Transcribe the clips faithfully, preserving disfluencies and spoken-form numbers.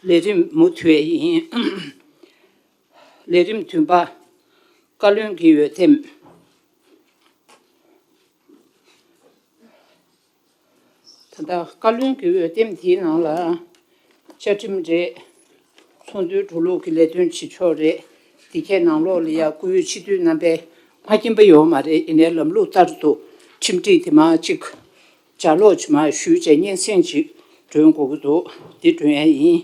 ལས་རིམ་མུ་མཐུད་ཡིན། ལས་རིམ་བདུན་པ། བཀའ་བློན་གྱི་འོས་འདེམས། ད་ལྟ་བཀའ་བློན་གྱི་འོས་འདེམས་དེའི་ནང་ལ་བཅའ་ཁྲིམས་རེད། ཚོགས་འདུའི་འགྲོ་ལུགས་ཀྱི་ལས་དོན་བྱེད་ཕྱོགས་རེད། དེ་གའི་ནང་ལོགས་ལ་ཡ་བཀུར་འོས་སྤྱི་འཐུས་རྣམ་པས་མ་མཁྱེན་པ་ཡོད་མ་རེད། ཡིན་ནའི་ལམ་ལུགས་ལྟར་དུ་ཁྲིམས་སྒྲིག་དེ་མར་གཅིག་ལྗགས་ཀློག་ཅིག་མར་ཞུས་བྱས་སྙན་སེང་ཅིག་སྒྲོན་དགོས་ཀྱི་འདུག་འདི་སྒྲོན་ཡ་ཡིན།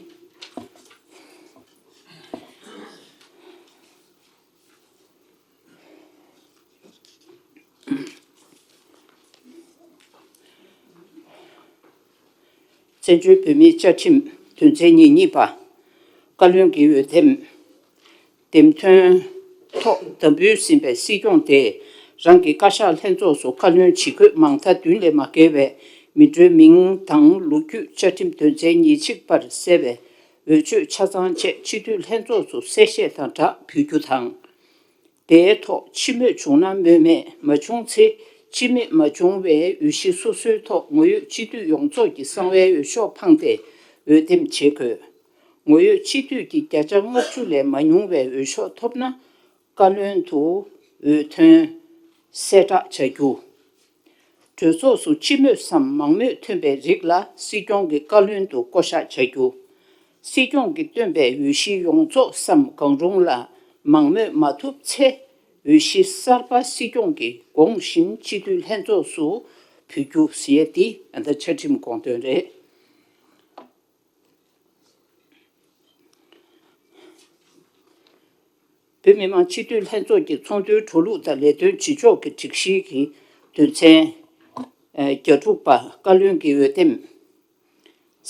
བཙན་བྱོལ་བོད་མིའི་བཅའ་ཁྲིམས་དོན་ཚན་ཉེར་གཉིས་པ། བཀའ་བློན་གྱི་འོས་འདེམས། འདེམས་ཐོན་ཐོག་དམ་འབུལ་ཟིན་པའི་སྲིད་སྐྱོང་དེས་རང་གི་བཀའ་ཤག་ལྷན་ཚོགས་སུ་བཀའ་བློན་ཇི་བཀོད་མང་མཐའ་བདུན་ལས་མ་བརྒལ་བའི་མི་འགྲོའི་མིང་དང་ལོ་རྒྱུས་བཅའ་ཁྲིམས་དོན་ཚན་ཉེར་གཅིག་པར་གསལ་བའི་འོས་ཆོས་ཆ་ཚང་བཅས་སྤྱི་འཐུས་ལྷན་ཚོགས་སུ་གསལ་བཤད་དང་སྦྲགས་ཕུལ་རྒྱུ་དང་། དེའི་ཐོག་སྤྱི་མོས་བྱུང་ན་སྨོས་མེད། མ་བྱུང་ཚེ་སྤྱི་མོས་མ་བྱུང་བའི་འོས་གཞི་སོ་སོའི་ཐོག་ངོ་ཡོད་སྤྱི་འཐུས་ཡོངས་རྫོགས་ཀྱི་གསང་བའི་འོས་ཤོག་འཕངས་ཏེ་འོས་འདེམས་བྱེད་དགོས། ངོ་ཡོད་སྤྱི་འཐུས་ཀྱི་བརྒྱ་ཆ་ལྔ་བཅུ་ལས་མ་ཉུང་བའི་འོས་ཤོག་ཐོབ་ན་བཀའ་བློན་དུ་འོས་ཐོན་གསལ་བསྒྲགས་བྱ་རྒྱུ། གྲོས་ཚོགས་སུ་སྤྱི་མོས་སམ་མང་མོས་ཐོན་པའི་རིགས་ལ་སྲིད་སྐྱོང་གི་བཀའ་བློན་དུ་བསྐོ་གཞག་བྱ་རྒྱུ། སྲིད་སྐྱོང་གིས་བཏོན་པའི་འོས་གཞི་ཡོངས་རྫོགས་སམ་གང་རུང་ལ་མང་མོས་མ་ཐོབ་ཚེ། འོས་གཞི་གསར་པ་སྲིད་སྐྱོང་གིས་དགོངས་བཞིན་སྤྱི་འཐུས་ལྷན་ཚོགས་སུ་ཕུལ་རྒྱུ་ཟེར་ཡས་འདི་ད་ལྟ་བཅའ་ཁྲིམས་དགོངས་དོན་རེད། བོད་མི་མང་སྤྱི་འཐུས་ལྷན་ཚོགས་ཀྱི་ཚོགས་འདུའི་འགྲོ་ལུགས་དང་ལས་དོན་བྱེད་ཕྱོགས་ཀྱི་སྒྲིག་གཞི་གི་དོན་ཚན་བརྒྱད་དྲུག་པ། བཀའ་བློན་གྱི་འོས་འདེམས།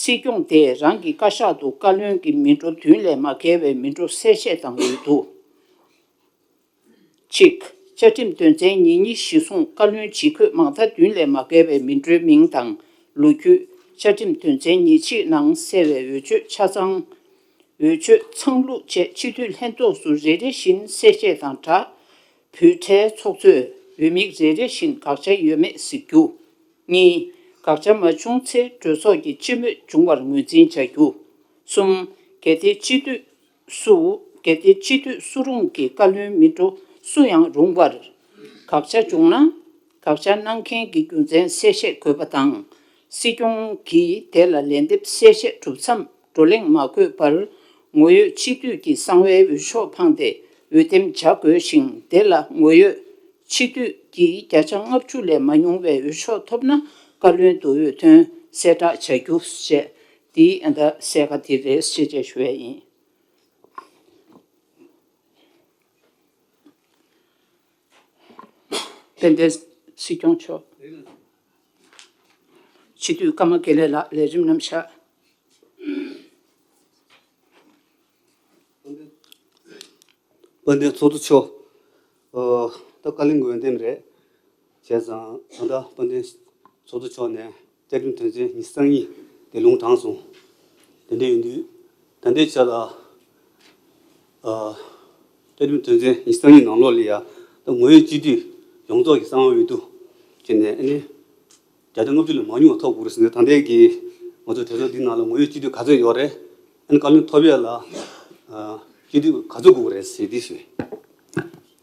སྲིད་སྐྱོང་དེས་རང་གི་བཀའ་ཤག་ཏུ་བཀའ་བློན་གྱི་མི་འགྲོ་བདུན་ལས་མ་བརྒལ་བའི་མི་འགྲོ་གསལ་བཤད་དང་འོས་བསྡུ། གཅིག་བཅའ་ཁྲིམས་དོན་ཚན་ཉེར་གཉིས་གཞིར་བཟུང་བཀའ་བློན་ཇི་བཀོད་མང་མཐའ་བདུན་ལས་མ་བརྒལ་བའི་མི་འགྲོའི་མིང་དང་ལོ་རྒྱུས། བཅའ་ཁྲིམས་དོན་ཚན་ཉེར་གཅིག་ནང་གསལ་བའི་འོས་ཆོས་ཆ་ཚང་། འོས་ཆོས་ཚང་ལུགས་བཅས་སྤྱི་འཐུས་ལྷན་ཚོགས་སུ་རེ་རེ་བཞིན་གསལ་བཤད་དང་སྦྲགས། ཕུལ་འཕྲལ་ཚོགས་གཙོས་འོས་དམིགས་རེ་རེ་བཞིན་དགག་བྱ་ཡོད་མེད་གཟིགས་རྒྱུ། གཉིས། དགག་བྱ་མ་བྱུང་ཚེ་གྲོས་ཚོགས་ཀྱིས་སྤྱི་མོས་བྱུང་བར་ངོས་འཛིན་བྱ་རྒྱུ། གསུམ། གལ་ཏེ་སྤྱི་འཐུས་སུ། གལ་ཏེ་སྤྱི་འཐུས་སུ་རུང་གི་བཀའ་བློན་མི་འགྲོ་སུ་ཡང་རུང་བར། དགག་བྱ་བྱུང་ན། དགག་བྱ་གནང་མཁན་གྱི་རྒྱུ་མཚན་གསལ་བཤད་དགོས་པ་དང་། སྲིད་སྐྱོང་གིས་དེ་ལ་ལན་འདེབས་གསལ་བཤད་གྲུབ་མཚམས་བགྲོ་གླེང་མ་དགོས་པར། ངོ་ཡོད་སྤྱི་འཐུས་ཀྱི་གསང་བའི་འོས་ཤོག་འཕངས་ཏེ་འོས་འདེམས་བྱ་དགོས་ཤིང་། དེ་ལ་ངོ་ཡོད་སྤྱི་འཐུས་ཀྱིས་བརྒྱ་ཆ་ལྔ་བཅུ་ལས་མ་ཉུང་བའི་འོས་ཤོག་ཐོབ་ན་བཀའ་བློན་དུ་འོས་ཐོན་གསལ་བསྒྲགས་བྱ་རྒྱུ་བཅས། འདིའི་ཨ་ད་གསལ་ཁ་དེ་རེད་ཞེས་བཅས་ཞུ་ཡས་ཡིན། དཔལ་ལྡན་སྲིད་སྐྱོང་མཆོག་སྤྱི་འཐུས་ཀརྨ་དགེ་ལེགས་ལགས་ལས་རིམ་གནང་ཤག་དཔལ་ལྡན་ཚོགས་གཙོ་མཆོག་ཨོ། ད་བཀའ་བློན་འོས་འདེམས་རེད། བྱས་ཙང་ད་ལྟ་དཔལ་ལྡན་ཚོགས་གཙོ་མཆོག་ནས་བཅའ་ཁྲིམས་དོན་ཚན་ཉི་ཤུ་རྩ་གཉིས་དེ་ལུང་དྲངས་སོང་། དེ་འདྲ་ཡིན་དུས་ད་ལྟའི་ཆ་ལ་ཨ། བཅའ་ཁྲིམས་དོན་ཚན་ཉི་ཤུ་རྩ་གཉིས་ནང་ལོགས་ལ་ཡ་ད་ངོ་ཡོད་སྤྱི་འཐུས་ཡོངས་རྫོགས་ཀྱི་གསང་བ་འོས་བསྡུ་བྱས་ནས་ཨ་ནི། བརྒྱ་ཆ་ལྔ་བཅུ་ལས་མ་ཉུང་བ་ཐོབ་དགོས་རེད་ཟེར་ནས། ད་ལྟའི་གི་ང་ཚོ་གྲོས་ཚོགས་འདི་ནང་ལ་ངོ་ཡོད་སྤྱི་འཐུས་ག་ཚོད་ཡོད་རེད། ཨ་ནི་བཀའ་བློན་ཐོབ་ཡས་ལ་ཨ་སྤྱི་འཐུས་ག་ཚོད་དགོས་རེད་ཟེར་འདི་ཞུས།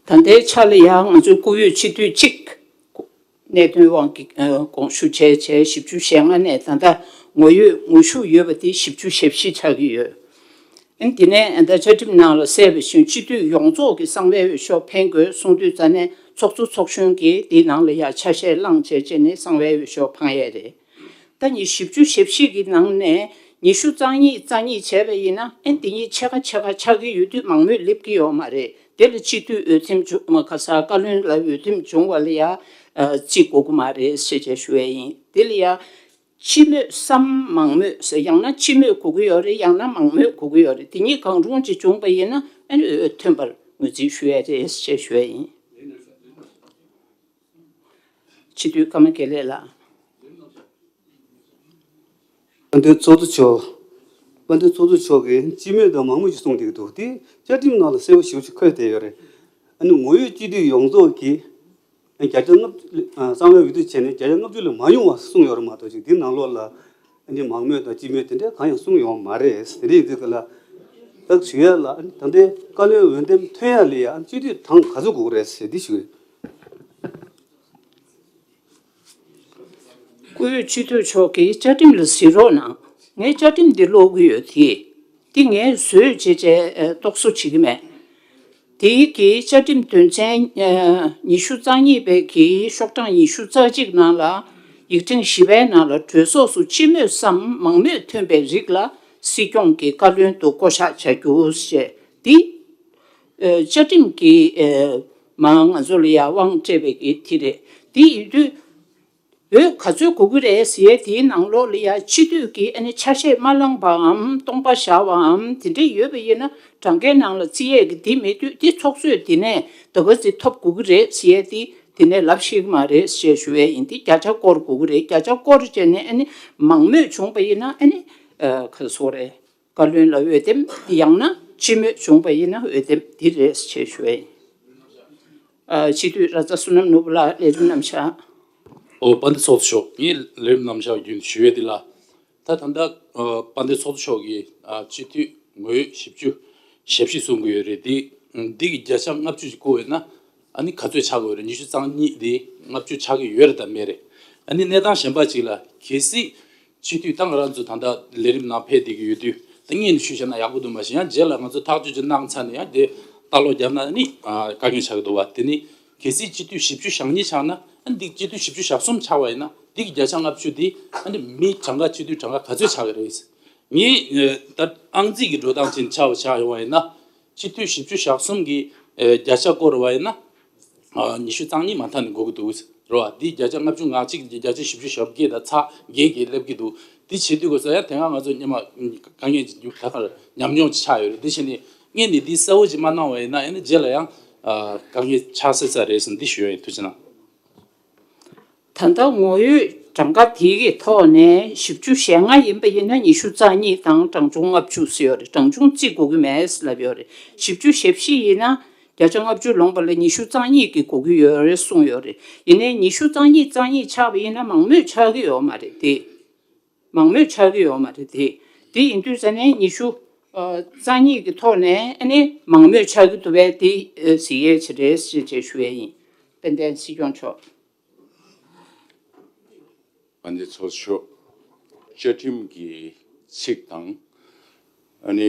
ད་ལྟའི་ཆ་ལ་ཡང་ང་ཚོའི་བཀུར་འོས་སྤྱི་འཐུས་གཅིག་གནད་དོན་དབང་གིས་ཨ་དགོངས་ཞུ་བྱས་བྱས་བཞི་བཅུ་ཞེ་ལྔ་ནས་ད་ལྟ་ངོ་ཡོད་ངོ་ཤུགས་ཡོད་པ་དེ་བཞི་བཅུ་ཞེ་བཞི་ཆགས་ཀྱི་ཡོད། ཨ་ནི་དེ་ནས་ད་བཅའ་ཁྲིམས་ནང་ལ་གསལ་བའི་བཞིན་སྤྱི་འཐུས་ཡོངས་རྫོགས་ཀྱི་གསང་བའི་འོས་ཤོག་འཕེན་དགོས་གསུངས་དུས་ཙ་ནས་ཚོགས་གཙོ་ཚོགས་གཞོན་གྱིས་དེའི་ནང་ལ་ཡ་ཆ་ཤས་བླངས་བྱས་བྱས་ནས་གསང་བའི་འོས་ཤོག་འཕང་ཡས་རེད། ད་ནི་བཞི་བཅུ་ཞེ་བཞི་གི་ནང་ནས་ཉི་ཤུ་རྩ་གཉིས་རྩ་གཉིས་བྱས་པ་ཡིན་ན་ཨ་ནི་དེ་གཉིས་ཕྱེད་ཀ་ཕྱེད་ཀ་ཆགས་ཀྱི་ཡོད་དུས་མང་མོས་སླེབས་ཀྱི་ཡོད་མ་རེད། དེ་ལ་སྤྱི་འཐུས་འོས་འདེམས་བྱུང་མ་ཁ་ས་བཀའ་བློན་ལ་འོས་འདེམས་བྱུང་བ་ལ་ཡ་ཨ་གཅིག་དགོས་ཀྱི་མ་རེད་ཞེས་བྱས་ཞུ་ཡས་ཡིན། དེ་ལ་ཡ། སྤྱི་མོས་སམ་མང་མོས་ཟེར། ཡང་ན་སྤྱི་མོས་དགོས་ཀྱི་ཡོད་རེད། ཡང་ན་མང་མོས་དགོས་ཀྱི་ཡོད་རེད། དེ་གཉིས་གང་རུང་ཅིག་བྱུང་པ་ཡིན་ན་ཨ་ནི་འོས་ཐོན་པར་ངོས་འཛིན་ཞུ་ཡས་རེད་ཅེས་ཞུ་ཡས་ཡིན། སྤྱི་འཐུས་ཀརྨ་དགེ་ལེགས་ལགས། དཔལ་ལྡན་ཚོགས་གཙོ་མཆོག་དཔལ་ལྡན་ཚོགས་གཙོ་མཆོག་གིས་སྤྱི་མོས་དང་མང་མོས་ཀྱི་གསུངས་བསྡད་ཀྱི་འདུག་དེ་བཅའ་ཁྲིམས་ནང་ལ་གསལ་པོ་ཞེ་པོ་ཅིག་འཁོད་བསྡད་ཡོད་རེད། ཨ་ནི་ངོ་ཡོད་སྤྱི་འཐུས་ཡོངས་རྫོགས་ཀྱིས་བརྒྱ་ཆ་ལྔ་བཅུ་ལ་གསང་བའི་འོས་བསྡུ་བྱས་ནས་བརྒྱ་ཆ་ལྔ་བཅུ་ལས་མ་ཉུང་བ་གསུངས་ཡོད་རེད་མ་གཏོགས། ཅིག་འདི་ནང་ལོགས་ལ་ ཨ་ནི་མང་མོས་དང་སྤྱི་མོས་དེ་འདྲ་གང་ཡང་གསུངས་ཡོད་མ་རེད། དེ་རིང་འདི་ག་ལ་ད་ཞུ་ཡ་ལ་ཨ་ནི་ད་ལྟའི་བཀའ་བློན་འོས་འདེམས་ཐོན་ཡ་ལ་ཡ་ཨ་ནི་སྤྱི་འཐུས་གྲངས་ག་ཚོད་དགོས་ཀྱི་རེད་ཟེར་འདི་ཞུ་གི་ཡོད། སྐུ་ཡོད་སྤྱི་འཐུས་མཆོག་གིས་བཅའ་ཁྲིམས་ལ་གཟིགས་རོགས་གནང་། ངས་བཅའ་ཁྲིམས་འདི་ཀློག་གི་ཡོད་དེ། འདི་ངས་བཟོས་བྱས་བྱས་རྟོག་བཟོ་བྱེད་ཀྱི་མེད། དེའི་གི་བཅའ་ཁྲིམས་དོན་ཚན་ཉི་ཤུ་རྩ་གཉིས་པའི་གི་ཤོག་གྲངས་ཉི་ཤུ་རྩ་གཅིག་ནང་ལ་ཡིག་ཕྲེང་བཞི་པའི་ནང་ལ་གྲོས་ཚོགས་སུ་སྤྱི་མོས་སམ་མང་མོས་ཐོན་པའི་རིགས་ལ་སྲིད་སྐྱོང་གི་བཀའ་བློན་དུ་བསྐོ་གཞག་བྱ་རྒྱུ་ཞེས་འདི། ཨ་བཅའ་ཁྲིམས་ཀྱིས་ཨ་མ་ང་ཚོ་ལ་ཡར་དབང་སྤྲད་པའི་གི་དེ་རེད། དེ་ཡིན་དུས་འོས་ག་ཚོད་དགོས་ཀྱི་རེད་ཟེར་ཡས་དེའི་ནང་ལོགས་ལ་ཡ་སྤྱི་འཐུས་ཀྱིས་ཨ་ནི་ཆ་ཤས་མ་བླངས་པའམ་སྟོང་པ་བཞག་པའམ་དེ་འདྲ་ཡོད་པ་ཡིན་ན་གྲངས་ཀའི་ནང་ལ་བརྩི་ཡས་ཀྱི་དེ་མེད་དུས་དེ་ཚོགས་གཙོས་དེ་ནས་ད་ག་ཚོད་ཐོབ་དགོས་ཀྱི་རེད་ཟེར་ཡས་དེ་དེ་ནས་ལབ་ཤེས་ཀྱི་མ་རེད་ཞེས་ཞུ་ཡས་ཡིན། དེ་བརྒྱ་ཆ་སྐོར་དགོས་ཀྱི་རེད། བརྒྱ་ཆ་སྐོར་བྱས་ནས་ཨ་ནི་མང་མོས་བྱུང་པ་ཡིན་ན་ཨ་ནི་ཨ་ག་རེ་ཟེར་དགོས་རེད། བཀའ་བློན་ལ་འོས་འདེམས། ཡང་ན་སྤྱི་མོས་བྱུང་བ་ཡིན་ན་འོས་འདེམས་འདི་རེད་ཅེས་ཞུ་བ་ཡིན། ཨ་སྤྱི་འཐུས་ར་ཙ་བསོད་ནམས་ནོར་བུ་ལགས་ལས་རིམ་རྣམ་གཞག་ཨོ་དཔལ་ལྡན་ཚོགས་གཙོ་མཆོག་ངས་ལས་རིམ་རྣམ་གཞག་བརྒྱུད་ནས་ཞུ་ཡས་འདི་ལ། ད་ད་ལྟ་ཨ་དཔལ་ལྡན་ཚོགས་གཙོ་མཆོག་གིས་ཨ་སྤྱི་འཐུས་ངོ་བོ་བཞི་བཅུ་ཞེ་བཞི་གསུང་གི་ཡོད་རེད། འདི་འདི་གི་བརྒྱ་ཆ་ལྔ་བཅུ་ཞིག་བཀོད་ཡོད་ན་ཨ་ནི་ག་ཚོད་ཆགས་དགོས་རེད། ཉི་ཤུ་རྩ་གཉིས་དེ་ལྔ་བཅུ་ཆགས་ཀྱི་ཡོད་རེད་དམ་མེད་རེད། ཨ་ནི་གནས་སྟངས་གཞན་པ་ཅིག་ལ་གལ་སྲིད། སྤྱི་འཐུས་ད་ང་རང་ཚོ་ད་ལྟ་ལས་རིམ་ནང་ཕེབས་བསྡད་ཀྱི་ཡོད་དུས་ད་སྔོན་ནས་ཞུས་བཞག་ན་ཡག་པོ་འདུག་མ་གཞི་ཡང་རྗེས་ལ་ང་ཚོ་ཐག་གཅོད་ཅིག་གནང་ཚར་ནས་ཡང་དེ་ལྟ་ཀློག་བརྒྱབ་ན་ནི་ཨ་དཀའ་ངལ་ཆགས་ཀྱི་འདུག་བ། དེ་ནི་གལ་སྲིད་སྤྱི་འཐུས་བཞི་བཅུ་ཞེ་གཉིས་ཆགས་ན་ཨ་ནི་འདི་སྤྱི་འཐུས་བཞི་བཅུ་ཞེ་གསུམ་ཆགས་པ་ཡིན་ན་འདི་གི་བརྒྱ་ཆ་ལྔ་བཅུ་དེ་ཨ་ནི་མི་གྲངས་ཀ་སྤྱི་འཐུས་གྲངས་ཀ་ག་ཚོད་ཆགས་ཀྱི་རེད། ངས་ད་ཨང་རྩིས་ཀྱི་འགྲོ་སྟངས་ཅིག་ཆགས་པ་ཆགས་ཡོང་བ་ཡིན་ན་སྤྱི་འཐུས་བཞི་བཅུ་ཞེ་གསུམ་གི་ཨ་བརྒྱ་ཆ་སྐོར་བ་ཡིན་ན། ཨ་ཉི་ཤུ་རྩ་གཉིས་མ་མཐའ་ནས་འགོར་གྱི་འདུག་རེད་བ། འདི་བརྒྱ་ཆ་ལྔ་བཅུ་ང་གཅིག་གི་བརྒྱ་ཆ་བཞི་བཅུ་ཞེ་བརྒྱད་དང་ཚེག་བརྒྱད་ཀྱིས་སླེབས་ཀྱི་འདུག་འདི་བྱེད་དུས་གོ་ས་ཡང་དེ་སྔ་ང་ཚོ་སྔོན་མ་དཀའ་ངལ་ཅིག་ད་གར་ཉམས་མྱོང་ཅིག་ཆགས་ཡོད་རེད། འདི་བྱས་ནས་སྔོན་ནས་འདི་གསལ་བོ་ཅིག་མ་གནང་བ་ཡིན་ན་ཡང་ན་རྗེས་ལ་ཡང་ཨ་དཀའ་ངལ་ཆགས་སྲིད་ས་རེད་ཟེར་འདི་ཞུ་ཡ་ཡིན། ཐུགས་རྗེ་གནང་། ད་ལྟ་ངོ་ཡོད་གྲངས་ཀ་དེ་གི་ཐོག་ནས་བཞི་བཅུ་ཞེ་ལྔ་ཡིན་པ་ཡིན་ན་ཉི་ཤུ་རྩ་གཉིས་དང་གྲངས་ཆུང་ལྔ་བཅུ་ཟེར་ཡོད་རེད། གྲངས་ཆུང་བརྩི་དགོས་ཀྱི་མེད་ཟེར་ལབ་ཡོད་རེད། བཞི་བཅུ་ཞེ་བཞི་ཡིན་ན་བརྒྱ་ཆ་ལྔ་བཅུ་ལོངས་པ་ལ་ཉི་ཤུ་རྩ་གཉིས་ཀྱི་དགོས་ཀྱི་ཡོད་རེད་གསུངས་ཡོད་རེད། ཡིན་ནའི་ཉི་ཤུ་རྩ་གཉིས་རྩ་གཉིས་ཆགས་པ་ཡིན་ན་མང་མོས་ཆགས་ཀྱི་ཡོད་མ་རེད་དེ། མང་མོས་ཆགས་ཀྱི་ཡོད་མ་རེད་དེ། དེ་ཡིན་དུས་ཙ་ནས་ཉི་ཤུ་ཨ་རྩ་གཉིས་ཀྱི་ཐོག་ནས་ཨ་ནི་མང་མོས་ཆགས་ཀྱི་འདུག་པས་དེ་ཨ་གཟིགས་ཡས་ཅིག་རེད་ཅེས་ཅེས་ཞུ་ཡས་ཡིན། དཔལ་ལྡན་སྲིད་སྐྱོང་མཆོག་དཔལ་ལྡན་ཚོགས་གཙོ་མཆོག་བཅའ་ཁྲིམས་ཀྱི་ཚིག་དང་ཨ་ནི་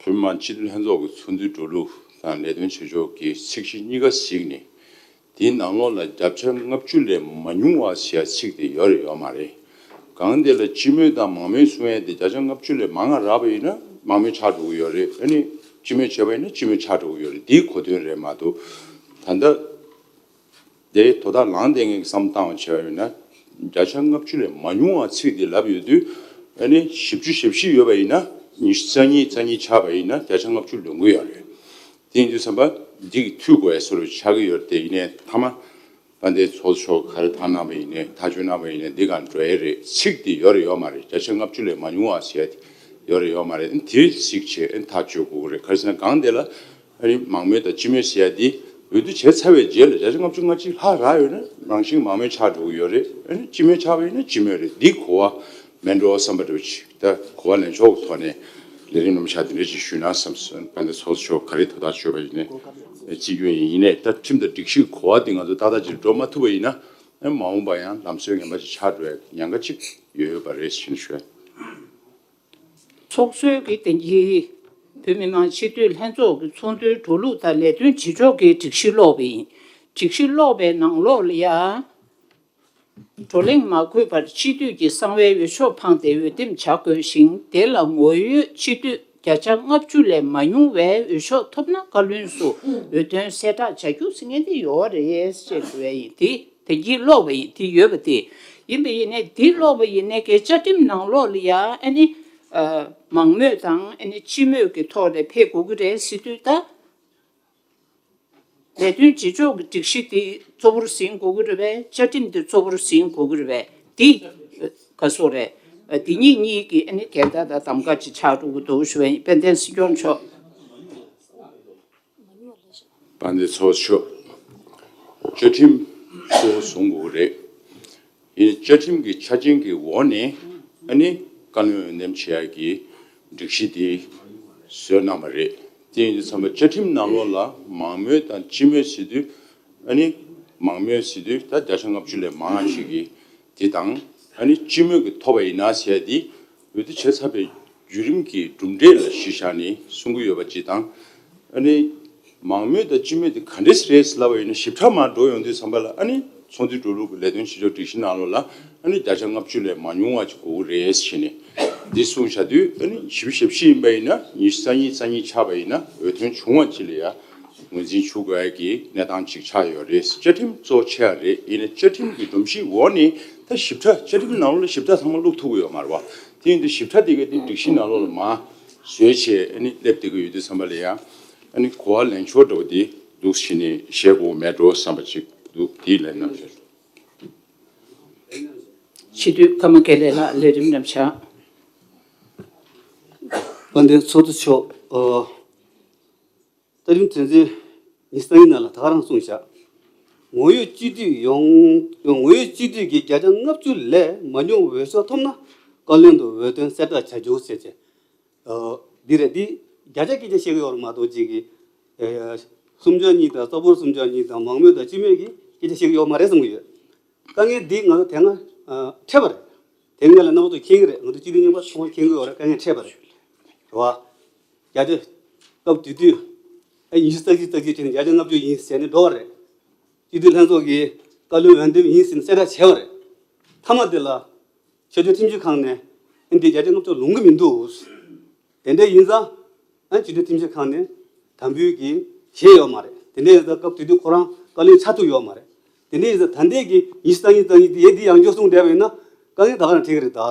བོད་མི་མང་སྤྱི་འཐུས་ལྷན་ཚོགས་ཀྱི་ཚོགས་འདུའི་འགྲོ་ལུགས་དང་ལས་དོན་བྱེད་ཕྱོགས་ཀྱི་ཚིག་གཞི་གཉིས་ཀ་གཟིགས་ནས་དེའི་ནང་ལོགས་ལ་བརྒྱ་ཆ་ལྔ་བཅུ་ལས་མ་ཉུང་བ་ཞེས་ཚིག་དེ་ཡོད་རེད་ཡོད་མ་རེད། གང་དེ་ལ་སྤྱི་མོས་དང་མང་མོས་གསུང་ཡས་དེ་བརྒྱ་ཆ་ལྔ་བཅུ་ལས་མང་ང་རག་པ་ཡིན་ན་མང་མོས་ཆགས་འགྲོ་གི་ཡོད་རེད། ཨ་ནི་སྤྱི་མོས་བྱས་པ་ཡིན་ན་སྤྱི་མོས་ཆགས་འགྲོ་གི་ཡོད་རེད། དེའི་གོ་དོན་རེད་མ་གཏོགས་ད་ལྟ། དེ་དོ་བདག་ལངས་བསྡད་མཁན་གྱི་བསམ་བློ་བཏང་བ་བྱས་པ་ཡིན་ན། བརྒྱ་ཆ་ལྔ་བཅུ་ལས་མ་ཉུང་བ་ཚིག་འདི་ལབ་ཡོད་དུས། ཨ་ནི་བཞི་བཅུ་ཞེ་བཞི་ཡོད་པ་ཡིན་ན། ཉི་ཤུ་རྩ་གཉིས་རྩ་གཉིས་ཆགས་པ་ཡིན་ན་བརྒྱ་ཆ་ལྔ་བཅུ་ལོན་གྱི་ཡོད་རེད། དེ་ཡིན་དུས་ཙམ་པ་འདི་གི་འཐུས་དགོས་ཡ་བཟོ་འདྲ་ཆགས་ཀྱི་ཡོད་རེད། དེ་ཡིན་ནའི་མཐའ་མ་དཔལ་ལྡན་ཚོགས་གཙོ་མཆོག་ག་རེ་ཐག་གནང་བ་ཡིན་ནའི་ཐག་གཅོད་གནང་བ་ཡིན་ནའི་འདི་ག་འགྲོ་ཡ་རེད། ཚིག་འདི་ཡོད་རེད་ཡོད་མ་རེད། བརྒྱ་ཆ་ལྔ་བཅུ་ལས་མ་ཉུང་བ་ཟེར་ཡ་དེ་ཡོད་རེད་ཡོད་མ་རེད། དེ་གཟིགས་བྱས་ཐག་གཅོད་དགོས་ཀྱི་རེད། ག་རེ་ཟེར་ན་གང་དེ་ལ། ཨ་ནི་མང་མོས་དང་སྤྱི་མོས་ཟེར་ཡ་འདི་འོས་བསྡུ་བྱས་ཚར་བའི་རྗེས་ལ་བརྒྱ་ཆ་ལྔ་བཅུ་ང་གཅིག་ལྷག་རག་ཡོད་ན་རང་བཞིན་མང་མོས་ཆགས་འགྲོ་གི་ཡོད་རེད། ཨ་ནི་སྤྱི་མོས་ཆགས་པ་ཡིན་ན་སྤྱི་མོས་རེད། འདི་གོ་བ་མེད་འགྲོ་བསམ་པ་འདྲ་བོ་ཅིག་ད་གོ་བ་ལེན་ཕྱོགས་ཀྱི་ཐོག་ནས་ལས་རིམ་རྣམ་གཞག་འདི་འདྲ་ཅིག་ཞུས་ན་བསམ་སོང་། དཔལ་ལྡན་ཚོགས་གཙོ་མཆོག་ག་རེ་དོ་བདག་བྱོས་པ་ཡིན་ནའི་རྩིས་རྒྱུ་ཡིན། ཡིན་ནའི་ད་ཁྲིམས་དང་སྒྲིག་གཞིའི་གོ་བ་འདི་ང་ཚོ་ཏག་ཏག་ཅིག་འགྲོ་མ་ཐུབ་པ་ཡིན་ན་ཨ་མ་འོངས་པ་ཡང་ལམ་སྲོལ་ངན་པ་ཅིག་ཆགས་འགྲོ་ཡ་ཉེན་ཁ་ཅིག་ཡོད་ཡོད་པ་རེད་ཞེས་ཞུ། ཚོགས་གཙོས་ཀྱི་དེང་གི་བོད་མི་མང་སྤྱི་འཐུས་ལྷན་ཚོགས་ཀྱི་ཚོགས་འདུའི་འགྲོ་ལུགས་དང་ལས་དོན་བྱེད་ཕྱོགས་ཀྱི་སྒྲིག་གཞི་ཀློག་པ་ཡིན། སྒྲིག་གཞི་ཀློག་པའི་ནང་ལོགས་ལ་ཡ། བགྲོ་གླེང་མ་དགོས་པར་སྤྱི་འཐུས་ཀྱི་གསང་བའི་འོས་ཤོག་འཕངས་ཏེ་འོས་འདེམས་བྱ་དགོས་ཤིང་། དེ་ལ་ངོ་ཡོད་སྤྱི་འཐུས་བརྒྱ་ཆ་ལྔ་བཅུ་ལས་མ་ཉུང་བའི་འོས་ཤོག་ཐོབ་ན་བཀའ་བློན་སུ་འོས་ཐོན་གསལ་བསྒྲགས་བྱ་རྒྱུ་ཟེར་མཁན་དེ་ཡོད་རེད་ཅེས་ཞུ་བ་ཡིན། དེ་དེ་གྱིས་ཀློག་པ་ཡིན། དེ་ཡོད་པ་དེ་ཡིན་པ་ཡིན་ནའི་དེ་ཀློག་པ་ཡིན་ནའི་གའི་བཅའ་ཁྲིམས་ནང་ལོགས་ལ་ཡ་ཨ་ནི་མང་མོས་དང་ཨ་ནི་སྤྱི་མོས་ཀྱི་ཐོག་ལ་ཕེབས་དགོས་ཀྱི་རེད་ཟེར་དུས་ད། ལས་དོན་བྱེད་ཕྱོགས་ཀྱི་སྒྲིག་གཞི་དེ་གཙོ་བོར་ཟིན་དགོས་ཀྱི་རེད་པས། བཅའ་ཁྲིམས་དེ་གཙོ་བོར་ཟིན་དགོས་ཀྱི་རེད་པས། དེ་ག་སོ་རེད། དེ་གཉིས་གཉིས་ཀྱི་ཨ་ནི་འགལ་ཟླ་དང་གདམ་ག་ཅིག་ཆགས་འགྲོ་གི་འདུག་ཞུ་བ་ཡིན། དཔལ་ལྡན་སྲིད་སྐྱོང་མཆོག་དཔལ་ལྡན་ཚོགས་གཙོ་མཆོག་བཅའ་ཁྲིམས་གཙོ་བོ་བཟུང་དགོས་ཀྱི་རེད། ཡིན་ནའི་བཅའ་ཁྲིམས་ཀྱི་ཆ་རྐྱེན་གྱི་འོག་ནས་ཨ་ནི་བཀའ་བློན་འོས་འདེམས་བྱེད་ཡག་གི་སྒྲིག་གཞི་དེ་བཟོས་གནང་བ་རེད། དེ་ཡིན་དུས་ཙམ་པ་བཅའ་ཁྲིམས་ནང་ལོགས་ལ་མང་མོས་དང་སྤྱི་མོས་ཟེར་དུས། ཨ་ནི་མང་མོས་ཟེར་དུས་ད་བརྒྱ་ཆ་ལྔ་བཅུ་ལས་མང་བ་ཞིག་གིས་དེ་དང་། ཨ་ནི་སྤྱི་མོས་ཀྱིས་ཐོབ་པ་ཡིན་ན་ཟེར་དེ་འོས་བསྡུ་བྱས་ཚར་བའི་བརྒྱུད་རིམ་གྱི་གྲུབ་འབྲས་ལ་གཞི་བཞག་ནས་གསུང་གི་ཡོད་པ་ཅིག་དང་། ཨ་ནི་མང་མོས་དང་སྤྱི་མོས་དེ་ག་འདྲས་རེད་ལབ་པ་ཡིན་ན། ཞིབ་ཕྲ་མར་འགྲོ་ཡོང་དུས་ཙམ་པ་ལ། ཨ་ནི་ཚོགས་འདུའི་འགྲོ་ལུགས་ཀྱི་ལས་དོན་བྱེད་ཕྱོགས་སྒྲིག་གཞི་ནང་ལོགས་ལ་ཨ་ནི་བརྒྱ་ཆ་ལྔ་བཅུ་ལས་མ་ཉུང་བ་ཅིག་དགོས་ཀྱི་རེད་ཟེར་ནས་འདི་གསུངས་བཞག་དུས། ཨ་ནི་བཞི་བཅུ་ཞེ་བཞི་ཡིན་པ་ཡིན་ན། ཉི་ཤུ་རྩ་གཉིས་རྩ་གཉིས་ཆགས་པ་ཡིན་ན་འོས་ཐོན་བྱུང་བ་ཅིག་ལ་ཡང་ངོས་འཛིན་ཞུ་དགོས་ཡ་གི་གནས་སྟངས་ཅིག་ཆགས་ཡོད་རེད། བཅའ་ཁྲིམས་གཙོ་ཆེ་བ་རེད། ཡིན་ནའི་བཅའ་ཁྲིམས་ཀྱི་སྒྲོམ་གཞིའི་འོག་ནས་ད་ཞིབ་ཕྲ་བཅའ་ཁྲིམས་ནང་ལོགས་ལ་ཞིབ་ཕྲ་ཚང་མ་བླུགས་ཐུབ་ཀྱི་ཡོད་མ་རེད་བ། དེ་ཡིན་དུས་ཞིབ་ཕྲ་དེ་ག་དེ་སྒྲིག་གཞི་ནང་ལོགས་ལ་མར་བཟོས་བྱས་ཨ་ནི་སླེབས་བསྡད་ཀྱི་ཡོད་དུས་ཙམ་པ་ལ་ཡང་། ཨ་ནི་གོ་བ་ལེན་ཕྱོགས་འདྲ་བོ་དེ་འདུག་བྱས་ནས་བཤད་དགོས་མེད་འགྲོ་བསམ་པ་ཅིག་འདུག་དེའི་ལན་གནང་ཞུ། སྤྱི་འཐུས་ཀརྨ་དགེ་ལེགས་ལགས། ལས་རིམ་རྣམ་གཞག་དཔལ་ལྡན་ཚོགས་གཙོ་མཆོག་ཨོ། ལྟ་གྲུབ་དོན་ཚན་ཉི་ཤུ་རྩ་གཉིས་ནང་ལ་ད་ག་རང་གསུངས་བཞག་ངོ་ཡོད་སྤྱི་འཐུས་ཡོངས། ངོ་ཡོད་སྤྱི་འཐུས་ཀྱི་བརྒྱ་ཆ་ལྔ་བཅུ་ལས་མ་ཉུང་འོས་ཤོག་ཐོབ་ན་བཀའ་བློན་དུ་འོས་ཐོན་གསལ་བསྒྲགས་བྱ་རྒྱུ་ཟེར་བྱས། ཨོ། འདི་རེད། འདི་བརྒྱ་ཆ་སྐད་ཆ་བཤད་ཀྱི་ཡོད་རེད་མ་གཏོགས་ཅིག་གི། ཨེ། སུམ་ཆ་གཉིས་དང་། རྩ་འབོར་སུམ་ཆ་གཉིས་དང་མང་མོས་དང་སྤྱི་མོས་ཀྱི་སྐད་ཆ་བཤད་ཀྱི་ཡོད་མ་རེད་བསམ་གྱི་ཡོད། དཀའ་ངལ་འདི་ང་ཚོ་དེ་སྔ་ཨ་འཕྲད་པ་རེད། དེ་སྔ་ལ་རྣམ་པ་ཚོ་མཁྱེན་གྱི་རེད། ང་ཚོ་སྤྱི་འཐུས་རྙིང་པ་ཚང་མ་མཁྱེན་གྱི་ཡོད་རེད། དཀའ་ངལ་འཕྲད་པ་རེད། རེད་བ། བརྒྱ་ཆ་སྐབས་དེ་དུས་ཨ་ཉི་ཤུ་རྩ་གཅིག་རྩ་གཅིག་བྱས་ནས་བརྒྱ་ཆ་ལྔ་བཅུ་ཡིན་ཟེར་ནས་འགྲོ་བ་རེད། སྤྱི་འཐུས་ལྷན་ཚོགས་ཀྱིས་བཀའ་བློན་འོས་འདེམས་ཡིན་ཟེར་ནས་གསལ་བསྒྲགས་བྱས་པ་རེད། མཐའ་མ་དེ་ལ་ཆེས་མཐོའི་ཁྲིམས་ཞིབ་ཁང་ནས་ཨ་འདི་བརྒྱ་ཆ་ལྔ་བཅུ་ལོང་གི་མི་འདུག་དེ་འདྲ་ཡིན་ཙང་། ཨ་སྤྱི་འཐུས་ཁྲིམས་ཞིབ་ཁང་ནས་དམ་འབུལ་གྱི་བཞེས་ཡོད་མ་རེད། དེ་འདྲ་ཡིན་ཙང་སྐབས་དེ་དུས་ཁོ་རང་བཀའ་བློན་ཆགས་ཐུབ་ཡོད་མ་རེད། དེ་འདྲ་ཡིན་ཙང་ད་ལྟའི་གི་ཉི་ཤུ་རྩ་གཉིས་རྩ་གཉིས་དེ་ཡས་འདི་ཡང་བསྐྱར་གསུངས་བསྡད་པ་ཡིན་ན་དཀའ་ངལ་ད་ག་རང་འཕྲད་ཀྱི་རེད་ད།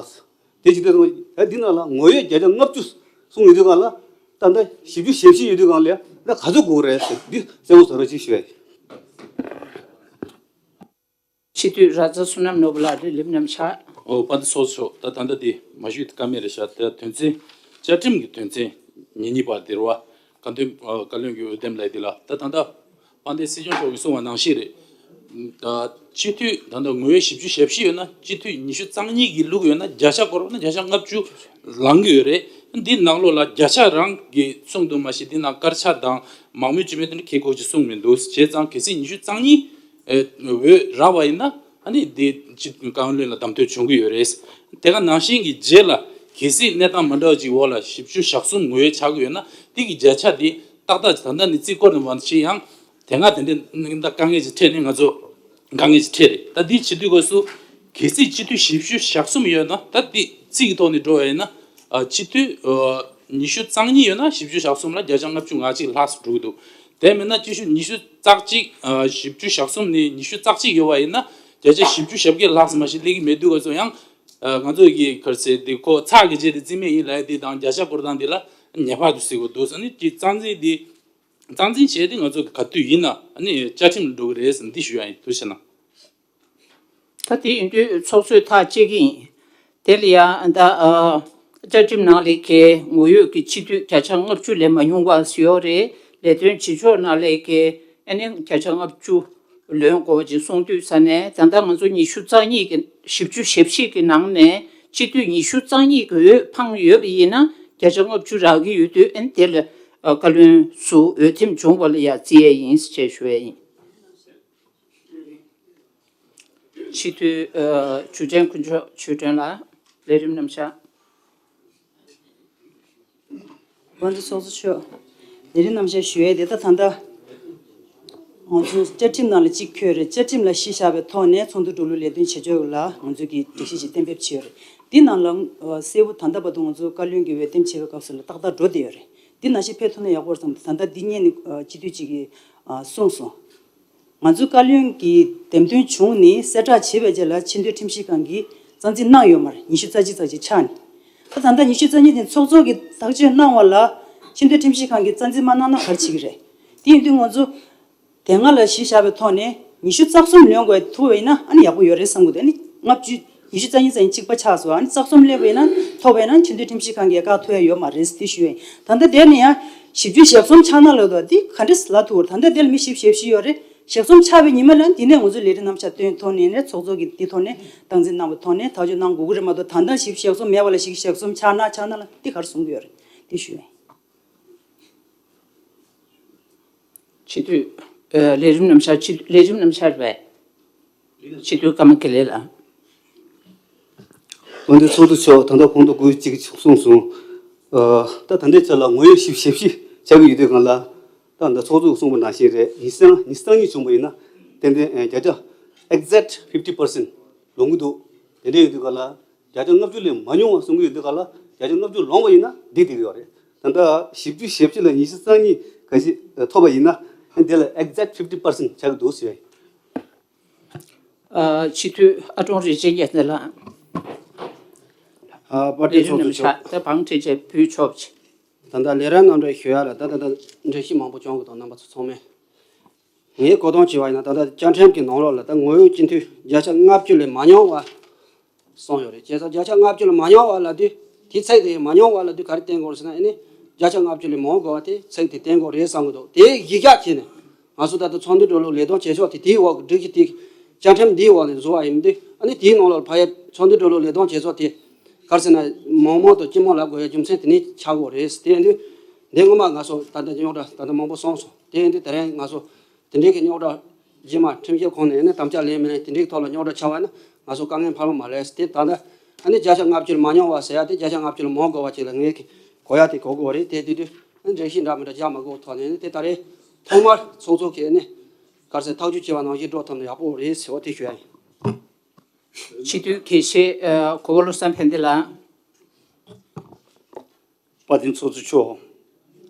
དེ་ཇི་ལྟར་སོང་ཨ་འདི་ནང་ལ་ངོ་ཡོད་བརྒྱ་ཆ་ལྔ་བཅུ་གསུངས་ཡོད་དུས་སྒང་ལ། ད་ལྟ་བཞི་བཅུ་ཞེ་བཞི་ཡོད་དུས་སྒང་ལ་ཡང་ད་ག་ཚོད་དགོས་རེད་ཟེར་འདི་གསལ་པོ་བཟོ་རོགས་ཅིག་ཞུ་ཡ་ཡིན། སྤྱི་འཐུས་ར་ཛ་བསོད་ནམས་ནོར་བུ་ལགས། ལས་རིམ་རྣམ་གཞག་ཨོ། དཔལ་ལྡན་ཚོགས་གཙོ་མཆོག་ད་ད་ལྟ་དེ་མ་ཞུས་ཀ་མེད་རེད་ཤག་དེ་དོན་ཚན་བཅའ་ཁྲིམས་ཀྱི་དོན་ཚན་ཉེར་གཉིས་པ་དེ་རེད་བ། བཀའ་བློན་ཨ་བཀའ་བློན་གྱི་འོས་འདེམས་ལས་དེ་ལ་ད་ད་ལྟ་དཔལ་ལྡན་སྲིད་སྐྱོང་མཆོག་གིས་གསུངས་པ་ནང་བཞིན་རེད། ད་སྤྱི་འཐུས་ད་ལྟ་ངོ་ཡོད་བཞི་བཅུ་ཞེ་བཞི་ཡོད་ན། སྤྱི་འཐུས་ཉི་ཤུ་རྩ་གཉིས་ཀྱིས་བླུགས་ཡོད་ན་བརྒྱ་ཆ་བསྐོར་བ་ན་བརྒྱ་ཆ་ལྔ་བཅུ་ལང་གི་ཡོད་རེད། འདི་ནང་ལོགས་ལ་བརྒྱ་ཆ་རང་གིས་གསུངས་འདུག་མ་གཞི་འདི་ནང་དཀར་ཆག་དང་མང་མོས་སྤྱི་མོས་དེ་འདྲ་གལ་དགོས་ཀྱི་གསུངས་མི་འདུག་བྱས་ཙང་གལ་སྲིད་ཉི་ཤུ་རྩ་གཉིས་ཨེ་འོས་རག་པ་ཡིན་ན་ཨ་ནི་དེ་སྤྱི་བཀའ་བློན་ལ་བདམས་ཐོན་བྱུང་གི་ཡོད་རེད། དེ་ག་ནང་བཞིན་གྱི་རྗེས་ལ་གལ་སྲིད་གནས་སྟངས་མ་འདྲ་བ་ཅིག་འོག་ལ་བཞི་བཅུ་ཞེ་གསུམ་ངོས་ཆགས་ཀྱི་ཡོད་ན་དེ་གི་བརྒྱ་ཆ་དེ་ཏག་ཏག་ད་ལྟ་ནས་རྩིས་སྐོར་ནས་མ་བྱེད་ཡང་དེ་སྔ་དེ་འདྲའི་དཀའ་ངལ་ཅིག་འཕྲད་ནས་ང་ཚོ་དཀའ་ངལ་ཅིག་འཕྲད་རེད། ད་དེ་བྱེད་དུས་སྐབས་སུ་གལ་སྲིད་སྤྱི་འཐུས་བཞི་བཅུ་ཞེ་གསུམ་ཡོད་ན། ད་དེ་རྩིས་ཀྱི་ཐོག་ནས་འགྲོ་བ་ཡིན་ན་ཨ་སྤྱི་འཐུས་ཨ་ཉི་ཤུ་རྩ་གཉིས་ཡོད་ན་བཞི་བཅུ་ཞེ་གསུམ་ལ་བརྒྱ་ཆ་ལྔ་བཅུ་ང་གཅིག་ལྷག་ཙམ་འགྲོ་གི་འདུག་དེ་མིན་ན་སྤྱི་འཐུས་ཉི་ཤུ་རྩ་གཅིག་ཨ་བཞི་བཅུ་ཞེ་གསུམ་ནས་ཉི་ཤུ་རྩ་གཅིག་ཡོད་པ་ཡིན་ན་བརྒྱ་ཆ་བཞི་བཅུ་ཞེ་བརྒྱད་ལྷག་ཙམ་མ་ཞིག་སླེབས་ཀྱི་མེད་དུས་སྐབས་སུ་ཡང་ཨ་ང་ཚོ་གི་ག་རེ་ཟེར་དེ་ཁོ་ཚགས་ཀྱི་རྗེས་དེ་རྩིས་མེད་ཡིན་ལབ་ཡ་དེ་དང་བརྒྱ་ཆ་སྐོར་སྟངས་དེ་ལ་ཉེས་པ་དུ་ཟེར་དགོས་འདུག་ཟེར་ནས་ཀྱི་རྩ་འཛིན་དེ་རྩ་འཛིན་བྱས་ཏེ་ང་ཚོ་གི་ག་དུས་ཡིན་ན་ཨ་ནི་བཅའ་ཁྲིམས་ལ་འགྲོ་གི་རེད་ཟེར་འདི་ཞུ་ཡ་ཡིན། ཐུགས་རྗེ་གནང་། ད་དེ་ཡིན་དུས་ཚོགས་གཙོས་ཐག་བཅད་ཀྱི་ཡིན། དེ་ལ་ཡང་ད་ཨ་བཅའ་ཁྲིམས་ནང་ལས་ཀའི་ངོ་ཡོད་ཀྱི་སྤྱི་འཐུས་བརྒྱ་ཆ་ལྔ་བཅུ་ལས་མ་ཉུང་བ་ཞིག་ཡོད་རེད། ལས་དོན་བྱེད་ཕྱོགས་ནང་ལས་ཀའི་ཨ་ནི་བརྒྱ་ཆ་ལྔ་བཅུ་ལོན་དགོས་པ་ཅིག་གསུངས་དུས་ས་ནས་ད་ལྟ་ང་ཚོ་ཉི་ཤུ་རྩ་གཉིས་ཀྱི་བཞི་བཅུ་ཞེ་བཞི་གི་ནང་ནས་སྤྱི་འཐུས་ཉི་ཤུ་རྩ་གཉིས་ཀྱི་འོས་འཕངས་ཡོད་པ་ཡིན་ན་བརྒྱ་ཆ་ལྔ་བཅུ་རག་གི་ཡོད་དུས་ཨ་ནི་དེ་ལ་ཨ་བཀའ་བློན་ཚོ་འོས་འདེམས་བྱུང་བ་ལ་ཡང་བརྩི་ཡས་ཡིན་ཞེས་ཞུ་ཡས་ཡིན། སྤྱི་འཐུས་ཨ་ཇུ་ཆེན་དཀོན་མཆོག་ཆོས་སྒྲོན་ལགས། ལས་རིམ་རྣམ་གཞག་དཔལ་ལྡན་ཚོགས་གཙོ་མཆོག་ལས་རིམ་རྣམ་གཞག་ཞུ་ཡས་དེ་ད་ད་ལྟ་ང་ཚོ་བཅའ་ཁྲིམས་ནང་ལ་གཅིག་འཁོད་རེད། བཅའ་ཁྲིམས་ལ་གཞི་བཞག་པའི་ཐོག་ནས་ཚོགས་འདུ་འགྲོ་ལུགས་ལས་དོན་བྱེད་ཕྱོགས་ལ་ང་ཚོ་གིས་སྒྲིག་གཞི་ཞིག་གཏན་འབེབས་བྱས་ཡོད་རེད། འདི་ནང་ལ་ཨ་གསལ་པོ་ད་ལྟ་བར་དུ་ང་ཚོ་བཀའ་བློན་གྱི་འོས་འདེམས་བྱེད་པའི་སྐབས་སུ་ལ་ཏག་ཏག་འགྲོ་བསྡད་ཡོད་རེད། འདི་ནང་བཞིན་ཕེབས་ཐུབ་ན་ཡག་པོ་རེད་བསམ་འདུག་ད་ལྟ་འདི་སྔོན་ནས་ཨ་སྤྱི་འཐུས་གཅིག་གིས་ཨ་གསུངས་སོང་། ང་ཚོའི་བཀའ་བློན་གྱི་འདེམས་ཐོན་བྱུང་ནས་གསལ་བསྒྲགས་བྱས་པའི་རྗེས་ལ་ཆེས་མཐོའི་ཁྲིམས་ཞིབ་ཁང་གིས་རྩ་འཛིན་གནང་ཡོད་མ་རེད། ཉི་ཤུ་རྩ་གཅིག་རྩ་གཅིག་ཆགས་ནས། ད་ད་ལྟ་ཉི་ཤུ་རྩ་གཉིས་དེ་ཚོགས་གཙོ་གིས་ཐག་གཅོད་གནང་བ་ལ་ཆེས་མཐོའི་ཁྲིམས་ཞིབ་ཁང་གིས་རྩ་འཛིན་མ་གནང་ན་ག་རེ་བྱེད་ཀྱི་རེད། དེ་ཡིན་དུས་ང་ཚོ་དེ་སྔ་ལ་གཞི་བཞག་པའི་ཐོག་ནས་ཉི་ཤུ་རྩ་གསུམ་ལོན་དགོས་ཐུབ་པ་ཡིན་ན་ཨ་ནི་ཡག་པོ་ཡོད་རེད་བསམ་གི་འདུག་ཨ་ནི་ལྔ་བཅུ་ཉི་ཤུ་རྩ་གཉིས་རྩ་གཉིས་གཅིག་པ་ཆགས་སོང་། ཨ་ནི་རྩ་གསུམ་སླེབས་པ་ཡིན་ན་ཐོབ་པ་ཡིན་ན་ཆེས་མཐོའི་ཁྲིམས་ཞིབ་ཁང་གིས་བཀག་ཐུབ་ཡ་ཡོད་མ་རེད་དེ་ཞུ་ཡ་ཡིན། ད་ལྟ་དེ་ནས་ཡང་བཞི་བཅུ་ཞེ་གསུམ་ཆགས་ན་ལབ་འདུག་འདི་ག་འདྲས་ལབ་ཐུབ་རེད། ད་ལྟ་དེ་ལ་མི་བཞི་བཅུ་ཞེ་བཞི་ཡོད་རེད། ཞག་གསུམ་ཆགས་པའི་ཉི་མ་ལ་དེ་ནས་ང་ཚོས་ལས་རིམ་རྣམ་གཞག་བཏོན་ཐོག་ནས་ནས་ཚོགས་གཙོ་གིས་དེ་ཐོག་ནས་སྟངས་འཛིན་གནང་བའི་ཐོག་ནས་ཐག་གཅོད་གནང་དགོས་ཀྱི་རེད་མ་གཏོགས། ད་ལྟ་ཞིབ་ཞག་གསུམ་མེད་པ་ལ་ཞིག་ཞག་གསུམ་ཆགས་ན་ཆགས་ན་ལ་དེ་ག་རེ་གསུང་གི་ཡོད་རེད། དེ་ཞུ་ཡིན། སྤྱི་འཐུས། ཨ། ལས་རིམ་རྣམ་གཞག་སྤྱི་ལས་རིམ་རྣམ་གཞག་རེད་པས། སྤྱི་འཐུས་ཀརྨ་དགེ་ལེགས་ལགས། དཔལ་ལྡན་ཚོགས་གཙོ་མཆོག་ད་ལྟ་གོང་དུ་དགུ་གཅིག་གསུངས་སོང་། ཨ། ད་ད་ལྟའི་ཆ་ལ་ངོ་ཡོད་ཞིབ་ཞིབ་ཞིབ་བྱ་གི་ཡོད་དུས་སྒང་ལ། ད་ད་ཚོགས་གཙོས་གསུངས་པ་ནང་བཞིན་རེད། ཉི་ཤུ་རྩ་ཉི་ཤུ་རྩ་གཉིས་བྱུང་བ་ཡིན་ན་ཏན་ཏན་བརྒྱ་ཆ་exact fifty percent ལོང་གི་འདུག་དེ་འདྲ་ཡོད་དུས་སྒང་ལ་བརྒྱ་ཆ་ལྔ་བཅུ་ལས་མ་ཉུང་བ་གསུང་གི་ཡོད་དུས་སྒང་ལ་བརྒྱ་ཆ་ལྔ་བཅུ་ལོངས་པ་ཡིན་ན་འགྲིག་བསྡད་ཀྱི་ཡོད་རེད། ད་ལྟ་བཞི་བཅུ་ཞེ་བཞི་ལ་ཉི་ཤུ་རྩ་གཉིས་ག་ཞིག་ཐོབ་པ་ཡིན་ན་དེ་ལ་exact fifty percent ཆགས་ཀྱི་འདུག་ཟེར་བ་ཡིན། ཨ། སྤྱི་འཐུས་ཨ་ཀྲོང་རིན་ཆེན་རྒྱལ་མཚན་ལགས། ཨ། དཔལ་ལྡན་ཚོགས་གཙོ་མཆོག་ད་བང་ཁྲིད་བྱས་ཕུལ་ཆོག་པ་བྱེད། ད་ལྟ་ལས་རིམ་རྣམ་གཞག་ཞུ་ཡ་ལ་ད་ད་ལྟ་འགྲེལ་བཤད་མང་པོ་བྱུང་གི་འདུག་རྣམ་པ་ཚོ་ཚང་མས། ངས་གོ་སྟངས་བྱས་པ་ཡིན་ན་ད་ལྟ་བཅའ་ཁྲིམས་ཀྱི་ནང་ལོགས་ལ་ད་ངོ་ཡོད་སྤྱི་འཐུས་བརྒྱ་ཆ་ལྔ་བཅུ་ལས་མ་ཉུང་བ་གསུངས་ཡོད་རེད། བྱས་ཙང་བརྒྱ་ཆ་ལྔ་བཅུ་ལས་མ་ཉུང་བ་ལབ་དུས་དེའི་ཚིག་དེ་མ་ཉུང་བ་ལབ་དུས་ག་རེ་བསྟན་དགོས་རེད་ཟེར་ན། ཨ་ནི་བརྒྱ་ཆ་ལྔ་བཅུ་ལས་མང་དགོས་པ་དེ་ཚིག་དེ་བསྟན་དགོས་རེད་བསམ་གྱི་འདུག་དེ་གཞི་བཞག་བྱས་ནས་ང་ཚོ་ད་ལྟ་ཚོགས་འདུ་གྲོས་ཚོགས་ལས་དོན་བྱེད་ཕྱོགས་དེ་དེའི་འོག་གི་སྒྲིག་གཞི་དེ་བཅའ་ཁྲིམས་འདིའི་འོག་ནས་བཟོ་བ་ཡིན་དུས། ཨ་ནི་དེའི་ནང་ལ་ཕ་ཡ་ཚོགས་འདུ་གྲོས་ཚོགས་ལས་དོན་བྱེད་ཕྱོགས་དེ་ག་རེ་ཟེར་ན་མང་མང་དང་སྤྱི་མང་ལབ་དགོས་ཡ་རྒྱུ་མཚན་དེ་ནས་ཆགས་དགོས་རེད། དེ་ཡིན་དུས་འདི་སྔོན་མ་ང་ཚོ་ད་ལྟ་རྙོག་དྲ་ད་ལྟ་མང་པོ་སོང་སོང་། དེ་ཡིན་དུས་དེ་རིང་ང་ཚོ་དེ་འདྲའི་གི་རྙོག་དྲ་རྗེས་མ་ཁྲིམས་ཞིབ་ཁང་ནས་ནི་དམ་བཅའ་ལེན་མི་ལེན་དེ་འདྲའི་ཐོག་ལ་རྙོག་དྲ་ཆགས་པ་ན་ང་ཚོ་དཀའ་ངལ་འཕར་བ་མ་རེད། དེ་ད་ལྟ་ཨ་ནི་བརྒྱ་ཆ་ལྔ་བཅུ་ལས་མ་ཉུང་བ་ཟེར་ཡ་དེ་བརྒྱ་ཆ་ལྔ་བཅུ་ལས་མང་དགོས་པ་ཅིག་ལ་ངས་གི་གོ་ཡ་དེ་གོ་དགོས་རེད། དེ་དེ་དུས་ཨ་ནི་འགྲེལ་བཤད་འདྲ་མི་འདྲ་རྒྱག་མ་དགོས་ཐོག་ནས་ནི་དེ་ད་རེས་ཐོག་མར་ཚོགས་གཙོ་གིས་ནི་ག་རེ་ཟེར་ཐག་གཅོད་བྱས་པ་ནང་བཞིན་འགྲོ་ཐུབ་ན་ཡག་པོ་རེད་ཟེར་བ་དེ་ཞུ་ཡ་ཡིན། སྤྱི་འཐུས་དགེ་བཤེས་ཨ་གོ་བོ་བློ་བཟང་ཕན་བདེ་ལགས། དཔལ་ལྡན་ཚོགས་གཙོ་མཆོག་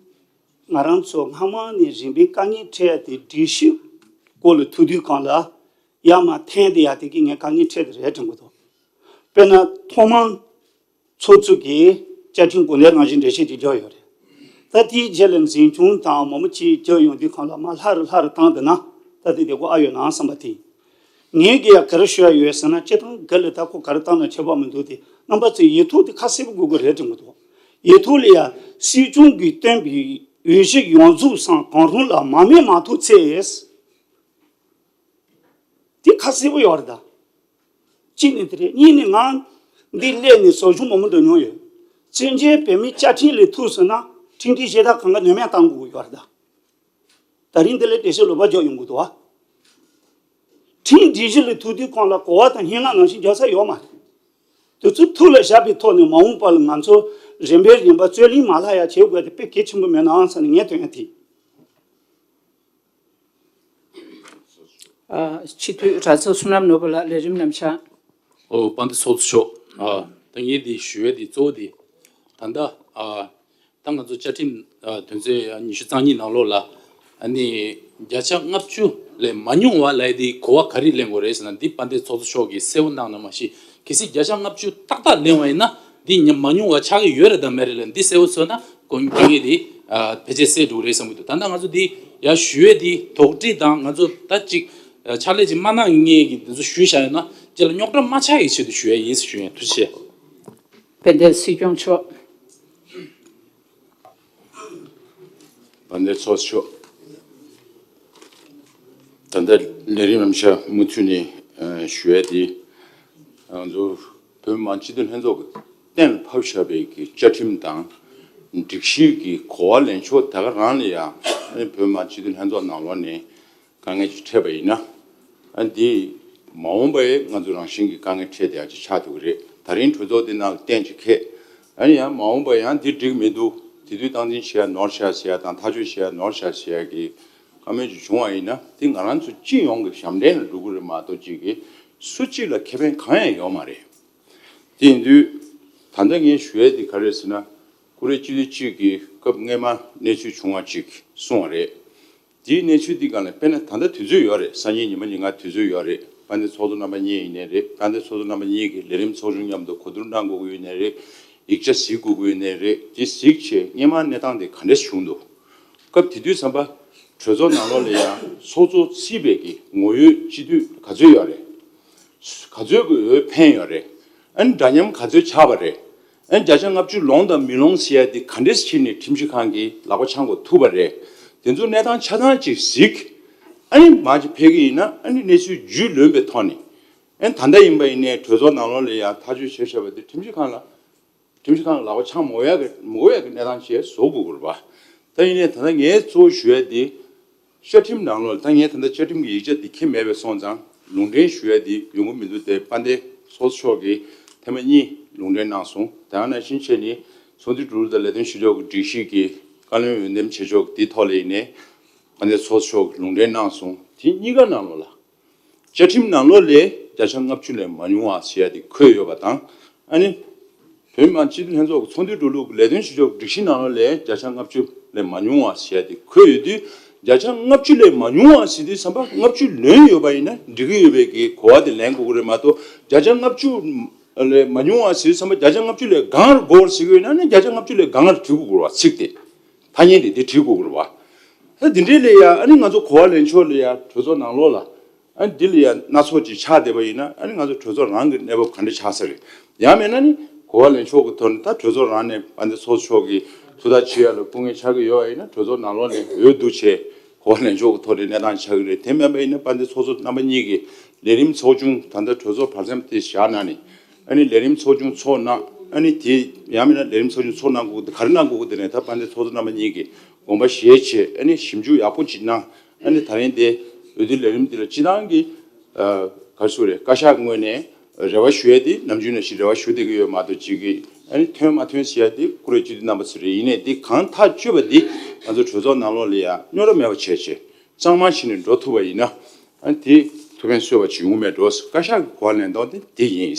ང་རང་ཚོ་སྔ་མ་ནས་རིམ་པས་དཀའ་ངལ་འཕྲད་ཡ་དེ་སྒྲིག་གཞི་སྐོར་ལ་ཐུག་དུས་སྒང་ལ་ཡར་མར་འཐེན་བསྡད་ཡ་དེ་གིས་ངས་དཀའ་ངལ་འཕྲད་དེ་རེད་དྲན་གྱི་འདུག་དཔེར་ན་ཐོག་མར་ཚོགས་གཙོ་གིས་བཅའ་ཁྲིམས་དགོངས་དོན་ནང་བཞིན་འགྲེལ་བཤད་ཅིག་བརྒྱབ་ཡོད་རེད། ད་དེའི་རྗེས་ལ་འཛིན་སྐྱོང་དང་མང་པོ་ཅིག་བརྒྱབ་ཡོང་དུས་སྒང་ལ་མར་ལྷག་རུ་ལྷག་རུ་བཏང་བསྡད་ན་ད་དེ་བདེ་པོ་ཨ་ཡོད་ན་བསམ་པ་དེ་ཡིན། ངས་གི་ཡ་ག་རེ་ཞུ་ཡ་ཡོད་ཟེར་ན། སྤྱིར་བཏང་ག་ལ་ད་ཁོ་ག་རེ་བཏང་ན་ཁྱད་པར་མི་འདུག་དེ་རྣམ་པ་ཚོས་ཡིག་ཐོག་དེ་ཁ་གསལ་པོ་དགོས་ཀྱི་རེད་དྲན་གྱི་འདུག་ཡིག་ཐོག་ལ་ཡ་སྲིད་སྐྱོང་གིས་བཏོན་པའི་འོས་གཞི་ཡོངས་རྫོགས་སམ་གང་རུང་ལ་མ་མེད་མ་ཐོག་ཚད་དེ་ཁ་གསལ་པོ་ཡོད་རེད་ད། གཅིག་ནས་དེ་རེད། གཉིས་ནས་ང་འདི་སླེབས་ནས་ཟབ་སྦྱོང་མང་པོ་འགྲོ་མྱོང་ཡོད། བཙན་བྱོལ་བོད་མིའི་བཅའ་ཁྲིམས་ལས་ཐུག་སོང་ན་ཁྲིམས་སྒྲིག་གཞི་དག་གང་ག་ནུས་མེད་བཏང་དགོས་ཀྱི་ཡོད་རེད་ད། ད་རིང་འདི་ལ་འགྲེལ་བཤད་ལོག་པ་རྒྱག་ཡོང་གི་འདུག་བ། ཁྲིམས་སྒྲིག་གཞི་ལ་ཐུག་དུས་སྒང་ལ་གོ་བ་དང་སྙན་ངག་ནང་བཞིན་རྒྱག་ས་ཡོད་མ་རེད། དེ་ཚོ་ཐུགས་ལ་བཞག་པའི་ཐོག་ནས་མ་འོངས་པ་ལ་ང་ཚོ་རིམ་པས་རིམ་པ་རྩོད་ལེན་མ་ལྷག་ཡ་བྱེད་དགོས་དེ་དཔེ་གལ་ཆེན་པོ་མེད་ནའང་བསམ་ནས་ངས་དོན་ཡ་དེ། ཨ། སྤྱི་འཐུས་གྲྭ་ཚང་བསོད་ནམས་ནོར་བུ་ལགས་ལས་རིམ་རྣམ་གཞག། ཨོ། དཔལ་ལྡན་ཚོགས་གཙོ་མཆོག་ཨ། ད་ངས་འདི་ཞུ་ཡས་འདི་གཙོ་བོ་འདི་ད་ལྟ་ཨ། ད་ང་ཚོ་བཅའ་ཁྲིམས་ཨ། དོན་ཚན་ཉི་ཤུ་རྩ་གཉིས་ནང་ལོགས་ལ་ཨ་ནི་བརྒྱ་ཆ་ལྔ་བཅུ་ལས་མ་ཉུང་བ་ལབ་ཡས་འདི་གོ་བ་ག་རེ་ལེན་དགོས་རེད་ཟེར་ན། འདི་དཔལ་ལྡན་ཚོགས་གཙོ་མཆོག་གིས་གསལ་བོ་གནང་ན་མ་གཞི་གལ་སྲིད་བརྒྱ་ཆ་ལྔ་བཅུ་ཏག་ཏག་ལེན་པ་ཡིན་ན་འདི་ཉམས་མ་ཉུང་བ་ཆགས་ཀྱི་ཡོད་རེད་དམ་མེད་རེད་ལབ། འདི་གསལ་བོ་བཟོས་ན་དཀའ་ངལ་འདི་ཨ། ཕལ་ཆེར་སེལ་འགྲོ་གི་རེད་བསམ་གྱི་འདུག་ད་ལྟ་ང་ཚོ་འདི་ཡར་ཞུ་ཡས་འདི་དོགས་འདྲི་དང་ང་ཚོ་ད་ཅིག་ཕྱག་ལས་ཅིག་མ་གནང་མཁན་གྱི་འདི་ཚོ་ཞུས་བཞག་ཡོད་ན་རྗེས་ལ་རྙོག་དྲ་མ་ཆགས་ཡས་ཆེད་དུ་ཞུ་ཡས་ཡིན་ཞུ་ཡས། ཐུགས་རྗེ་ཆེ། དཔལ་ལྡན་སྲིད་སྐྱོང་མཆོག་དཔལ་ལྡན་ཚོགས་གཙོ་མཆོག་ད་ལྟ་ལས་རིམ་རྣམ་གཞག་མུ་མཐུད་ནས་ཞུ་ཡས་དེ། ང་ཚོ་བོད་མི་མང་སྤྱི་འཐུས་ལྷན་ཚོགས་ཀྱིས་གཏན་ལ་ཕབ་བཞག་པའི་གི་བཅའ་ཁྲིམས་དང་སྒྲིག་གཞི་གི་གོ་བ་ལེན་ཕྱོགས་དེ་ག་རང་ལ་ཡང་བོད་མི་མང་སྤྱི་འཐུས་ལྷན་ཚོགས་ནང་ལོགས་ནས་དཀའ་ངལ་ཅིག་འཕྲད་པ་ཡིན་ན། ཨ། འདི་མ་འོངས་པ་ཡི་ང་ཚོ་རང་བཞིན་གྱི་དཀའ་ངལ་འཕྲད་བསྡད་ཡ་ཅིག་ཆགས་ཐུབ་ཀྱི་རེད། ད་རིང་གྲོས་ཚོགས་འདི་ནང་ལ་གཏན་ཅིག་འཁེལ། ཨ་ནི་ཡང་མ་འོངས་པ་ཡང་འདི་འགྲིག་མི་འདུག་དེ་དུས་སྟངས་འཛིན་བྱེད་ཡ་ནོར་ཤག་ཟེར་ཡ་དང་ཐག་གཅོད་བྱེད་ཡ་ནོར་ཤག་ཟེར་ཡ་གི་བཀའ་མོལ་ཅིག་བྱུང་བ་ཡིན་ན་འདི་ང་རང་ཚོ་སྤྱི་ཡོངས་ཀྱི་ཞབས་འདྲེན་ལ་འགྲོ་གི་རེད་མ་གཏོགས་ཅིག་གི་སུ་གཅིག་ལ་ཁེ་ཕན་གང་ཡང་ཡོད་མ་རེད། དེ་ཡིན་དུས་ད་ལྟ་ངས་ཞུ་ཡ་འདི་ག་རེ་རེད་ཟེར་ན། ཀུ་རེ་སྤྱི་འཐུས་གཅིག་གིས་སྐབས་སྔོན་མ་གནས་ཚུལ་བྱུང་བ་ཅིག་གསུངས་པ་རེད། དེའི་གནས་ཚུལ་འདི་སྒང་ལ་དཔེར་ན་ད་ལྟ་དུས་ཚོད་ཡོད་རེད། སང་ཉིན་ཉི་མ་ཉིན་གང་དུས་ཚོད་ཡོད་རེད། དཔལ་ལྡན་ཚོགས་གཙོ་རྣམ་པ་གཉིས་ཡིན་ནའི་རེད། དཔལ་ལྡན་ཚོགས་གཙོ་རྣམ་པ་གཉིས་ཀྱིས་ལས་རིམ་ཚོགས་ཆུང་མཉམ་དུ་གོ་བསྡུར་གནང་དགོས་ཀྱི་ཡོད་ནའི་རེད། ཡིག་ཆ་གཟིགས་དགོས་ཀྱི་ཡོད་ནའི་རེད། དེ་གཟིགས་བྱས་སྔོན་མ་གནས་སྟངས་དེ་ག་འདྲས་བྱུང་འདུག་སྐབས་དེ་དུས་ཙམ་པ་གྲོས་ཚོགས་ནང་ལོགས་ལ་ཡང་ཚོགས་གཙོ་རྩིས་པའི་གི་ངོ་ཡོད་སྤྱི་འཐུས་ག་ཚོད་ཡོད་རེད། ག་ཚོད་ཀྱི་འོས་འཕེན་ཡོད་རེད། ཨ་ནི་འདྲ་མཉམ་ག་ཚོད་ཆགས་པ་རེད། ཨ་ནི་བརྒྱ་ཆ་ལྔ་བཅུ་ལོངས་དང་མི་ལོངས་ཟེར་ཡ་དེ་ག་འདྲས་བྱས་ནས་ཁྲིམས་ཞིབ་ཁང་གིས་ལག་པ་འཆང་དགོས་ཐུག་པ་རེད། དེ་ཚོ་གནས་སྟངས་ཆ་ཚང་ཅིག་གཟིགས། ཨ་ནི་མར་ཅིག་ཕེབས་ཀྱི་ཡིན་ན། ཨ་ནི་གནས་ཚུལ་རྒྱུས་ལོན་པའི་ཐོག་ནས། ཨ་ནི་ད་ལྟ་ཡིན་པ་ཡིན་ནའི་གྲོས་ཚོགས་ནང་ལོགས་ལ་ཡ་ཐག་གཅོད་བྱས་བཞག་པ་དེ་ཁྲིམས་ཞིབ་ཁང་ལ། ཁྲིམས་ཞིབ་ཁང་ལ་ལག་པ་འཆང་མ་དགོས་ཡག་གི་མ་དགོས་ཡག་གི་གནས་སྟངས་ཅིག་བཟོ་དགོས་ཀྱི་རེད་པ། ད་ཡིན་ནའི་ད་ལྟ་ངས་གཙོ་བོ་ཞུ་ཡ་དེ། བཅའ་ཁྲིམས་ནང་ལོགས་ལ། ད་ངས་ད་ལྟ་བཅའ་ཁྲིམས་ཀྱི་ཡིག་ཆ་དེ་འཁྱེར་མེད་པས་སོང་ཙང་ལུང་འདྲེན་ཞུ་ཡ་དེ་ཡོང་གི་མི་འདུག་སྟེ། དཔལ་ལྡན་ཚོགས་གཙོ་མཆོག་གིས་ཐེངས་མ་གཉིས་ལུང་འདྲེན་གནང་སོང་། དེ་ནང་བཞིན་བྱས་ནས་ཚོགས་འདུ་གྲོལ་དུས་ལས་དོན་ཞུ་ཕྱོགས་ཀྱི་སྒྲིག་གཞི་གི་བཀའ་བློན་འོས་འདེམས་བྱེད་ཕྱོགས་དེའི་ཐོག་ལ་ཡིན་ནའི་དཔལ་ལྡན་ཚོགས་གཙོ་མཆོག་གིས་ལུང་འདྲེན་གནང་སོང་། དེ་གཉིས་ཀ་ནང་ལོགས་ལ། བཅའ་ཁྲིམས་ནང་ལོགས་ལ་བརྒྱ་ཆ་ལྔ་བཅུ་ལས་མ་ཉུང་བ་ཟེར་ཡ་དེ་འཁོད་ཡོད་པ་དང་། ཨ་ནི་བོད་མི་མང་སྤྱི་འཐུས་ལྷན་ཚོགས་ཀྱི་ཚོགས་འདུའི་འགྲོ་ལུགས་ཀྱི་ལས་དོན་བྱེད་ཕྱོགས་སྒྲིག་གཞི་ནང་ལོགས་ལ་བརྒྱ་ཆ་ལྔ་བཅུ་ལས་མ་ཉུང་བ་ཟེར་ཡ་དེ་འཁོད་ཡོད་དུས། བརྒྱ་ཆ་ལྔ་བཅུ་ལས་མ་ཉུང་བ་ཟེར་དུས་ཙམ་པ་ལྔ་བཅུ་ལོན་ཡོད་པ་ཡིན་ན་འགྲིག་གི་ཡོད་པའི་གི་གོ་བ་དེ་ལེན་དགོས་ཀྱི་རེད་མ་གཏོགས། བརྒྱ་ཆ་ལྔ་བཅུ་ལས་མ་ཉུང་བ་ཟེར་དུས་ཙམ་པ་བརྒྱ་ཆ་ལྔ་བཅུ་ལས་གང་རུ་འགོར་ཟེར་གྱི་ཡོད་ན་ནི། བརྒྱ་ཆ་ལྔ་བཅུ་ལས་གང་རུ་བྲིས་དགོས་ཀྱི་རེད་པ། ཚིག་དེ། ཐ་སྙད་དེ་དེ་བྲིས་དགོས་ཀྱི་རེད་པ། ད་དེ་འདྲའི་ལ་ཡ། ཨ་ནི་ང་ཚོ་གོ་བ་ལེན་ཕྱོགས་ལ་ཡ། གྲོས་ཚོགས་ནང་ལོགས་ལ། ཨ་ནི་འདི་ལ་ཡ་སྣ་ཚོགས་ཅིག་ཆགས་བསྡད་པ་ཡིན་ན། ཨ་ནི་ང་ཚོ་གྲོས་ཚོགས་རང་གི་གནས་བབ་ག་འདྲ་ཆགས་ས་རེད། ཡང་མིན་ན་ནི་གོ་བ་ལེན་ཕྱོགས་ཀྱི་ཐོག་ནས། ད་གྲོས་ཚོགས་རང་ནས་དཔལ་ལྡན་ཚོགས་གཙོ་མཆོག་གིས་ཐུགས་ཐག་གཅོད་ཡ་ལ་སྐུ་ངལ་ཆགས་ཀྱི་ཡོད་པ་ཡིན་ན། གྲོས་ཚོགས་ནང་ལོགས་ནས་འོས་བསྡུ་བྱས་གོ་བ་ལེན་ཕྱོགས་ཀྱི་ཐོག་ནས་གནས་སྟངས་ཆགས་ཀྱི་རེད། དེ་མིན་པ་ཡིན་ན་དཔལ་ལྡན་ཚོགས་གཙོ་རྣམ་པ་གཉིས་ཀྱིས་ལས་རིམ་ཚོགས་ཆུང་། ད་ལྟ་གྲོས་ཚོགས་བར་མཚམས་དེ་བཞག་གནང་ནས། ཨ་ནི་ལས་རིམ་ཚོགས་ཆུང་ཚོགས་གནང་། ཨ་ནི་དེ་ཡང་མིན་ན་ལས་རིམ་ཚོགས་ཆུང་ཚོགས་གནང་དགོས་ཀྱི་དེ་ག་རེ་གནང་དགོས་ཀྱི་དེ་ནས། ད་དཔལ་ལྡན་ཚོགས་གཙོ་རྣམ་པ་གཉིས་ཀྱིས་དགོངས་པ་བཞེས་བྱས། ཨ་ནི་ཞིབ་འཇུག་ཡག་པོ་ཅིག་གནང་། ཨ་ནི་ད་རིང་དེ་འོས་བསྡུ་ལས་རིམ་འདི་ལ་སྤྱི་བཏང་གི། ཨ། ག་རེ་ཟེར་དགོས་རེད། བཀའ་ཤག་ངོས་ནས་རེ་བ་ཞུ་ཡ་དེ་ནམ་རྒྱུན་ནང་བཞིན་རེ་བ་ཞུ་བསྡད་ཀྱི་ཡོད་མ་གཏོགས། ཅིག་གི་ཨ་ནི་ཐོན་མ་ཐོན་ཟེར་ཡ་དེ་བཀུར་འོས་སྤྱི་འཐུས་རྣམ་པ་ཚོ་རེད། ཡིན་ནའི་འདི་གང་ཐག་ཆོད་པ་འདི་ང་ཚོ་གྲོས་ཚོགས་ནང་ལོགས་ལ་ཡ་རྙོག་དྲ་མེད་པ་བྱས་བྱས་གཙང་མ་བྱས་ནས་འགྲོ་ཐུབ་པ་ཡིན་ན། ཨ་ནི་དེ་ཐུགས་ཕན་གསོས་པ་ཅིག་ཡོང་གི་མེད་འགྲོ། བཀའ་ཤག་གི་གོ་བ་ལེན་སྟངས་དེ་འདི་ཡིན།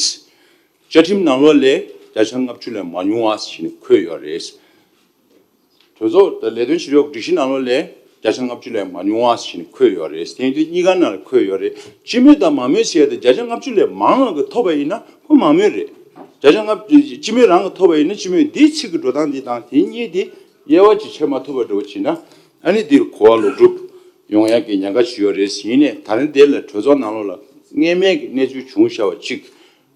བཅའ་ཁྲིམས་ནང་ལོགས་ལ་བརྒྱ་ཆ་ལྔ་བཅུ་ལས་མ་ཉུང་བ་ཟེར་ནས་འཁོད་ཡོད་རེད། གྲོས་ཚོགས་དང་ལས་དོན་བྱེད་ཕྱོགས་སྒྲིག་གཞི་ནང་ལོགས་ལ་བརྒྱ་ཆ་ལྔ་བཅུ་ལས་མ་ཉུང་བ་ཟེར་ནས་འཁོད་ཡོད་རེད། དེ་ཡིན་དུས་གཉིས་ཀ་ནང་ལ་འཁོད་ཡོད་རེད། སྤྱི་མོས་དང་མང་མོས་ཟེར་ཡ་དེ། བརྒྱ་ཆ་ལྔ་བཅུ་ལས་མང་བ་གིས་ཐོབ་པ་ཡིན་ན་ཁོ་མང་མོས་རེད། བརྒྱ་ཆ་ལྔ་བཅུ། སྤྱི་མོས་རང་གིས་ཐོབ་པ་ཡིན་ན་སྤྱི་མོས། འདིའི་ཚིག་གི་འགྲོ་སྟངས་འདི་དང་དེ་གཉིས་དེ་དབྱེ་བ་ཅིག་ཕྱེ་མ་ཐུབ་པ་འདྲ་བོ་བྱས་ན། ཨ་ནི་འདིར་གོ་བ་ལོག་སྒྲུབ་ཡོང་ཡག་གི་ཉེན་ཁ་ཅིག་ཡོད་རེད། ཡིན་ནའི་ད་རིང་འདི་ལ་གྲོས་ཚོགས་ནང་ལོགས་ལ་སྔོན་མའི་གི་གནས་ཚུལ་བྱུང་བཞག་པ་ཅིག་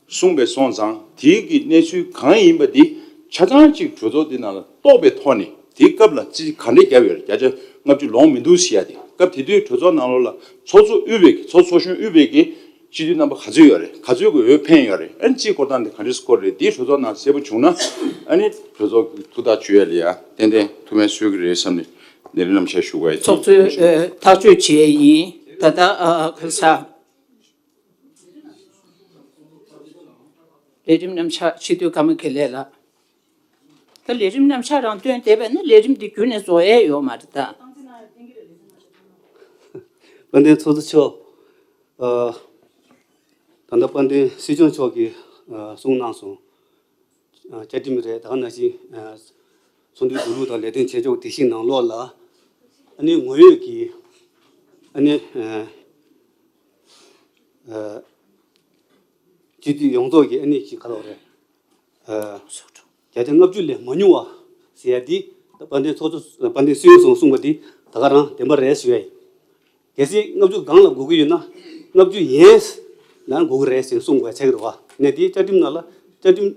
གསུངས་པས་སོང་ཙང་། དེའི་གི་གནས་ཚུལ་གང་ཡིན་པ་འདི་ཆ་ཚང་ཅིག་གྲོས་ཚོགས་འདི་ནང་ལ་གཏོགས་པའི་ཐོག་ནས། དེའི་སྐབས་ལ་རྩིས་ག་འདྲས་བརྒྱབ་ཡོད་རེད། བརྒྱ་ཆ་ལྔ་བཅུ་ལོངས་མི་འདུག་ཟེར་ཡ་དེ། སྐབས་དེ་དུས་གྲོས་ཚོགས་ནང་ལོགས་ལ་ཚོགས་གཙོ་དབུས་པའི་གི། ཚོགས་གཙོ་ཚོགས་གཞོན་དབུས་པའི་གི་སྤྱི་འཐུས་རྣམ་པ་ག་ཚོད་ཡོད་རེད། ག་ཚོད་ཀྱི་འོས་འཕེན་ཡོད་རེད། ཨ་ནི་རྩིས་སྐོར་སྟངས་དེ་ག་འདྲས་སྐོར་རེད། འདི་གྲོས་ཚོགས་ནང་གསལ་པོ་བྱུང་ན། ཨ་ནི་གྲོས་ཚོགས་ཀྱི་ཐུགས་ཐག་གཅོད་ཡ་ལ་ཡ་ཏན་ཏན་ཐུགས་ཕན་གསོས་ཀྱི་རེད་བསམ་ནས་ལས་རིམ་རྣམ་གཞག་ཞུ་དགོས་ཡ། ཚོགས་གཙོས་ཨ་ཐག་གཅོད་བྱས་ཡིན། ད་ལྟ་ཨ་ཁ་ས། ལས་རིམ་རྣམ་གཞག་སྤྱི་འཐུས་ཀརྨ་དགེ་ལེགས་ལགས། ད་ལས་རིམ་རྣམ་གཞག་རང་བཏོན་བསྡད་པས་ན་ལས་རིམ་འདི་རྒྱུན་ནས་རྫོགས་ཡས་ཡོད་མ་རེད་ད། དཔལ་ལྡན་ཚོགས་གཙོ་མཆོག་ཨ། ད་ལྟ་དཔལ་ལྡན་སྲིད་སྐྱོང་མཆོག་གིས་ཨ་གསུངས་གནང་སོང་། ཨ། བཅའ་ཁྲིམས་རེད། ད་ག་ནང་བཞིན་ཨ་ཚོགས་འདུའི་འགྲོ་ལུགས་དང་ལས་དོན་བྱེད་ཕྱོགས་སྒྲིག་གཞི་ནང་ལོགས་ལ། ཨ་ནི་ངོ་ཡོད་ཀྱི་ཨ་ནི་ཨ་ཨ་སྤྱི་འཐུས་ཡོངས་རྫོགས་ཀྱི་ཨ་ནི་ཅིག་ག་ལབ་རེད། ཨ་བརྒྱ་ཆ་ལྔ་བཅུ་ལས་མ་ཉུང་བ་ཟེར་ཡ་འདི་དཔལ་ལྡན་ཚོགས་གཙོ། དཔལ་ལྡན་སྲིད་སྐྱོང་མཆོག་གསུངས་པ་འདི་ད་ག་རང་བདེན་པ་རེད་ཞུ་ཡ་ཡིན། གལ་སྲིད་ལྔ་བཅུ་སྒང་ལ་དགོས་ཀྱི་ཡོད་ན། ལྔ་བཅུ་ཡན་ན་དགོས་ཀྱི་རེད་ཟེར་གསུངས་དགོས་ཆགས་ཀྱི་རེད་པ། ནས་དེའི་བཅའ་ཁྲིམས་ནང་ལ་བཅའ་ཁྲིམས་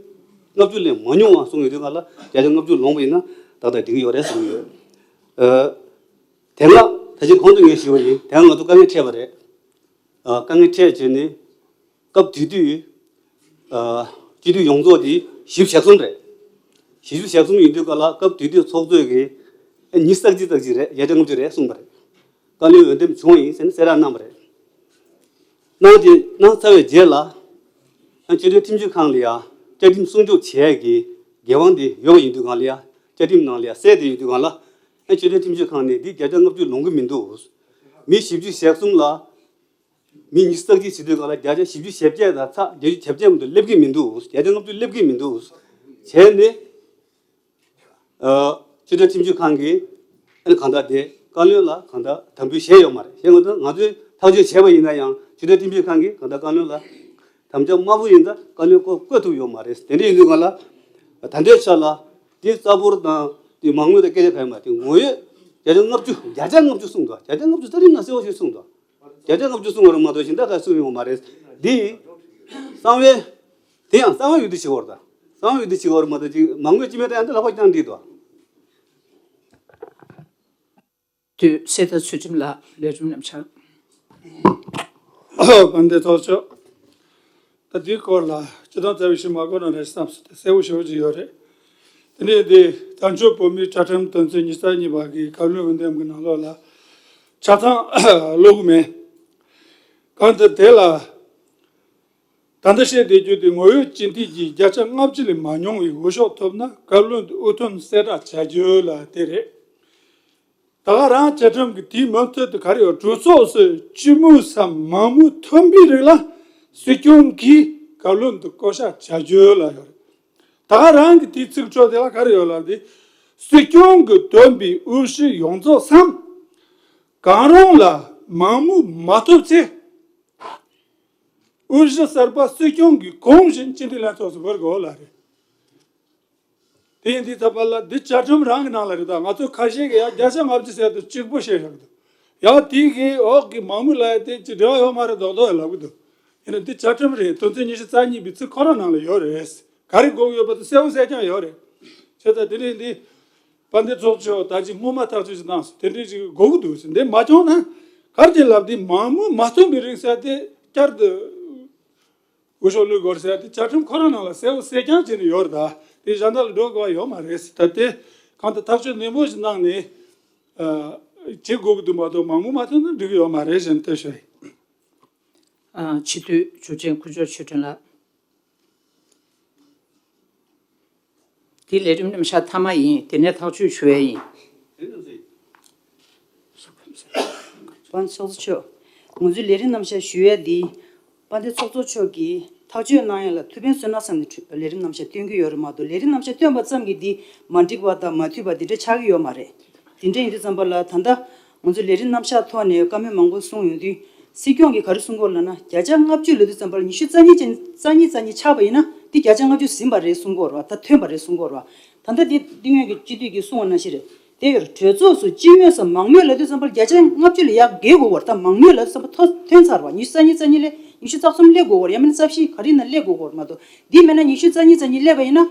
ལྔ་བཅུ་ལས་མ་ཉུང་བ་གསུངས་ཡོད་དུས་སྒང་ལ། བརྒྱ་ཆ་ལྔ་བཅུ་ལོངས་པ་ཡིན་ན་ཏག་ཏག་འགྲིག་གི་ཡོད་རེད་གསུངས་ཡོད། ཨ། དེ་སྔ་ད་ཅི་གོང་དུ་ངས་ཞུས་པ་ཡིན། དེ་སྔ་ང་ཚོ་དཀའ་ངལ་འཕྲད་པ་རེད། ཨ། དཀའ་ངལ་འཕྲད་བྱས་ནས་སྐབས་དེ་དུས་ཨ་སྤྱི་འཐུས་ཡོངས་རྫོགས་དེ་བཞི་བཅུ་ཞེ་གསུམ་རེད། བཞི་བཅུ་ཞེ་གསུམ་ཡིན་དུས་སྒང་ལ་སྐབས་དེ་དུས་ཚོགས་གཙོས་ཀྱིས་ཨ་ཉི་ཤུ་རྩ་གཅིག་རྩ་གཅིག་རེད། བརྒྱ་ཆ་ལྔ་བཅུ་རེད་གསུངས་པ་རེད། བཀའ་བློན་འོས་འདེམས་བྱུང་བ་ཡིན་ཟེར་ནས་གསལ་བསྒྲགས་གནང་བ་རེད། གནང་དེ་གནང་ཚར་བའི་རྗེས་ལ། ཨ་སྤྱི་འཐུས་ཁྲིམས་ཞིབ་ཁང་ལ་ཡ་བཅའ་ཁྲིམས་སྲུང་སྐྱོབ་བྱེད་ཡས་ཀྱི་འགན་དབང་དེ་ཡོད་པ་ཡིན་དུས་སྒང་ལ་ཡ། བཅའ་ཁྲིམས་ནང་ལ་ཡ་གསལ་བསྡད་ཡོད་དུས་སྒང་ལ། ཨ་སྤྱི་འཐུས་ཁྲིམས་ཞིབ་ཁང་ནས་འདི་བརྒྱ་ཆ་ལྔ་བཅུ་ལོངས་ཀྱི་མི་འདུག་མི་བཞི་བཅུ་ཞེ་གསུམ་ལ་མི་ཉི་ཤུ་རྩ་གཅིག་བྱེད་དུས་སྒང་ལ་བརྒྱ་ཆ་བཞི་བཅུ་ཞེ་བརྒྱད་དང་ཚེག་བརྒྱད་ཅུ་ཞེ་བརྒྱད་མ་གཏོགས་སླེབས་ཀྱི་མི་འདུག་བརྒྱ་ཆ་ལྔ་བཅུ་སླེབས་ཀྱི་མི་འདུག་བྱས་ནས། ཨ་སྤྱི་འཐུས་ཁྲིམས་ཞིབ་ཁང་གིས་ཨ་ནི་གང་ལྟར་དེ་བཀའ་བློན་ལ་གང་ལྟར་དམ་འབུལ་བྱས་ཡོད་མ་རེད། བྱས་ང་ཚོ་ང་ཚོས་ཐག་གཅོད་བྱས་པ་ཡིན་ན་ཡང་། སྤྱི་འཐུས་ཁྲིམས་ཞིབ་ཁང་གིས་གང་ལྟར་བཀའ་བློན་ལ་དམ་བཅའ་དམར་པོ་ཡིན་ཙང་བཀའ་བློན་བསྐོ་བསྐོ་ཐུབ་ཡོད་མ་རེད། དེ་འདྲ་ཡིན་དུས་སྒང་ལ་ད་ལྟའི་ཆ་ལ་དེ་རྩ་འབོར་དང་དེ་མང་མོས་དང་སྐད་ཆ་གང་ཡིན་པ་དེ་ངོ་ཡོད་བརྒྱ་ཆ་ལྔ་བཅུ། བརྒྱ་ཆ་ལྔ་བཅུ་གསུངས་འདུག་བརྒྱ་ཆ་ལྔ་བཅུ་རྩ་ཁྲིམས་ནང་གསལ་པོ་ཞིག་གསུངས་འདུག་བརྒྱ་ཆ་ལྔ་བཅུ་གསུངས་པ་རེད་མ་གཏོགས་གཞན་དག་ག་གསུངས་ཡོད་མ་རེད། འདི་གསང་བའི། དེ་ཡང་གསང་བ་འོས་བསྡུ་བྱེད་དགོས་རེད་ད། གསང་བ་འོས་བསྡུ་བྱེད་དགོས་རེད་མ་གཏོགས་ཅིག་མང་མོས་སྤྱི་མོས་ད་ཡང་འདི་ལག་པ་བརྐྱངས་འགྲིག་འདུག་དུས་གསལ་ཐར་ཚུལ་ཁྲིམས་ལགས། ལས་རིམ་རྣམ་གཞག་དཔལ་ལྡན་ཚོགས་གཙོ། ད་འདིའི་སྐོར་ལ་སྤྱི་བཏང་རྩ་བའི་ཞུ་མ་དགོས་ན་རེ་བསམ་སོང་། དེ་གསལ་པོ་ཞེ་པོ་ཅིག་ཡོད་རེད། དེ་ནས་འདི་བཙན་བྱོལ་བོད་མིའི་བཅའ་ཁྲིམས་དོན་ཚན་ཉི་ཤུ་རྩ་གཉིས་པ་གི་བཀའ་བློན་འོས་འདེམས་ཀྱི་ནང་ལོགས་ལ་ཆ་ཚང་ཀློག་གི་མེད། གང་ལྟར་དེ་ལ་ད་ལྟ་བཤད་བསྡད་རྒྱུ་དེ་ངོ་བོའི་སྤྱི་འཐུས་ཀྱི་བརྒྱ་ཆ་ལྔ་བཅུ་ལས་མ་ཉུང་བའི་འོས་ཤོག་ཐོབ་ན་བཀའ་བློན་དུ་དབུ་ཐོན་གསལ་བསྒྲགས་བྱ་རྒྱུ་ལ་དེ་རེད། ད་ག་རང་བཅའ་ཁྲིམས་ཀྱི་དེའི་མུ་མཐུད་དུ་ག་རེ་ཡོད། གྲོས་ཚོགས་སུ་སྤྱི་མོས་སམ་མང་མོས་ཐོན་པའི་རིགས་ལ་སྲིད་སྐྱོང་གིས་བཀའ་བློན་དུ་བསྐོ་གཞག་བྱ་རྒྱུ་ལ་ཡོད་རེད། ད་ག་རང་གི་དེའི་ཚིག་འཕྲོ་དེ་ལ་ག་རེ་ཡོད་ལབ་དེ། སྲིད་སྐྱོང་གིས་བཏོན་པའི་དབུ་བཞུགས་ཡོངས་རྫོགས་སམ། གང་རུང་ལ་མང་མོས་མ་ཐོབ་ཚེ། དབུ་བཞུགས་གསར་པ་སྲིད་སྐྱོང་གིས་གོང་བཞིན་སྤྱི་འཐུས་ལྷན་ཚོགས་སུ་འབུལ་དགོས་ལ་རེད། དེ་ཡིན་དུས་ད་བར་ལ་འདི་བཅའ་ཁྲིམས་རང་གི་ནང་ལ་རེད། ད་ང་ཚོ་ཁ་ཤས་ཀྱིས་ཡང་བརྒྱ་ཆ་ལྔ་བཅུ་ཟེར་དུས་གཅིག་པོ་བཤད་བཞག་འདུག་ཡང་དེ་གི་འོག་གི་མང་མོས་ལ་ཡང་དེ་ཅི་འབྲེལ་བ་ཡོད་མ་རེད་མདོག་མདོག་ཡང་ལབ་གི་འདུག་ཡིན་ན་འདི་བཅའ་ཁྲིམས་རེད། དོན་ཚན་ཉི་ཤུ་རྩ་གཉིས་པའི་ཚིག་ཁོ་རང་ནང་ལ་ཡོད་རེད། ག་རེ་དགོས་ཀྱི་ཡོད་པ་དེ་གསལ་པོ་གསལ་རྐྱང་ཡོད་རེད། བྱས་ཙང་དེ་རིང་འདི་དཔལ་ལྡན་ཚོགས་གཙོ་ད་ཅི་སྔོན་མ་ཐག་གཅོད་ཅིག་བཏང་སོང་། དེ་འདྲའི་ཅིག་དགོས་ཀྱི་འདུག་ཟེར། འདི་མ་བྱུང་ན་ག་རེ་བྱས་ལབ་དེ་མང་མོས་མ་ཐོན་པའི་རིགས་ཟེར་དེ་བསྐྱར་དུ་འོས་ཤོག་བླུག་དགོས་ཟེར་དེ་བཅའ་ཁྲིམས་ཁོ་རང་ནང་ལ་གསལ་པོ་གསལ་རྐྱང་བྱས་ནས་ཡོད་རེད། ད་དེ་གཞན་དག་ལ་འགྲོ་དགོས་པ་ཡོད་མ་རེད། ད་དེ་གང་ལྟར་ཐག་གཅོད་ནན་པོ་ཞིག་གནང་ནས་ཨ་བྱེད་དགོས་ཀྱི་འདུག་མ་གཏོགས་མང་མོས་མ་ཐོན་ན་འགྲིག་གི་ཡོད་མ་རེད་ཟེར་ནས་དེ་ཞུ་ཡིན། ཨ་སྤྱི་འཐུས་འབྱོར་ཆེན་ཁུ་བྱུག་ཆོས་སྒྲོན་ལགས། འདི་ལས་རིམ་རྣམ་གཞག་མཐའ་མ་ཡིན། དེ་ནས་ཐག་གཅོད་ཞུ་ཡས་ཡིན། དཔལ་ཚོགས་གཙོ་མཆོག་ང་ཚོའི་ལས་རིམ་རྣམ་གཞག་ཞུ་ཡས་འདི། དཔལ་ལྡན་ཚོགས་གཙོ་མཆོག་གིས་ཐག་གཅོད་གནང་ཡས་ལ་ཐུགས་ཕན་གསོས་ན་བསམ་ནས་ལས་རིམ་རྣམ་གཞག་སྟོན་གྱི་ཡོད་རེད་མ་གཏོགས། ལས་རིམ་རྣམ་གཞག་སྟོན་པ་ཙམ་གྱིས་འདི་མ་འགྲིག་པ་དང་མ་འཐུས་པ་འདི་འདྲ་ཆགས་ཀྱི་ཡོད་མ་རེད། དེ་འདྲ་ཡིན་དུས་ཙམ་པ་ལ་ད་ལྟ་ང་ཚོ་ལས་རིམ་རྣམ་གཞག་ཐོག་ནས་བཀའ་མོལ་མང་པོ་གསུངས་ཡོང་དུས། སྲིད་སྐྱོང་གིས་ག་རེ་གསུང་གི་ཡོད་ལབ་ན། བརྒྱ་ཆ་ལྔ་བཅུ་ལབ་དུས་ཙམ་པར་ཉི་ཤུ་རྩ་གཉིས་ཅན་རྩ་གཉིས་རྩ་གཉིས་ཆགས་པ་ཡིན་ན་འདི་བརྒྱ་ཆ་ལྔ་བཅུ་ཟིན་པ་རེད་གསུང་གི་ཡོད་རེད་བ། ད་ཐོན་པ་རེད་གསུང་གི་ཡོད་རེད་བ། ད་ལྟ་འདི་འདི་སྔོན་གྱི་སྤྱི་འཐུས་ཀྱིས་གསུངས་པ་ནང་བཞིན་རེད། དེ་ཡོད་རེད། གྲོས་ཚོགས་སུ་སྤྱི་མོས་སམ་མང་མོས་ལབ་དུས་ཙམ་པར་བརྒྱ་ཆ་ལྔ་བཅུ་ལས་ཡར་བརྒལ་དགོས་པ་རེད། ད་མང་མོས་ལབ་དུས་ཙམ་པར་ཐོ་ཐོན་ཚར་བ། ཉི་ཤུ་རྩ་གཉིས་རྩ་གཉིས་ལས་ཉི་ཤུ་རྩ་གསུམ་སླེབས་དགོས་པ་རེད། ཡང་མིན་ན་རྩ་བཞི་ག་རེ་ཡིན་ན་སླེབས་དགོས་པ་རེད་མ་གཏོགས། འདི་མེད་ན་ཉི་ཤུ་རྩ་གཉིས་རྩ་གཉིས་སླེབས་པ་ཡིན་ན།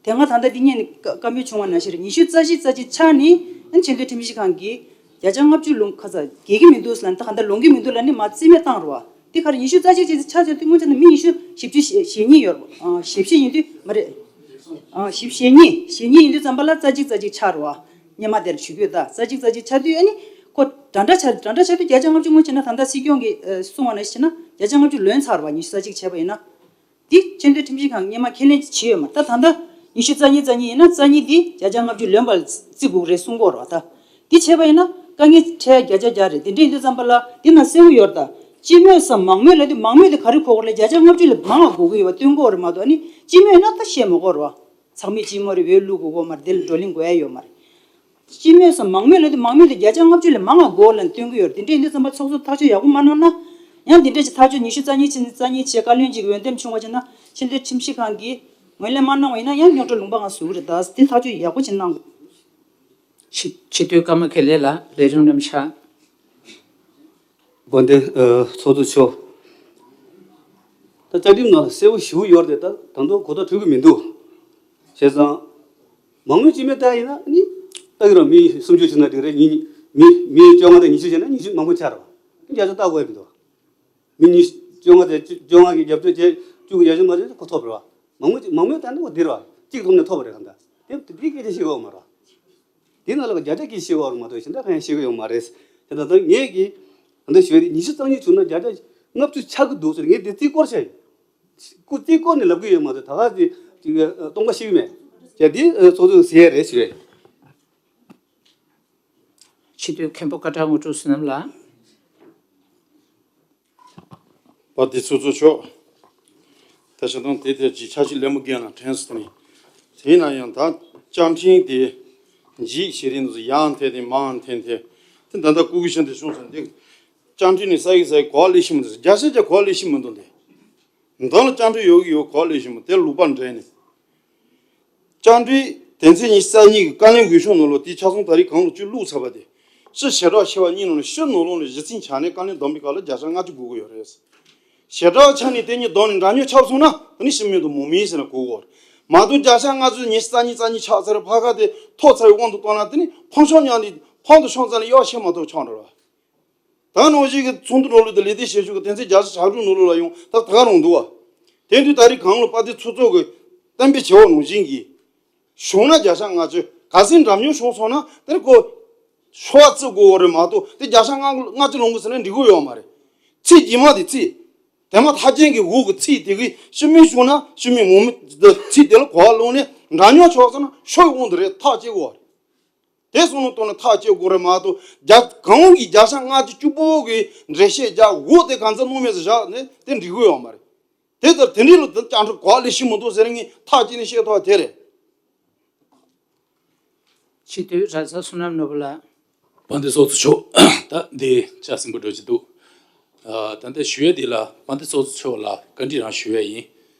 དེ་སྔ་ད་ལྟ་འདི་སྔོན་ནས་བཀའ་བཀའ་མོལ་བྱུང་བ་ནང་བཞིན་རེད། ཉི་ཤུ་རྩ་བཞི་རྩ་གཅིག་ཆགས་ནས་ཨ་ནི་ཆེས་མཐོའི་ཁྲིམས་ཞིབ་ཁང་གིས་བརྒྱ་ཆ་ལྔ་བཅུ་ལོངས་ཁ་ཚ་འགལ་གྱི་མི་འདུག་ལབ་ནས་ད་ག་འདྲ་ལོང་གི་མི་འདུག་ལབ་ནས་མར་རྩིས་མེད་བཏང་རེད་བ། འདི་ག་རེ་ཉི་ཤུ་རྩ་གཅིག་ཅིག་ཆགས་ཚར་དུས་སྔོན་ཆད་ནས་མི་ཉི་ཤུ་བཞི་བཅུ་ཞེ་ཞེ་གཉིས་ཡོད་རེད་བ། ཨ་ཞེ་བཞི་ཡིན་དུས་མ་རེད། ཨ་བཞི་བཅུ་ཞེ་གཉིས་ཞེ་གཉིས་ཡིན་དུས་ཙམ་པ་ལ་རྩ་གཅིག་རྩ་གཅིག་ཆགས་རེད་བ། སྔོན་མ་དེར་ཞུ་རྒྱུ་ད་རྩ་གཅིག་རྩ་གཅིག་ཆགས་དུས་ཨ་ནི་ཁོ་འདྲ་འདྲ་ཆགས་འདྲ་འདྲ་ཆགས་དུས་བརྒྱ་ཆ་ལྔ་བཅུ་སྔོན་ཆད་ན་ད་ལྟ་སྲིད་སྐྱོང་གིས་ཨ་གསུངས་པ་ནང་བཞིན་བྱས་ན་བརྒྱ་ཆ་ལྔ་བཅུ་ལོན་ཚར་བ། ཉི་ཤུ་རྩ་གཅིག་བྱས་པ་ཡིན་ན། འདི་ཆེས་མཐོའི་ཁྲིམས་ཞིབ་ཁང་སྔོན་མ་ཁས་ལེན་བྱས་ཡོད་མ་རེད། ད་ད་ལྟ་ཉི་ཤུ་རྩ་གཉིས་རྩ་གཉིས་ཡིན་ན་རྩ་གཉིས་འདི་བརྒྱ་ཆ་ལྔ་བཅུ་ལོན་པར་བརྩི་དགོས་རེད་གསུང་གི་ཡོད་རེད་བ། ད་འདི་བྱས་པ་ཡིན་ན་དཀའ་ངལ་འཕྲད་བརྒྱ་ཆ་བརྒྱ་རེད། དེ་འདྲ་ཡིན་དུས་ཙམ་པ་ལ་འདི་ན་གསལ་པོ་ཡོད་རེད། ད་སྤྱི་མོས་སམ་མང་མོས་ལབ་དུས་མང་མོས་དེ་ག་རེ་གོ་དགོས་རེད། བརྒྱ་ཆ་ལྔ་བཅུ་ལས་མང་བ་གོ་གི་ཡོད་པ་སྟོན་གི་ཡོད་རེད་མ་གཏོགས། ཨ་ནི་སྤྱི་མོས་ཡིན་ན་ད་བཤད་མི་དགོས་རེད་བ། ཚང་མས་སྤྱི་མོས་རེད། འོས་བླུག་དགོས་ཀྱི་ཡོད་མ་རེད། དེ་ལ་བགྲོ་གླེང་དགོས་ཡ་ཡོད་མ་རེད། སྤྱི་མོས་སམ་མང་མོས་ལབ་དུས་མང་མོས་དེ་བརྒྱ་ཆ་ལྔ་བཅུ་ལས་མང་བ་དགོས་ལབ་སྟོན་གྱི་ཡོད་རེད། དེ་འདྲ་ཡིན་དུས་ཙམ་པ་ཚོགས་གཙོ་ཐག་གཅོད་ཡག་པོ་མ་གནང་ན། ཡང་དེ་འདྲ་ཞིག་ཐག་གཅོད་ཉི་ཤུ་རྩ་གཉིས་ཕྱིན་རྩ་གཉིས་བྱས་བཀའ་བློན་གཅིག་འོས་འདེམས་བྱུང་བ་བྱས་ན་ཆེས་མཐོའི་ཁྲིམས་ཞིབ་ཁང་གིས་ངོས་ལེན་མ་གནང་བ་ཡིན་ན་ཡང་རྙོག་དྲ་ལུང་པ་ཁག་བཟོ་གི་རེད། ད་དེ་ཐག་གཅོད་ཡག་པོ་ཞིག་གནང་དགོས། སྤྱི་སྤྱི་འཐུས་ཀརྨ་དགེ་ལེགས་ལགས་ལས་རིམ་རྣམ་གཞག་དཔལ་ལྡན་ཨ་ཚོགས་གཙོ་མཆོག་ད་བཅའ་ཁྲིམས་ནང་ལ་གསལ་པོ་ཞེ་པོ་ཡོད་རེད་དེ། ད་ད་དུང་གོ་བརྡ་འཕྲོད་ཀྱི་མི་འདུག་བྱས་ཙང་མང་མོས་སྤྱི་མོས་ལྟ་ཡིན་ན་ནི་ལྟ་གི་རེད། མི་སུམ་ཅུ་བྱུང་ན་འགྲིག་རེད། ཉི་མི་མི་བཅོ་ལྔ་དང་ཉི་ཤུ་བྱས་ན་ཉི་ཤུ་མང་པོ་ཆགས་རེད་བ། བརྒྱ་ཆ་ལྟ་དགོས་ཡ་མི་འདུག་མི་ཉི་བཅོ་ལྔ་དང་བཅོ་ལྔ་གི་རྒྱབ་སྐྱོར་བྱས་བཅུ་གི་རྒྱབ་སྐྱོར་མ་བྱས་ན་ཁོ་ཐོབ་རེད་བ། མང་མོས་མང་མོས་ལྟ་ན་ཁོ་འདི་རེད་བ། གཅིག་ཐོབ་ནས་ཐོབ་པ་རེད། གང་ལྟར་དེ་དེ་སྐད་ཆ་བཤད་ཡོད་མ་རེད་བ། དེ་ནང་ལ་བརྒྱ་ཆ་གཅིག་བཤད་ཡོད་མ་གཏོགས་གཞན་དག་གང་ཡང་བཤད་ཀྱི་ཡོད་མ་རེད། དེ་ད་ལྟ་ངས་ཀྱིས་ད་ལྟ་ཞུ་ཡ་དེ་ཉི་ཤུ་རྩ་གཉིས་བྱུང་ན་བརྒྱ་ཆ་ལྔ་བཅུ་ཆགས་ཀྱི་འདུག་ཟེར། ངས་དེ་རྩིས་སྐོར་བཤད་ཡིན། སྐུ་རྩིས་སྐོར་ནས་ལབ་ཀྱི་ཡོད་མ་གཏོགས་ད་ག་དེ་ཅིག་སྟོང་པ་ཤེས་ཀྱི་མེད། ཡ་དེ་ཚོགས་གཙོས་ཟེར་ཡ་རེད་ཞུ་ཡ་ཡིན། སྤྱི་འཐུས་མཁན་པོ་སྐད་གྲགས་དངོས་གྲུབ་བསོད་ནམས་ལགས། དཔལ་ལྡན་ཚོགས་གཙོ་མཆོག་ད་ཆ་དང་དེ་ཐད་ཀྱི་ཆ་ཤས་ལན་མོ་རྒན་ལ་དྲན་སོང་ནས། དེས་ན་ཡང་ད་བཅའ་ཁྲིམས་དེ་འཇིག་བྱེད་རིང་དུ་ཡང་འཐེན་ཏེ་མང་འཐེན་ཏེ། དེ་ད་ལྟ་སྐུ་གི་ཤིན་ཏུ་བྱུང་སོང་། འདི་བཅའ་ཁྲིམས་ནི་ས་ཡི་ས་ཡི་གོ་བ་ལེགས་ཤོས་མི་འདུག་བརྒྱ་ཆ་བརྒྱ་གོ་བ་ལེགས་ཤོས་མི་འདུག་འདི་འདི་ལ་བཅའ་ཁྲིམས་ཡོད་གི་ཡོད་གོ་བ་ལེགས་ཤོས་མི་འདུག་དེ་ལུག་པ་འདྲེན་ནས། བཅའ་ཁྲིམས་དོན་ཚན་ཉི་ཤུ་རྩ་གཉིས་ཀྱི་བཀའ་བློན་འོས་ཤོག་ནང་ལོགས་དེ་ཆ་ཚང་ད་རེས་གང་ལོ་བཅུ་བླུགས་ཚར་བ་དེ། སྤྱི་བྱེ་བྲག་ཆེ་བ་གཉིས་ནང་ནས་སྤྱི་ནང་ལོགས་ནས་གཞི་རྩའི་ཆ་ནས་བཀའ་བློན་བདམས་པའི་སྐབས་ལ་བརྒྱ་ཆ་ལྔ་བཅུ་དགོས་ཀྱི་ཡོད་རེད། བྱེ་བྲག་ཆ་ནས་དེ་གཉིས་བསྡོམས་ནས་འདྲ་མཉམ་ཆགས་སོང་ན་ད་ནི་སྤྱི་མོས་དང་མང་མོས་ཟེར་ན་གོ་གི་ཡོད་རེད། མ་གཏོགས་བརྒྱ་ཆ་ལྔ་བཅུ་ཉི་ཤུ་རྩ་གཉིས་རྩ་གཉིས་ཆགས་ཚར་ཕ་ཁ་དེ་ཐོབ་ཚར་བའི་དབང་དུ་བཏང་ན་དེ་ནི་ཕངས་ཤོག་མཉམ་དུ་ཕངས་དུ་ཤོང་ཙམ་ལ་གཡོ་བྱེད་མ་གཏོགས་ཆོག་འགྲོ་རེད། ད་ནང་བཞིན་གྱི་ཚོགས་འདུ་ནང་ལོགས་དང་ལས་དོན་བྱེད་ཕྱོགས་ཀྱི་དོན་ཚན་བརྒྱ་ཆ་གྱ་དྲུག་ནང་ལོགས་ལ་ཡང་ད་ད་ག་རང་འདུག་བ། དེ་དུས་ད་རེས་གང་ལ་དཔལ་ལྡན་ཚོགས་གཙོ་གི་གཏན་འབེབས་བྱས་པ་ནང་བཞིན་གྱི། བྱུང་ན་བརྒྱ་ཆ་ལྔ་བཅུ། གལ་སྲིད་འདྲ་མཉམ་བྱུང་སོང་ན་དེ་ནི་ཁོ་ཤོག་བརྩི་དགོས་པ་རེད་མ་གཏོགས་དེ་བརྒྱ་ཆ་ལྔ་ལྔ་བཅུ་ལོངས་གི་ཟེར་ན་འགྲིག་གི་ཡོད་མ་རེད། ཚིག་རྗེས་མ་དེ་ཚིག་དེ་མ་ཐག་ཅན་གྱི་འོག་གི་ཚིག་དེ་གིས་ཤི་མིན་བྱུང་ན་ཤི་མིན་མོ་མི་ཚིག་དེ་ལ་གོ་བ་ལོན་ནས་འདྲ་མཉམ་ཆགས་སོང་ན་ཤོག་གི་དབང་དུ་རེད། ཐག་བཅད་དགོས་པ་རེད། དེ་སོང་ནས་ཐོག་ནས་ཐག་གཅོད་དགོས་རེད་མ་གཏོགས་རྒྱ་གང་གི་བརྒྱ་ཆ་ལྔ་བཅུ་གཅིག་པོ་གི་འགྲེལ་བཤད་རྒྱག་འོ་དེ་གང་ཚ་གནང་མེད་ཟེར་བཞག་ནས་དེ་འགྲིག་གི་ཡོད་མ་རེད། དེ་ལྟར་དེ་འདྲའི་ལོ་དེ་བཅར་འདྲི་གོ་ལས་ཤི་མི་འདུག་ཟེར་ངས་ཐག་བཅད་ནས་བཤད་ཐུབ་པ་དེ་རེད། སྤྱི་འཐུས་ར་ས་བསོད་ནམས་ནོར་བུ་ལགས། དཔལ་ལྡན་ཚོགས་གཙོ་མཆོག་ད་འདི་ཆ་ཟིན་པོ་འགྲོ་གི་འདུག་ཨ། ད་ལྟ་ཞུ་ཡས་འདི་ལ་དཔལ་ལྡན་ཚོགས་གཙོ་མཆོག་ལ་བཀའ་འདྲི་རང་ཞུ་ཡས་ཡིན།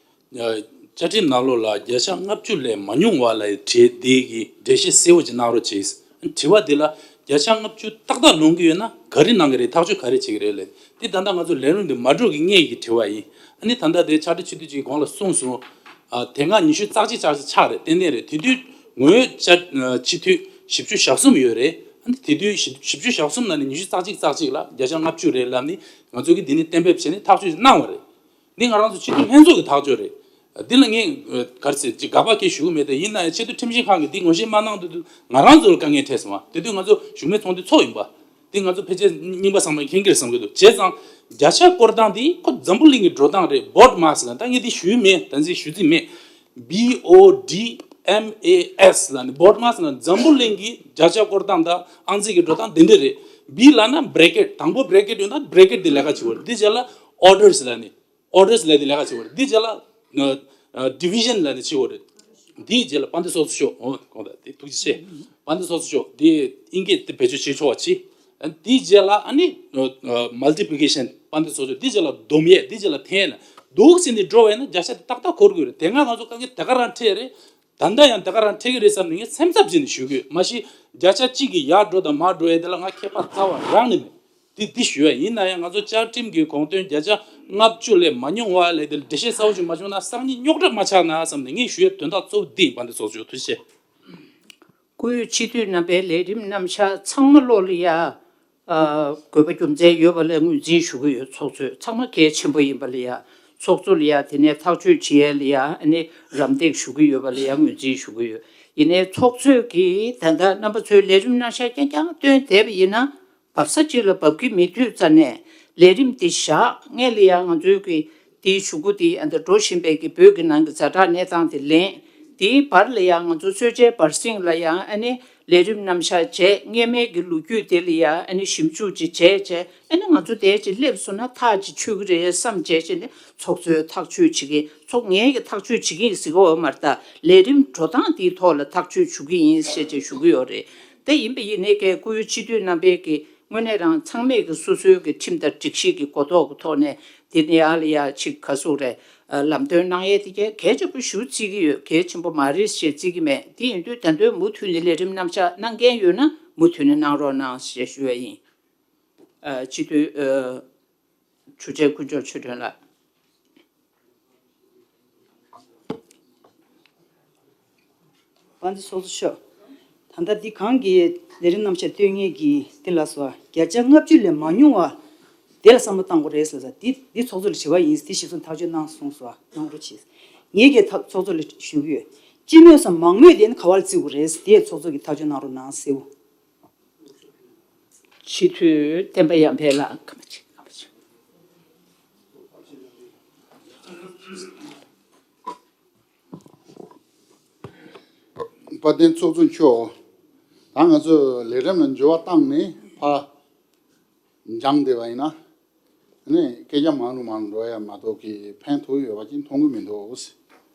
ཨ། བཅའ་ཁྲིམས་ནང་ལོགས་ལ་བརྒྱ་ཆ་ལྔ་བཅུ་ལས་མ་ཉུང་བ་ལ་བྲིས་འདི་གི་འགྲེལ་བཤད་གསལ་བོ་ཅིག་གནང་རོགས་གྱིས། དྲི་བ་འདི་ལ་བརྒྱ་ཆ་ལྔ་བཅུ་ཏག་ཏག་ལོངས་ཀྱི་ཡོད་ན་ག་རེ་གནང་གི་རེད། ཐག་གཅོད་ག་རེ་བྱེད་ཀྱི་རེད་ལབ། འདི་ད་ལྟ་ང་ཚོ་ལས་རིམ་འདི་མ་འགྲོ་གི་སྔོན་གྱི་དྲི་བ་ཡིན། ཨ་ནི་ད་ལྟ་དེ་ཕྱག་སྦྲེལ་སྤྱི་འཐུས་ཀྱིས་གོང་ལ་གསུངས་སོང་། ཨ། དེ་སྔ་ཉི་ཤུ་རྩ་གཅིག་རྩ་གཅིག་ཆགས་རེད། ཏན་ཏན་རེད། དེ་དུས་ངོས་བཅའ་སྤྱི་འཐུས་བཞི་བཅུ་ཞེ་གསུམ་ཡོད་རེད། ཨ་ནི་དེ་དུས་བཞི་བཅུ་ཞེ་གསུམ་ནང་ནས་ཉི་ཤུ་རྩ་གཅིག་རྩ་གཅིག་ལ་བརྒྱ་ཆ་ལྔ་བཅུ་རེད་ལབ་ནི་ང་ཚོ་གིས་འདི་ནི་གཏན་འབེབས་བྱས་ནས་ཐག་གཅོད་གནང་བ་རེད། འདི་ང་རང་ཚོ་སྤྱི་འཐུས་ལྷན་ཚོགས་ཀྱི་ཐག་གཅོད་རེད། འདི་ལ་ངས་ག་རེ་ཟེར་ཅིག་དགག་པ་སྐད་ཞུ་གི་མེད། དེ་ཡིན་ན་ཡང་ཆེས་མཐོའི་ཁྲིམས་ཞིབ་ཁང་གིས་འདི་ངོ་ཤེས་མ་གནང་དུས་དུས་ང་རང་ཚོ་ལ་དཀའ་ངལ་འཕྲད་སོང་བ། དེ་དུས་ང་ཚོ་གཞུང་མིན་ཚོགས་འདུའི་ཚོགས་ཡིན་པ། འདི་ང་ཚོ་ཕལ་ཆེར་རྙིང་པ་ཚང་མས་མཁྱེན་གྱི་རེད་བསམ་གྱི་འདུག་བྱས་ཙང་བརྒྱ་ཆ་སྐོར་སྟངས་འདི་ཁོ་འཛམ་བུ་གླིང་གི་འགྲོ་སྟངས་རེད། བོཌ་མཱས་ལ་ད་ངས་འདི་ཞུས་མེད། ད་འཛིན་ཞུ་རྩིས་མེད། བི་ཨོ་ཌི་ཨེམ་ཨེ་ཨེས་ལ་ནི་བོཌ་མཱས་ལ་འཛམ་བུ་གླིང་གི་བརྒྱ་ཆ་སྐོར་སྟངས་དང་ཨང་རྩིས་ཀྱི་འགྲོ་སྟངས་འདི་འདྲ་རེད། བི་ལ་ན་བྷི་རེ་ཀེཊ། དང་པོ་བྷི་རེ་ཀེཊ་ཡོད་ན་བྷི་རེ་ཀེཊ་འདི་ལས་ཀ་བྱེད་པ་རེད། འདི་རྗེས་ལ་ཨོར་ཌར་ལ་ནི་ཨོར་ཌར་ལ་འདི་ལས་ཀ་བྱེད་པ་རེད། འདི་རྗེས་ལ་ཨ་ཨ་ཌི་བི་ཤན་ལ་ནི་བྱེད་པ་རེད། འདིའི་རྗེས་ལ་དཔལ་ལྡན་ཚོགས་གཙོ་མཆོག་འོ་གོང་དང་འདི་ཐུགས་རྗེ་ཆེ། དཔལ་ལྡན་ཚོགས་གཙོ་མཆོག་འདི་དབྱིན་སྐད་དེ་བེད་སྤྱོད་བྱེད་ཆོག་པ་བྱེད། ཨ་འདིའི་རྗེས་ལ་ཨ་ནི་ཨ་མལ་ཊི་པི་ལི་ཀེ་ཤན། དཔལ་ལྡན་ཚོགས་གཙོ་མཆོག་འདིའི་རྗེས་ལ་སྡོམ་ཡས། འདིའི་རྗེས་ལ་འཐེན་ཡས་ན་འདུག་ཟེར་ནས་འགྲོ་བས་ན་བརྒྱ་ཆ་དེ་ཏག་ཏག་འཁོར་དགོས་རེད། དེ་སྔ་ང་ཚོ་དཀའ་ངལ་དེ་ག་རང་འཕྲད་རེད། ད་ལྟ་ཡང་དེ་ག་རང་འཕྲད་ཀྱི་རེད་བསམ་ནས་ངས་སེམས་འཚབ་བྱས་ནས་ཞུ་གི་ཡོད། མ་གཞི་བརྒྱ་ཆ་གཅིག་གི་ཡར་འགྲོ་དང་མར་འགྲོ་ཡས་དེ་ལ་ང་ཁྱད་པར་རྩ་བ་རང་ནས་མེད། འདི་འདི་ཞུ་ཡ་ཡིན་ན་ཡང་ང་ཚོ་བཅའ་ཁྲིམས་ཀྱི་དགོངས་དོན་བརྒྱ་ཆ་ལྔ་བཅུ་ལས་མ་ཉུང་བ་ལས་དེ་འགྲེལ་བཤད་གསལ་བོ་ཞིག་མ་བྱུང་ན་སང་ཉིན་རྙོག་དྲ་མ་ཆགས་ན་བསམ་ནས་ངས་ཞུ་ཡའི་དོན་དག་གཙོ་བོ་འདི་ཡིན། དཔལ་ལྡན་ཚོགས་གཙོ་མཆོག་ཐུགས་རྗེ་ཆེ། སྐུའི་སྤྱི་འཐུས་རྣམ་པའི་ལས་རིམ་རྣམ་གཞག་ཚང་མ་བློ་ལ་ཡ། ཨ། དགོས་པ་རྒྱུ་མཚན་ཡོད་པ་ལ་ངོས་འཛིན་ཞུ་གི་ཡོད། ཚོགས་གཙོས་ཚང་མ་གལ་ཆེན་པོ་ཡིན་པ་ལ་ཡ། ཚོགས་གཙོ་ལ་ཡ་དེ་ནས་ཐག་གཅོད་བྱེད་ཡ་ལ་ཡ་ཨ་ནི་རམ་འདེགས་ཞུ་གི་ཡོད་པ་ལ་ཡ་ངོས་འཛིན་ཞུ་གི་ཡོད། ཡིན་ནའི་ཚོགས་གཙོས་ཀྱིས་ད་ལྟ་རྣམ་པ་ཚོའི་ལས་རིམ་རྣམ་གཞག་རྐྱང་རྐྱང་བཏོན་བསྡད་པ་ཡིན་ན། བབས་ས་གཅིག་ལ་བབས་ཀྱི་མེད་དུས་ཙ་ནས་ལས་རིམ་འདི་བཞག་སྔོན་ལ་ཡང་ང་ཚོའི་གི་འདིའི་གཞུག་གུ་འདི་ཨ་འདི་འགྲོ་བཞིན་པའི་གི་བོད་ཀྱི་ནང་གི་ཛ་དྲག་གནས་སྟངས་དེ་ལེན། འདིའི་བར་ལ་ཡང་ང་ཚོ་གསོལ་ཇའི་བར་གསེང་ལ་ཡང་ཨ་ནི་ལས་རིམ་རྣམ་གཞག་བྱས། སྔོན་མའི་གི་ལོ་རྒྱུས་དེ་ལ་ཡང་ཨ་ནི་ཞིབ་འཇུག་ཅིག་བྱས་བྱས། ཨ་ནི་ང་ཚོ་དེ་ཅིག་སླེབས་སོང་ན་ཐག་ཅིག་ཆོད་ཀྱི་རེད་བསམ་བྱས་བྱས་ནས་ཚོགས་གཙོས་ཐག་གཅོད་བྱེད་ཀྱི། ཚོགས་ངེད་ཀྱིས་ཐག་གཅོད་བྱེད་ཀྱི་ཡིན་ཟེར་གྱི་ཡོད་མ་རེད། ད་ལས་རིམ་འགྲོ་སྟངས་འདིའི་ཐོག་ལ་ཐག་གཅོད་བྱེད་ཀྱི་ཡིན་ཞེས་ཅིག་ཞུ་གི་ཡོད་རེད། དེ་ཡིན་པ་ཡིན་ནའི་ཀའི་སྐུའི་སྤྱི་འཐུས་རྣམ་པས་ཀྱི་དངོས་གནས་རང་ཚང་མས་ཀྱི་སོ་སོའི་ཀྱི་ཁྲིམས་དང་སྒྲིག་གཞི་གི་གོ་རྟོགས་ཀྱི་ཐོག་ནས་དེ་ནས་ཡར་ལ་ཡར་ཅིག་ག་ཟུག་རེད། ལམ་སྟོན་གནང་ཡས་དེ་གའི་གལ་ཆེན་པོ་ཞེ་པོ་བརྩི་གི་ཡོད། གལ་ཆེན་པོ་མ་རེད་ཞེས་བརྩི་གི་མེད། དེ་ཡིན་དུས་ད་དུང་མུ་མཐུད་ནས་ལས་རིམ་རྣམ་གཞག་གནང་མཁན་ཡོད་ན་མུ་མཐུད་ནས་གནང་རོགས་གནང་ཞེས་ཞུ་ཡས་ཡིན། ཨ། སྤྱི་འཐུས་ཨ་ཆོས་རྒྱལ་དཀོན་མཆོག་ཆོས་སྒྲོན་ལགས། དཔལ་ལྡན་ཚོགས་གཙོ་མཆོག་ད་ལྟ་འདི་གང་གི་ལས་རིམ་རྣམ་གཞག་སྟོན་མཁན་གྱི་འདི་ལ་སོ་བརྒྱ་ཆ་ལྔ་བཅུ་ལས་མ་ཉུང་བ་དེ་ལ་བསམ་བློ་བཏང་དགོས་རེད་ཟེར་ས་འདི་འདི་ཚོགས་གཙོ་ལ་དྲི་བ་ཡིན། འདི་གཞི་བཟུང་ཐག་གཅོད་གནང་སོང་སོ་གནང་རོགས་བྱེད། ངས་ཀྱི་ཐག་ཚོགས་གཙོ་ལ་ཞུ་གི་ཡོད། སྤྱི་མོས་སམ་མང་མོས་དེ་ནི་ག་བ་ལ་བརྩི་དགོས་རེད། དེ་ཚོགས་གཙོ་གི་ཐག་གཅོད་གནང་རོགས་གནང་ཟེར། སྤྱི་འཐུས་བསྟན་པ་ཡར་འཕེལ་ལགས། ཁ་མ་ཆེ་ཁ་མ་ཆེ། དཔལ་ལྡན་ཚོགས་གཙོ་མཆོག་ད་ང་ཚོས་ལས་རིམ་ལ་འགྱུར་བ་བཏང་ནས་ཕར་འགྱངས་བསྡད་པ་ཡིན་ན། ནས་སྐད་ཆ་མང་རུ་མང་རུ་འགྲོ་ཡ་མ་གཏོགས་ཀྱི་ཕན་ཐོགས་ཡོད་པ་ཅིག་མཐོང་གི་མི་འདུག་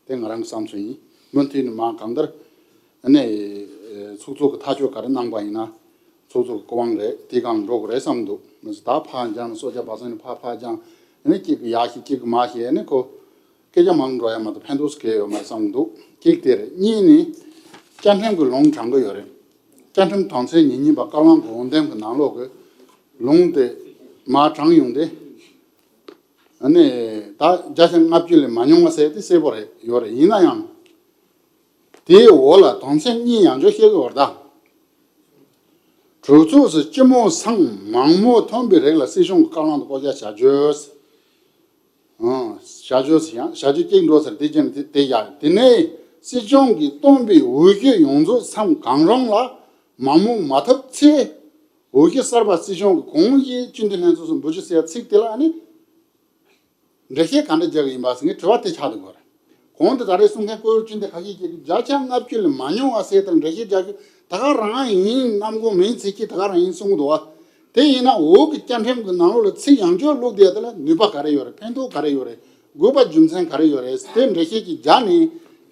དེ་ང་རང་གི་བསམ་ཚུལ་ཡིན། མུ་མཐུད་ནས་མ་གང་ལྟར་ནས་ཚོགས་གཙོ་གི་ཐག་གཅོད་ག་རེ་གནང་པ་ཡིན་ན་ཚོགས་གཙོ་གི་སྐུ་དབང་རེད། དེ་སྒང་འགྲོ་དགོས་རེད་བསམ་འདུག་མི་ཚོ་ད་ཕར་འགྱངས་ནས་སོ་ཇ་བ་སང་ནས་ཕར་ཕར་འགྱངས་ནས་གཅིག་གི་ཡག་ཤི་གཅིག་གི་མ་ཤི་ནས་ཁོ་སྐད་ཆ་མང་རུ་འགྲོ་ཡ་མ་གཏོགས་ཕན་ཐོགས་སུ་གལ་ཡོད་མ་རེད་བསམ་འདུག་གཅིག་དེ་རེད། གཉིས་ནི་བཅའ་ཁྲིམས་ཀྱི་ལུང་དྲངས་ཀྱི་ཡོད་རེད། བཅའ་ཁྲིམས་དོན་ཚན་ཉེར་གཉིས་པ་བཀའ་བློན་གྱི་འོས་འདེམས་ཀྱི་ནང་ལོགས་ཀྱི་ལུང་དེ་མར་དྲངས་ཡོང་སྟེ། ཨ་ནི་ད་བརྒྱ་ཆ་ལྔ་བཅུ་ལས་མ་ཉུང་བ་ཟེར་དེ་གསལ་པོ་རེད་ཡོད་རེད། ཡིན་ན་ཡང་དེའི་འོག་ལ་དོན་ཚན་གཉིས་ཡང་བསྐྱར་བཤད་ཀྱི་ཡོད་རེད་ད། གྲོས་ཚོགས་སུ་སྤྱི་མོས་སམ་མང་མོས་ཐོན་པའི་རིགས་ལ་སྲིད་གཞུང་གི་བཀའ་བློན་དུ་བསྐོ་གཞག་བྱ་རྒྱུ། ཨང་། བྱ་རྒྱུ་ཡང་བྱ་རྒྱུ་གཅིག་འགྲོ་ཟེར་དེ་ཅན་དེ་དེ་ཡག་དེ་ནས་སྲིད་སྐྱོང་གིས་བཏོན་པའི་འོས་གཞི་ཡོངས་རྫོགས་སམ་གང་རུང་ལ་མང་མོས་མ་ཐོབ་ཚེ། འོས་གཞི་གསར་པ་སྲིད་སྐྱོང་གིས་གང་ཞིག་སྤྱི་འཐུས་ལྷན་ཚོགས་སུ་འབུལ་རྒྱུ་ཟེར་ཚིག་དེ་ལ་ཨ་ནི། འགྲེལ་བཤད་ག་འདྲ་རྒྱག་གི་ཡིན་པ་ཟེར་ངས་དྲི་བ་དེ་ཆགས་འདུག་གོ། གོང་དུ་ད་རེས་གསུང་མཁན་སྐུ་ངོ་ཅུན་དེ་ཁ་ཤས་ཀྱིས་བརྒྱ་ཆ་ལྔ་བཅུ་ལས་མ་ཉུང་བ་ཟེར་དང་འགྲེལ་བཤད་རྒྱག་རྒྱུ་ད་ག་རང་ཡིན། གནམ་གོང་མིན་ཚིག་གི་ད་ག་རང་ཡིན་གསུང་གི་འདུག་བ། དེ་ཡིན་ན་འོག་གི་བཅའ་ཁྲིམས་ཀྱི་ནང་ལོགས་ལ་ཚིག་ཡང་བསྐྱར་བླུགས་བསྡད་དེ་ལ་ནུས་པ་ག་རེ་ཡོད་རེད། ཕན་ཐོགས་ག་རེ་ཡོད་རེད། དགོས་པ་རྒྱུ་མཚན་ག་རེ་ཡོད་རེད་དེ་འགྲེལ་བཤད་ཀྱི་རྒྱ་ནས་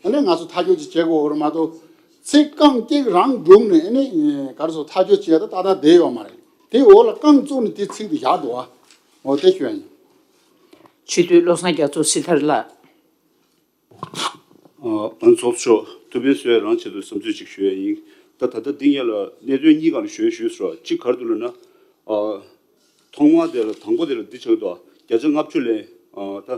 ཨ་ནི་ང་ཚོ་ཐག་གཅོད་ཅིག་བྱེད་དགོས་རེད་མ་གཏོགས་ཚིག་རྐང་གཅིག་རང་བསྒྲུགས་ནས་ཨ་ནི་ག་རེ་ཟེར་ཐག་གཅོད་བྱེད་ད་ཏག་ཏག་བསྡད་ཡོད་མ་རེད། དེ་འོག་ལ་རྐང་བཙུགས་ནས་དེ་ཚིག་དེ་བཞག་འདུག་བ། འོ་དེ་ཞུ་ཡ་ཡིན། སྤྱི་འཐུས་བློ་བཟང་རྒྱ་མཚོ་སྲི་ཐར་ལགས། ཨ། ཨ་ཚོགས་གཙོ་མཆོག་ཐུགས་ཕན་གསོས་རང་ཆེད་དུ་བསམ་ཚུལ་ཅིག་ཞུ་ཡ་ཡིན། ད་ད་ལྟ་འདི་ངེད་ལ་གནད་དོན་གཉིས་སྒང་ལ་ཞུ་ཡ་ཞུས་སོང་། གཅིག་ག་རེ་འདུག་ལབ་ན། ཨ། ཐོག་མ་དེ་ལ་དང་པོ་དེ་ལ་འདི་ཆགས་འདུག་བརྒྱ་ཆ་ལྔ་བཅུ་ལས། ཨ། ད་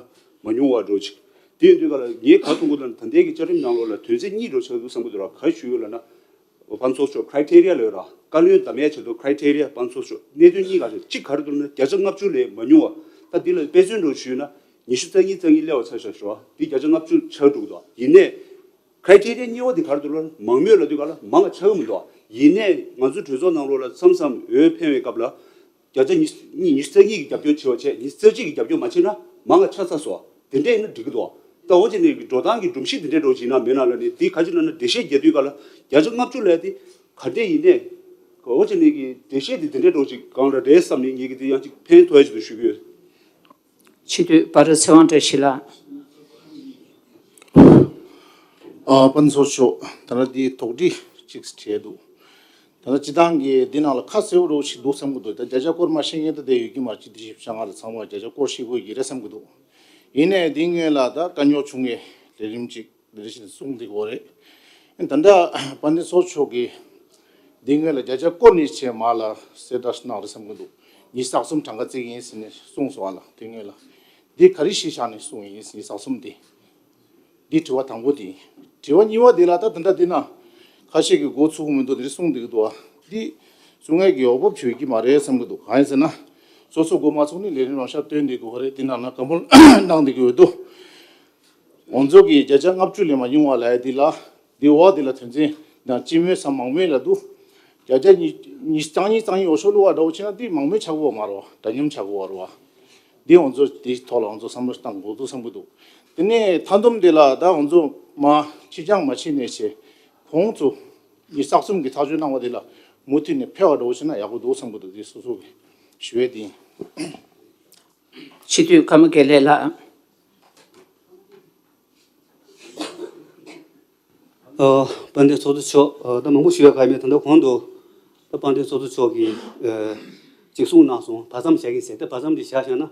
མ་ཉུང་བ་འགྲོ་ཅིག་དེ་ཡིན་དུས་ག་ལ་ངས་ག་རེ་མཐོང་གི་འདུག་ལབ་ན། ད་ལྟའི་གི་བཅའ་ཁྲིམས་ནང་ལོགས་ལ་དོན་ཚན་གཉིས་འགྲོ་ཆགས་འདུག་བསམ་གི་འདུག་ར། ག་རེ་ཞུ་ཡོད་ལབ་ན། ཨ་ཚོགས་གཙོ་མཆོག་ཁྲའི་ཊེ་རི་ཡ་ལབ་ཡོད་ར། བཀའ་བློན་འདེམས་ཡ་ཆེད་དུ་ཁྲའི་ཊེ་རི་ཡ་ཨ་ཚོགས་གཙོ་མཆོག་གནད་དོན་གཉིས་སྒང་རེད། གཅིག་ག་རེ་འདུག་ལབ་ན་བརྒྱ་ཆ་ལྔ་བཅུ་ལས་མ་ཉུང་བ། ད་འདི་ལ་དཔེ་མཚོན་འདྲ་བོ་ཞུས་ན་ཉི་ཤུ་རྩ་གཉིས་རྩ་གཉིས་སླེབས་པ་ཆགས་ཤག་ཞུ་བ། འདི་བརྒྱ་ཆ་ལྔ་བཅུ་ཆགས་འགྲོ་གི་འདུག་ཡིན་ནའི་ཁྲའི་ཊེ་རི་ཡ་གཉིས་པ་འདི་ག་རེ་འདུག་ལབ་ན་མང་མོས་ལབ་དུས་ག་ལ་མང་བ་ཆགས་ཀྱི་མི་འདུག་ཡིན་ནའི་ང་ཚོའི་གྲོས་ཚོགས་ནང་ལོགས་ལ་མཚམས་མཚམས་འོས་འཕེན་པའི་སྐབས་ལ། བརྒྱ་ཆ་ཉི་ཉི་ཉི་ཤུ་རྩ་གཉིས་ཀྱི་རྒྱབ་སྐྱོར་བྱེད་པ་བྱས། ཉི་ཤུ་རྩ་གཅིག་གི་རྒྱབ་སྐྱོར་མ་བྱེད་ན་མང་བ་ཆགས་ཚར་སོང་། དེ་འདྲ་ཡིན་ན་འགྲིག་གི་འདུག་ད་འོ་བྱས་ནས་འགྲོ་སྟངས་ཀྱི་སྒྲོམ་གཞི་དེ་འདྲ་འདྲ་བོ་ཅིག་ཡིན་ན་མེད་ན་ལབ་ནས། དེ་ག་ཅི་ལབ་ན་འགྲེལ་བཤད་རྒྱག་དུས་ག་ལ་བརྒྱ་ཆ་ལྔ་བཅུ་ལབ་དེ་ག་འདྲས་ཡིན་ནའི། འོ་བྱས་ནས་ཀྱི་འགྲེལ་བཤད་དེ་དེ་འདྲ་འདྲ་བོ་ཅིག་སྒང་ལ་རེད་བསམ་ནས་ངེད་ཀྱི་དེ་ཡང་ཅིག་ཕན་ཐོགས་ཡ་ཅིག་ཏུ་ཞུ་གི་ཡོད། སྤྱི་འཐུས་པ་ར་ཚེ་དབང་བཀྲ་ཤིས་ལགས། ཨ། དཔལ་ལྡན་ཚོགས་གཙོ་མཆོག་ད་ལྟ་འདི་དོགས་འདྲི་གཅིག་བྱས་འདུག་ད་ལྟ་སྤྱི་བཏང་གི་འདི་ནང་ལ་ཁ་གསལ་པོ་རོ་ཞིག་འདུག་བསམ་གི་འདུག་ད་བརྒྱ་ཆ་སྐོར་མ་ཤེས་མཁན་ད་དེ་ཡོད་ཀྱི་མ་རེད། སྤྱི་འཐུས་བཞི་བཅུ་ཞེ་ལྔ་ལ་ཚང་མ་བརྒྱ་ཆ་སྐོར་ཤེས་དགོས་ཀྱི་རེད་བསམ་གི་འདུག་ཡིན་ནའི་འདི་སྔོན་ལ་ད་དཀའ་རྙོག་བྱུང་བའི་ལས་རིམ་གཅིག་འདི་བཞིན་གསུངས་བསྡད་ཀྱི་ཡོད་རེད། ད་ལྟ་དཔལ་ལྡན་ཚོགས་གཙོ་མཆོག་གིས་འདི་སྔོན་ལ་བརྒྱ་ཆ་སྐོར་ནས་བྱས་མ་ལ་གསལ་བསྒྲགས་གནང་རེད་བསམ་གི་འདུག་ཉི་ཤུ་རྩ་གསུམ་གྲངས་ཀ་བརྩི་གི་ཡིན་ཟེར་ནས་གསུངས་སོང་བ་ལ། དེ་སྔོན་ལ་འདི་ག་རེ་གཞི་བཞག་ནས་གསུངས་ཡིན། ཉི་ཤུ་རྩ་གསུམ་དེ། འདི་དྲི་བ་དང་པོ་དེ་ཡིན། དྲི་བ་གཉིས་པ་དེ་ལ་ད་ད་ལྟ་འདི་ན་ཁ་ཤས་ཀྱིས་མགོ་ཚོས་ཀྱི་མི་འདུག་དེ་རིང་གསུངས་བསྡད་ཀྱི་འདུག་བ། འདི་གསུང་མཁན་གྱི་འོས་བབ་ཆོད་ཀྱི་མ་རེད་བསམ་གྱི་འདུག་གང་ཡིན་ཟེར་ན། སོ་སོ་མགོ་མ་ཚོས་ནས་ལས་རིམ་རང་ཤག་བཏོན་བསྡད་ཀྱི་ཡོད་རེད། དེ་ནང་ན་བཀའ་མོལ་གནང་བསྡད་ཀྱི་ཡོད་འདུག་ང་ཚོ་གི་བརྒྱ་ཆ་ལྔ་བཅུ་ལས་མ་ཉུང་བ་ལབ་ཡ་འདི་ལ། འདི་འོག་འདི་ལ་དོན་ཚན་དང་སྤྱི་མོས་སམ་མང་མོས་ལབ་འདུག་བརྒྱ་ཆ་ཉི་ཉི་ཤུ་རྩ་གཉིས་རྩ་གཉིས་འོས་ཤོག་བླུགས་པ་འདྲ་བོ་བྱས་ན་འདི་མང་མོས་ཆགས་ཀྱི་ཡོད་མ་རེད་བ། འདྲ་མཉམ་ཆགས་ཀྱི་ཡོད་རེད་བ། འདི་ང་ཚོ་དེའི་ཐོག་ལ་ང་ཚོ་བསམ་བློ་བཏང་དགོས་འདུག་བསམ་གྱི་འདུག་དེ་ནས་མཐའ་སྡོམ་དེ་ལ་ད་ང་ཚོ་མ་ཕྱི་འགྱངས་མ་བྱས་ནས་བྱས་གོང་དུ་ཉི་ཤུ་རྩ་གསུམ་གྱི་ཐག་གཅོད་གནང་བ་དེ་ལ་མུ་མཐུད་ནས་འཕེལ་བ་འདྲ་བོ་བྱས་ན་ཡག་པོ་འདུག་བསམ་གྱི་འདུག་དེ་སོ་སོ་གི་ཞུ་ཡས་དེ་ཡིན། སྤྱི་འཐུས་ཀརྨ་དགེ་ལེགས་ལགས། ཨ། དཔལ་ལྡན་ཚོགས་གཙོ་མཆོག་ཨ། ད་མང་པོ་ཞུ་ཡ་ག་མེད། ད་ལྟ་གོང་དུ་ད་དཔལ་ལྡན་ཚོགས་གཙོ་མཆོག་གིས་ཨ། ཅིག་གསུངས་གནང་སོང་། བར་མཚམས་བཞག་གི་ཟེར། ད་བར་མཚམས་འདི་བཞག་བཞག་ན་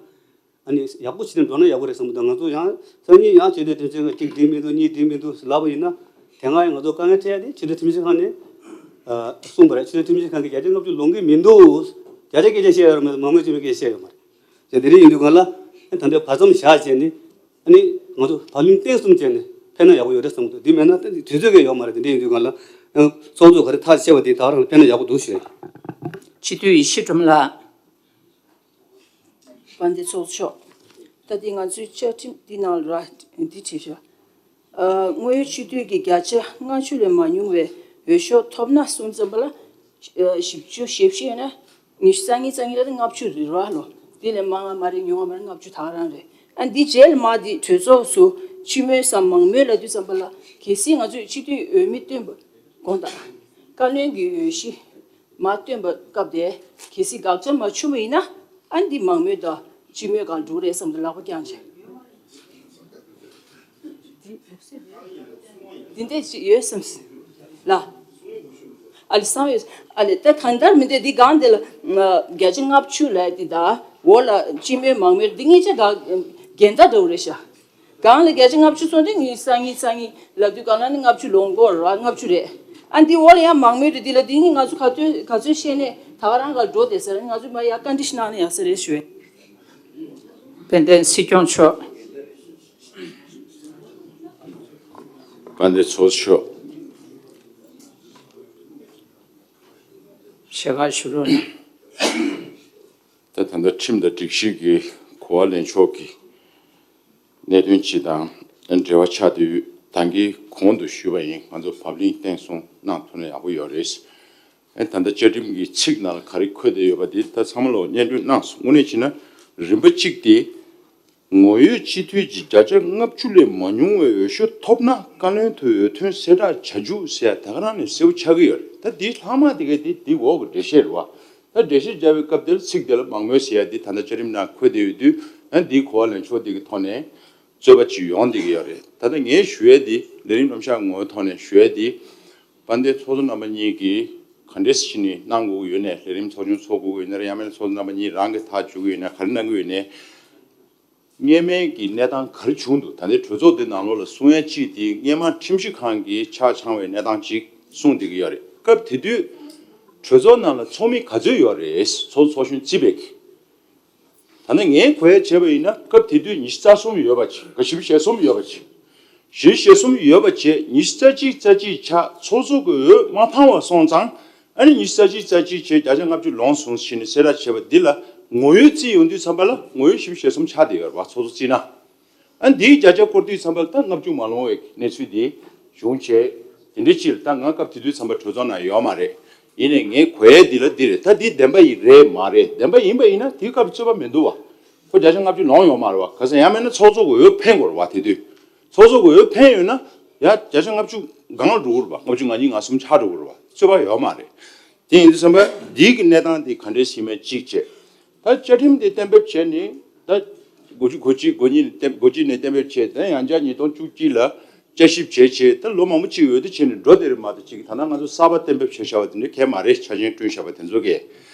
ཨ་ནི་ཡག་པོ་བྱས་ནས་འགྲོ་ན་ཡག་པོ་རེད་བསམ་གི་འདུག་ང་ཚོ་ཡང་སང་ཉིན་ཡང་ཆེས་མཐོའི་ཁྲིམས་ཞིབ་ཁང་གཅིག་འགྲིག་མི་འདུག་གཉིས་འགྲིག་མི་འདུག་ལབ་པ་ཡིན་ན། དེ་སྔ་ཡང་ང་ཚོ་དཀའ་ངལ་འཕྲད་ཡ་དེ་ཆེས་མཐོའི་ཁྲིམས་ཞིབ་ཁང་ནས་ཨ། གསུངས་པ་རེད། ཆེས་མཐོའི་ཁྲིམས་ཞིབ་ཁང་གིས་བརྒྱ་ཆ་ལྔ་བཅུ་ལོངས་ཀྱི་མི་འདུག་བརྒྱ་ཆ་བརྒྱད་ཅན་བཤད་ཡོད་རེད་མ་གཏོགས་མང་མོས་ཅན་བཤད་ཡོད་མ་རེད། དེ་འདི་རིགས་ཡིན་དུས་གང་ལ་ཨ། ད་ལྟའི་བར་མཚམས་བཞག་བྱས་ནས། ཨ་ནི་ང་ཚོ་བར་ལམ་བརྟན་གསུམ་བྱས་ནས་ཕེབས་ན་ཡག་པོ་ཡོད་རེད་བསམ་གི་འདུག་དེ་མེད་ན་ད་དུས་ཚོད་ཀྱང་ཡོད་མ་རེད། དེ་འདྲ་ཡིན་དུས་གང་ལ་ཚོགས་གཙོ་ག་རེ་ཐག་བཅད་པ་དེ་ད་ག་རང་ཕེབས་ན་ཡག་པོ་འདུག་ཞུ། སྤྱི་འཐུས་ཡེ་ཤེས་སྒྲོལ་མ་ལགས། དཔལ་ལྡན་ཚོགས་གཙོ་མཆོག་ད་ལྟའི་ང་ཚོའི་བཅའ་ཁྲིམས་འདི་ནང་ལ་འདི་བྲིས་ཤག་ཨ། དངོས་ཡོད་སྤྱི་འཐུས་ཀྱི་བརྒྱ་ཆ་ལྔ་བཅུ་ལས་མ་ཉུང་བའི་འོས་ཤོག་ཐོབ་ན་གསུམ་ཙམ་པ་ལ། ཨ། བཞི་བཅུ་ཞེ་བཞི་ཡོད་ན། ཉི་ཤུ་རྩ་གཉིས་རྩ་གཉིས་ལ་ལྔ་བཅུ་རེད་ར་ལོ། དེ་ལས་མང་བ་མ་རེད། ཉུང་བ་མ་རེད། ལྔ་བཅུ་ད་ག་རང་རེད། ཨ། འདི་རྗེས་ལ་མ་འདི་གྲོས་ཚོགས་སུ་སྤྱི་མོས་སམ་མང་མོས་ལབ་དུས་ཙམ་པ་ལ་གལ་སྲིད་ང་ཚོས་སྤྱི་འཐུས་འོས་མི་བཏོན་པ་དགོངས་དག་བཀའ་བློན་གྱི་འོས་གཞི་མ་བཏོན་པ་སྐབས་དེ་གལ་སྲིད་དགག་བྱ་མ་བྱུང་བ་ཡིན་ན། ཨ། འདི་མང་མོས་དང་སྤྱི་མོས་གང་འགྲོ་རེད་བསམ་དུ་ལག་པ་བརྐྱངས་བྱས། འདི་འདྲས་ཅིག་ཡོད་བསམ་ལ། ཨ་ལེ་བསམ་ཡོད། ཨ་ལེ་ད་གང་ལྟར་མི་འདོད་འདི་སྒང་འདི་ལ་བརྒྱ་ཆ་ལྔ་བཅུ་ལབ་འདི་ད་འོག་ལ་སྤྱི་མོས་མང་མོས་འདི་གཉིས་ཆ་ག་འགལ་ཟླ་འདྲ་བོ་རེད་ཤག་སྒང་ལ་བརྒྱ་ཆ་ལྔ་བཅུ་སོང་དུས་ཉི་ཤུ་རྩ་གཉིས་རྩ་གཉིས་ལབ་དུས་གང་ལ་ནི་ལྔ་བཅུ་ལོངས་གོ་ར་ལྔ་བཅུ་རེད། ཨ། འདི་འོག་ལ་ཡང་མང་མོས་རེད། འདི་ལ་འདི་གཉིས་ང་ཚོ་ག་ཚོད་ག་ཚོད་བཤད་ནས་ད་ག་རང་ག་འགྲོ་བསྡད་ཟེར་ང་ཚོ་མ་ཡ་བཀའ་འདྲི་ཞིག་གནང་ན་ཡག་ས་རེད་ཞུ། དཔལ་ལྡན་སྲིད་སྐྱོང་མཆོག་དཔལ་ལྡན་ཚོགས་གཙོ་མཆོག་ཕྱེད་ཀ་ཞུ་རོགས་གནང་། ད་ད་ལྟ་ཁྲིམས་དང་སྒྲིག་གཞི་གི་གོ་བ་ལེན་ཕྱོགས་ཀྱི་གནད་དོན་སྤྱི་དང་འབྲེལ་བ་ཆགས་དུས། ད་གིན་གོང་དུ་ཞུས་པ་ཡིན། ང་ཚོ་བབ་བརླིང་བརྟན་སྲུང་གནང་ཐུབ་ན་ཡག་པོ་ཡོད་རེད། ཨེ་ད་ལྟ་བཅའ་ཁྲིམས་ཀྱི་ཚིག་ནང་ལ་ག་རེ་འཁོད་བསྡད་ཡོད་པ་དེ་ད་ཚང་མ་ལོག་སྙན་སྒྲོན་གནང་སོང་། དངོས་གནས་བྱས་ན་རིམ་པ་གཅིག་དེ། ངོ་ཡོད་སྤྱི་འཐུས་ཀྱི་བརྒྱ་ཆ་ལྔ་བཅུ་ལས་མ་ཉུང་བའི་འོས་ཤོག་ཐོབ་ན་བཀའ་བློན་དུ་འོས་ཐོན་གསལ་བསྒྲགས་བྱ་རྒྱུ་ཟེར་ཡ་དེ་ག་རང་ནས་གསལ་པོ་ཆགས་ཀྱི་ཡོད་རེད། ད་འདི་ལྷག་མ་དེ་གས་དེ་འདི་འོག་གི་འགྲེལ་བཤད་རེད་བ། ད་འགྲེལ་བཤད་བརྒྱབ་པའི་སྐབས་དེར་ཚིག་དེ་ལ་མང་མོས་ཟེར་ཡ་འདི་ད་ལྟ་བཅའ་ཁྲིམས་ནང་འཁོད་བསྡད་ཡོད་དུས། ཨ་འདིའི་གོ་བ་ལེན་ཕྱོགས་འདི་གི་ཐོག་ནས་རྩོད་པ་ཅིག་ཡོང་བསྡད་ཀྱི་ཡོད་རེད། ད་ལྟ་ངས་ཞུ་ཡ་འདི་ལས་རིམ་རྣམ་གཞག་ངོ་བོའི་ཐོག་ནས་ཞུ་ཡ་འདི། དཔལ་ལྡན་ཚོགས་གཙོ་རྣམ་པ་གཉིས་ཀྱིས་ག་འདྲས་ཞིག་ནས་གནང་དགོས་ཀྱི་ཡོད་ནས། ལས་རིམ་ཚོགས་ཆུང་ཚོགས་དགོས་ཀྱི་ཡོད་ན་རེད། ཡང་མིན་ན་ཚོགས་གཙོ་རྣམ་པ་གཉིས་རང་གིས་ཐག་གཅོད་ཀྱི་ཡོད་ན། ག་རེ་གནང་གི་ཡོད་ནས། སྔོན་མའི་གི་གནས་སྟངས་ག་རེ་བྱུང་འདུག་ད་ལྟའི་གྲོས་ཚོགས་འདི་ནང་ལོགས་ལ་གསུང་ཡ་གཅིག་དེ་སྔོན་མ་ཁྲིམས་ཞིབ་ཁང་གི་ཆ་ཚང་བའི་གནས་སྟངས་ཅིག་གསུངས་བསྡད་ཀྱི་ཡོད་རེད། སྐབས་དེ་དུས་གྲོས་ཚོགས་ནང་ལ་ཚོགས་མི་ག་ཚོད་ཡོད་རེད། ཚོགས་ཚོགས་གཞོན་རྩིས་པའི་གི། ད་ནི་ངས་གོ་ཡ་བྱས་པ་ཡིན་ན། སྐབས་དེ་དུས་ཉི་ཤུ་རྩ་གསུམ་ཡོད་པ་བྱས། ག་བཞི་བཅུ་ཞེ་གསུམ་ཡོད་པ་བྱས། བཞི་བཅུ་ཞེ་གསུམ་ཡོད་པ་བྱས། ཉི་ཤུ་རྩ་གཅིག་རྩ་གཅིག་ཆགས། ཚོགས་གཙོ་གི་འོས་མ་འཕངས་པ་སོང་ཙང་། ཨ་ནི་ཉི་ཤུ་རྩ་གཅིག་རྩ་གཅིག་བྱས། བརྒྱ་ཆ་ལྔ་བཅུ་ལོངས་སོང་ཟེར་ནས་གསལ་བསྒྲགས་བྱས་པ་འདི་ལ་ངོ་ཡོད་རྩིས་ཡོང་དུས་ཙམ་པ་ལ་ངོ་ཡོད་བཞི་བཅུ་ཞེ་གསུམ་ཆགས་བསྡད་ཡོད་རེད་བ། ཚོགས་གཙོ་རྩིས་ན། ཨ་འདིའི་བརྒྱ་ཆ་སྐོར་དུས་ཙམ་པ་ལ་ད་ལྔ་བཅུ་མ་ལོངས་པའི་གནས་ཚུལ་དེ་བྱུང་བྱས། དེ་འདྲའི་ཕྱིར་ད་ང་སྐབས་དེ་དུས་ཙམ་པ་གྲོས་ཚོགས་ནང་ཡོད་མ་རེད། ཡིན་ནའི་ངས་གོ་ཡ་འདི་ལ་འདི་རེད། ད་འདི་བདེན་པ་ཡིན་རེད་མ་རེད། བདེན་པ་ཡིན་པ་ཡིན་ན་དེའི་སྐབས་རྩོད་པ་མི་འདུག་བ། ཁོ་བརྒྱ་ཆ་ལྔ་བཅུ་ལོངས་ཡོད་མ་རེད་བ། ག་ཟེར་ཡང་མིན་ན་ཚོགས་གཙོ་གི་འོས་འཕེན་དགོས་རེད་བ། དེ་དུས་ཚོགས་གཙོ་གི་འོས་འཕེན་ཡོད་ན་ཡ་བརྒྱ་ཆ་ལྔ་བཅུ་སྒང་ལ་འགྲོ་གི་རེད་བ། ལྔ་བཅུ་ང་གཉིས་ང་གསུམ་ཆགས་འགྲོ་གི་རེད་བ། རྩོད་པ་ཡོད་མ་རེད། དེ་ཡིན་དུས་ཙམ་པ་འདིའི་གི་གནས་སྟངས་དེ་ག་འདྲས་ཡིན་མིན་གཅིག་བྱས། ད་བཅའ་ཁྲིམས་དེ་གཏན་འབེབས་བྱས་ནས་ད་སྒོ་གཅིག་སྒོ་གཅིག་སྒོ་གཉིས་ནས་གཏན་སྒོ་གཅིག་ནས་གཏན་འབེབས་བྱས། ད་ཡང་བསྐྱར་ཉིས་སྟོང་བཅུ་གཅིག་ལ་བསྐྱར་ཞིབ་བྱས་བྱས། ད་ལོ་མང་པོ་ཅིག་འོས་བསྡུ་བྱས་ནས་འགྲོ་བསྡད་རེད་མ་གཏོགས། ཅིག་ད་ལྟ་ང་ཚོ་གསར་པ་གཏན་འབེབས་བྱས་བཞག་པ་དེ་འདྲ་གང་ཡང་མ་རེད། ཆ་རྐྱེན་བསྐྲུན་བཞག་པ་དེ་ཚོ་གས།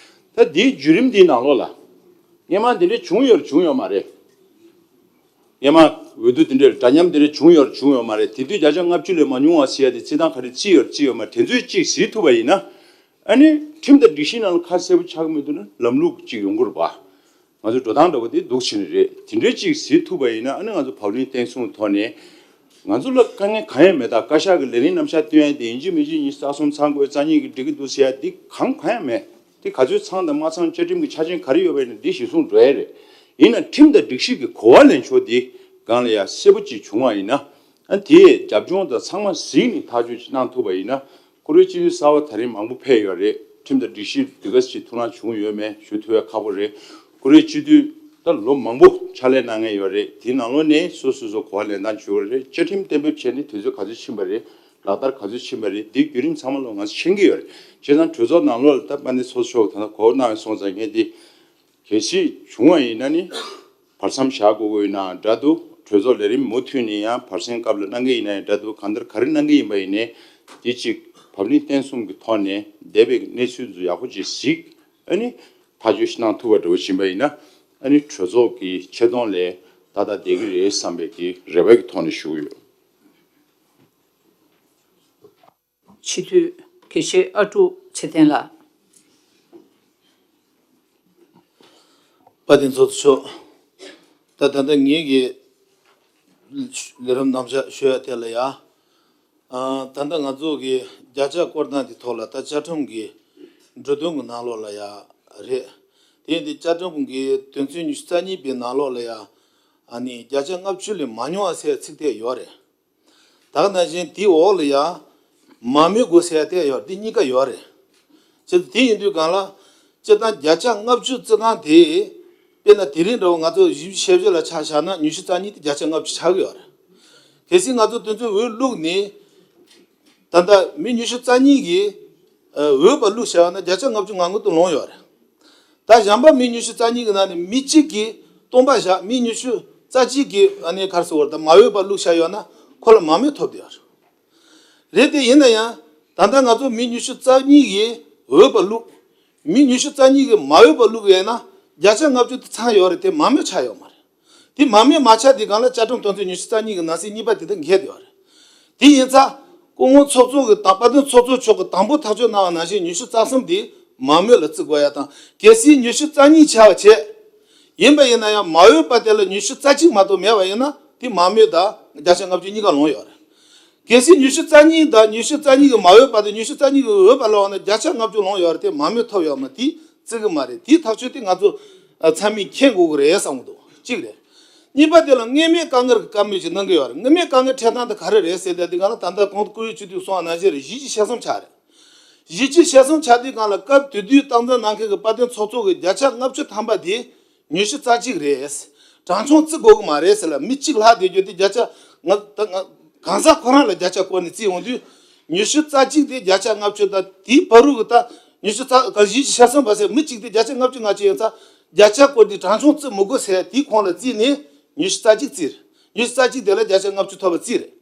ད་འདིའི་བརྒྱུད་རིམ་འདིའི་ནང་ལོགས་ལ་སྔོན་མ་འདི་འདྲ་བྱུང་ཡོད་རེད་བྱུང་ཡོད་མ་རེད། སྔོན་མ་འོས་བསྡུ་དེ་འདྲའི་འདྲ་མཉམ་དེ་འདྲ་བྱུང་ཡོད་རེད་བྱུང་ཡོད་མ་རེད། དེ་དུས་བརྒྱ་ཆ་ལྔ་བཅུ་ལས་མ་ཉུང་བ་ཟེར་ཡ་དེ་རྩིས་སྟངས་ག་རེ་རྩིས་ཡོད་རེད་རྩིས་ཡོད་མ་རེད། དེ་ཚོས་གཅིག་གཟིགས་ཐུབ་པ་ཡིན་ན། ཨ་ནི་ཁྲིམས་དང་སྒྲིག་གཞི་ནང་ལ་ཁ་གསལ་པོ་ཆགས་ཀྱི་མི་འདུག་ན་ལམ་ལུགས་གཅིག་ཡོང་གི་རེད་པ། ང་ཚོ་འགྲོ་སྟངས་འདྲ་པོ་དེ་འདུག་ཕྱིན་རེད། དེ་འདྲའི་གཅིག་གཟིགས་ཐུབ་པ་ཡིན་ན། ཨ་ནི་ང་ཚོ་བབ་བརླིང་བརྟན་སྲུང་ཐོག་ནས་ང་ཚོ་ལ་དཀའ་ངལ་གང་ཡང་མེད། ད་བཀའ་ཤག་གི་ལས་རིམ་རྣམ་གཞག་སྟོན་ཡ་དེ་ཡིན་གཅིག་མིན་གཅིག་ཉི་ཤུ་རྩ་གསུམ་ཚང་དགོས། རྩ་གཉིས་ཀྱིས་འགྲིག་གི་འདུག་ཟེར་ཡ་དེ་གང་གང་ཡང་མེད། དེ་ག་ཚོད་ཚང་དང་མ་ཚང་བཅའ་ཁྲིམས་ཀྱི་ཆ་རྐྱེན་ག་རེ་ཡོད་པ་ཡིན་ན་འདི་གཞིར་བཟུང་འགྲོ་ཡ་རེད། ཡིན་ན་ཁྲིམས་དང་སྒྲིག་གཞི་གི་གོ་བ་ལེན་ཕྱོགས་འདི་སྒང་ལ་ཡ་གསལ་པོ་ཅིག་བྱུང་བ་ཡིན་ན། ཨ་དེས་རྒྱབ་ལྗོངས་དང་ཚང་མ་གཟིགས་ནས་ཐག་གཅོད་ཅིག་གནང་ཐུབ་པ་ཡིན་ན། བཀུར་འོས་སྤྱི་འཐུས་གསར་པ་ད་རིང་མང་པོ་ཕེབས་ཡོད་རེད། ཁྲིམས་དང་སྒྲིག་གཞི་འདི་ག་ཅིག་ཐུགས་སྣང་བྱུང་ཡོད་མེད་ཞུ་ཐུབ་ཡ་ཁག་པོ་རེད། བཀུར་འོས་སྤྱི་འཐུས་ད་ལོ་མང་པོ་ཕྱག་ལས་གནང་མཁན་ཡོད་རེད། དེའི་ནང་ལོགས་ནས་སོ་སོ་སོ་གོ་བ་ལེན་སྟངས་བྱེད་དགོས་རེད། བཅའ་ཁྲིམས་གཏན་འབེབས་བྱས་ནས་དུས་ཚོད་ག་ཚོད་ཕྱིན་པ་རེད། ལག་བསྟར་ག་ཚོད་ཕྱིན་པ་རེད། འདིའི་བརྒྱུད་རིམ་ཚང་མ་ལོ་ང་ཚོ་མཁྱེན་གྱི་ཡོད་རེད། བྱས་ཙང་གྲོས་ཚོགས་ནང་ལོགས་ལ་ད་དཔལ་ལྡན་ཚོགས་གཙོ་མཆོག་ད་ལྟ་གོ་བ་གནང་བའི་སོང་ཙང་ངས་འདི། གལ་སྲིད་བྱུང་བ་ཡིན་ན་ནི་བར་མཚམས་བཞག་དགོས་ཀྱི་ཡོད་ན་འདྲ་འདུག་གྲོས་ཚོགས་ལས་རིམ་མུ་མཐུད་ནས་ཡང་བར་གསེང་སྐབས་ལ་གནང་གི་ཡིན་ན་ཡང་འདྲ་འདུག་གང་ལྟར་ག་རེ་གནང་གི་ཡིན་པ་ཡིན་ནའི་འདི་གཅིག་བབ་བརླིང་བརྟན་གསུམ་གྱི་ཐོག་ནས་འདས་པའི་གནས་ཚུལ་ཚོ་ཡག་པོ་ཅིག་གཟིགས། ཨ་ནི་ཐག་གཅོད་ཞིག་གནང་ཐུབ་པ་འདྲ་བོ་ཕྱིན་པ་ཡིན་ན། ཨ་ནི་གྲོས་ཚོགས་ཀྱི་ཆེ་མཐོང་ལ་ཏག་ཏག་བསྡད་ཀྱི་རེད་བསམ་པའི་གི་རེ་བ་གི་ཐོག་ནས་ཞུ་གི་ཡོད། སྤྱི་འཐུས་དགེ་བཤེས་ཨ་ཀྲུག་ཚེ་བརྟན་ལགས། དཔལ་ལྡན་ཚོགས་གཙོ་མཆོག་ད་ད་ལྟ་ངེད་ཀྱི་ལས་རིམ་རྣམ་གཞག་ཞུ་ཡ་དེ་ལ་ཡ། ཨ་ད་ལྟ་ང་ཚོ་གི་བརྒྱ་ཆ་སྐོར་སྟངས་ཀྱི་ཐོག་ལ་ད་བཅའ་ཁྲིམས་ཀྱི་འབྲུ་དོན་གྱི་ནང་ལོགས་ལ་ཡ་རེད། དེ་ཡིན་དུས་བཅའ་ཁྲིམས་ཀྱི་དོན་ཚན་ཉི་ཤུ་རྩ་གཉིས་པའི་ནང་ལོགས་ལ་ཡ། ཨ་ནི་བརྒྱ་ཆ་ལྔ་བཅུ་ལས་མ་ཉུང་བ་ཟེར་ཚིག་དེ་ཡོད་རེད། ད་ག་ནང་བཞིན་དེའི་འོག་ལ་ཡང་མང་མོས་དགོས་ཟེར་ཡ་དེ་ཡོད། འདི་གཉིས་ཀ་ཡོད་རེད། བྱས་ཙང་དེ་ཡིན་དུས་སྒང་ལ་སྤྱིར་བཏང་བརྒྱ་ཆ་ལྔ་བཅུ་བརྩི་སྟངས་དེ། དཔེར་ན་དེ་རིང་འདྲ་བོ་ང་ཚོ་བཞི་བཅུ་ཞེ་བཞི་ལ་ཆ་བཞག་ན་ཉི་ཤུ་རྩ་གཉིས་དེ་བརྒྱ་ཆ་ལྔ་བཅུ་ཆགས་ཀྱི་ཡོད་རེད། གལ་སྲིད་ང་ཚོ་དེ་ཚོའི་འོས་བླུགས་ནས། ད་ལྟ་མི་ཉི་ཤུ་རྩ་གཉིས་ཀྱིས་འོས་པ་བླུགས་བཞག་ཡོད་ན་བརྒྱ་ཆ་ལྔ་བཅུ་ང་དགུ་དེ་ལོངས་ཡོད་རེད། ད་གཞན་པ་མི་ཉི་ཤུ་རྩ་གཉིས་ཀྱི་ནང་ནས་མི་གཅིག་གིས་སྟོང་པ་བཞག་མི་ཉི་ཤུ་རྩ་གཅིག་གིས་ཨ་ནི་ག་རེ་ཟེར་དགོས་རེད། ད་མ་འོས་པ་བླུགས་བཞག་ཡོད་ན་ཁོ་ལ་མང་མོས་ཐོབ་བསྡད་ཡོད་རེད། རེད་དེ་ཡིན་ན་ཡང་ད་ལྟ་ང་ཚོ་མི་ཉི་ཤུ་རྩ་གཉིས་ཀྱིས་འོས་པ་བླུགས། མི་ཉི་ཤུ་རྩ་གཉིས་ཀྱིས་མ་འོས་པ་བླུགས་ཡོད་ན་བརྒྱ་ཆ་ལྔ་བཅུ་དེ་ཚང་ཡོད་རེད་དེ་མང་མོས་ཆགས་ཡོད་མ་རེད། དེ་མང་མོས་མ་ཆགས་དེ་སྒང་ལ་བཅའ་ཁྲིམས་དོན་ཚན་ཉི་ཤུ་རྩ་གཉིས་ཀྱི་ནང་གསེས་གཉིས་པ་དེ་དང་འགལ་བསྡད་ཡོད་རེད། དེ་ཡིན་ཙང་སྐུ་ངོ་ཚོགས་གཙོ་གི་དང་དཔལ་ལྡན་ཚོགས་གཙོ་མཆོག་གིས་དང་པོ་ཐག་གཅོད་གནང་བ་ནང་བཞིན་ཉི་ཤུ་རྩ་གསུམ་དེ་མང་མོས་ལ་བརྩི་དགོས་ཡ་དང་། གལ་སྲིད་ཉི་ཤུ་རྩ་གཉིས་ཆགས་པ་བྱས། ཡིན་པ་ཡིན་ན་ཡང་མ་འོས་པ་དེ་ལ་ཉི་ཤུ་རྩ་གཅིག་མ་གཏོགས་མེད་པ་ཡིན་ན་དེ་མང་མོས་དང་བརྒྱ་ཆ་ལྔ་བཅུ་གཉིས་ཀ་ལོངས་ཡོད་རེད། གལ་སྲིད་ཉི་ཤུ་རྩ་གཉིས་དང་ཉི་ཤུ་རྩ་གཉིས་ཀྱི་མ་འོས་པ་དང་ཉི་ཤུ་རྩ་གཉིས་ཀྱི་འོས་པ་ལ་འོང་ན་བརྒྱ་ཆ་ལྔ་བཅུ་ལོངས་ཡོད་རེད་དེ་མང་མོས་ཐོབ་ཡོད་མ་དེ་བརྩི་གི་མ་རེད། དེའི་ཐག་གཅོད་དེ་ང་ཚོ་ཚང་མས་མཁྱེན་དགོས་ཀྱི་རེད་བསམ་གི་འདུག་གཅིག་རེད། གཉིས་པ་དེ་ལ་སྔོན་མའི་དཀའ་ངལ་གྱི་བཀའ་མོལ་ཞིག་གནང་གི་ཡོད་རེད། སྔོན་མའི་དཀའ་ངལ་འཕྲད་སྟངས་དེ་ག་རེ་རེད་ཟེར་ཏེ་དེ་ག་ལ་ད་ལྟ་གོང་དུ་སྐུ་ངོ་ཆེ་བསྟོད་གསུངས་པ་ནང་བཞིན་རེད། གཞི་གཅིག་བཤད་གསུམ་ཆགས་རེད། གཞི་གཅིག་བཤད་གསུམ་ཆགས་དུས་སྒང་ལ་སྐབས་དེ་དུས་སྟངས་འཛིན་གནང་མཁན་གྱི་དཔལ་ལྡན་ཚོགས་གཙོ་གི་བརྒྱ་ཆ་ལྔ་བཅུ་ཐམ་པ་དེ་ཉི་ཤུ་རྩ་གཅིག་རེད། གྲངས་ཆུང་བརྩི་དགོས་ཀྱི་མ་རེད་ཟེར་ལ་མི་གཅིག་ལྷག་བསྡད་རྒྱུ་དེ་བརྒྱ་ཆ་ང་ད་ང་གང་ཟག་ཁོ་རང་ལ་བརྒྱ་ཆ་བསྐོར་ནས་བརྩིས་ཡོང་དུས་ཉི་ཤུ་རྩ་གཅིག་དེ་བརྒྱ་ཆ་ལྔ་བཅུ་དང་དེའི་བར་དུ་གི་ད་ཉི་ཤུ་རྩ་ག་གཞི་བཤད་གསུམ་པ་ཟེར་མི་གཅིག་དེ་བརྒྱ་ཆ་ལྔ་བཅུ་ང་བཅུ་ཡིན་ཙང་བརྒྱ་ཆ་བསྐོར་དུས་གྲངས་ཆུང་བརྩི་མི་དགོས་ཟེར་དེའི་ཁོངས་ལ་བརྩིས་ནས་ཉི་ཤུ་རྩ་གཅིག་བརྩིས་རེད། ཉི་ཤུ་རྩ་གཅིག་དེ་ལ་བརྒྱ་ཆ་ལྔ་བཅུ་ཐོབ་པ་བརྩིས་རེད།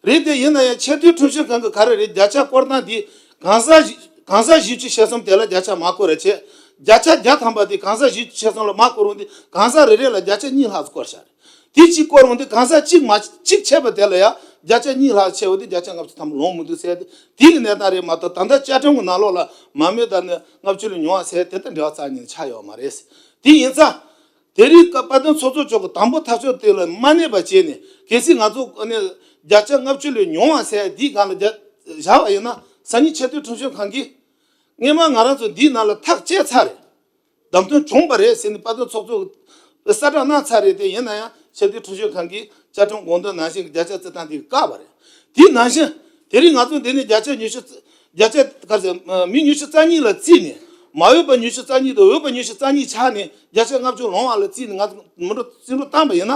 རེད་དེ་ཡིན་ན་ཡང་ཆེས་མཐོའི་ཁྲིམས་ཞིབ་ཁང་གི་ག་རེ་རེད་བརྒྱ་ཆ་སྐོར་སྟངས་དེ་གང་ཟག་གང་ཟག་བཞི་བཅུ་ཞེ་གསུམ་དེ་ལ་བརྒྱ་ཆ་མ་སྐོར་རེ་བྱས། བརྒྱ་ཆ་བརྒྱ་ཐམ་པ་དེ་གང་ཟག་བཞི་བཅུ་ཞེ་གསུམ་ལ་མ་སྐོར་འོང་དུས་གང་ཟག་རེ་རེ་ལ་བརྒྱ་ཆ་གཉིས་ལྷག་ཙམ་སྐོར་བཞག་རེད། དེ་གཅིག་སྐོར་འོང་དུས་གང་ཟག་གཅིག་མ་གཅིག་ཆད་པ་དེ་ལ་ཡང་བརྒྱ་ཆ་གཉིས་ལྷག་ཆད་འོང་དུས་བརྒྱ་ཆ་ལྔ་བཅུ་ཐམ་པ་ལོངས་མི་འདུག་ཟེར་ཏེ་དེ་གི་གནས་སྟངས་རེད་མ་གཏོགས་ད་ལྟ་བཅའ་ཁྲིམས་ཀྱི་ནང་ལོགས་ལ་མང་མོས་དང་ནི་ལྔ་བཅུ་ལས་ཉུང་བ་ཟེར་དེ་ལྟར་འབྲེལ་བ་རྩ་ནས་ཆགས་ཡོད་མ་རེད། དེ་ཡིན་ཙང་། དེ་རིང་སྐབས་དཔལ་ལྡན་ཚོགས་གཙོ་མཆོག་གི་དང་པོ་ཐག་གཅོད་དེ་ལ་མ་གནས་པ་བྱས་ནས་གལ་སྲིད་ང་ཚོ་ཨ་ནི་བརྒྱ་ཆ་ལྔ་བཅུ་ལས་ཉུང་བ་ཟེར་འདིའི་སྒང་ལ་བཞག་བཞག་པ་ཡིན་ན་སང་ཉིན་ཆེས་མཐོའི་ཁྲིམས་ཞིབ་ཁང་གིས་སྔོན་མ་ང་རང་ཚོ་འདིའི་ནང་ལ་ཐག་བཅད་ཚར་རེད། བདམས་ཐོན་བྱུང་བ་རེད་ཟེར་ནས་དཔལ་ལྡན་ཚོགས་གཙོ་གིས་གསལ་བསྒྲགས་གནང་ཚར་རེད་དེ་ཡིན་ན་ཡང་ཆེས་མཐོའི་ཁྲིམས་ཞིབ་ཁང་གིས་བཅའ་ཁྲིམས་དགོངས་དོན་ནང་བཞིན་གྱི་བརྒྱ་ཆ་བརྩི་སྟངས་དེ་བཀག་པ་རེད། དེ་ནང་བཞིན་དེ་རིང་ང་ཚོ་འདི་ནས་བརྒྱ་ཆ་ཉི་ཤུ་བརྒྱ་ཆ་ག་ཚོད་མི་ཉི་ཤུ་རྩ་གཉིས་ལ་བརྩིས་ནས་མ་འོས་པ་ཉི་ཤུ་རྩ་གཉིས་དང་འོས་པ་ཉི་ཤུ་རྩ་གཉིས་ཆགས་ནས་བརྒྱ་ཆ་ལྔ་བཅུ་ལོངས་པ་ལ་བརྩིས་ནས་ང་ཚོ་མི་འགྲོ་བརྩི་འགྲོ་བཏང་པ་ཡིན་ན།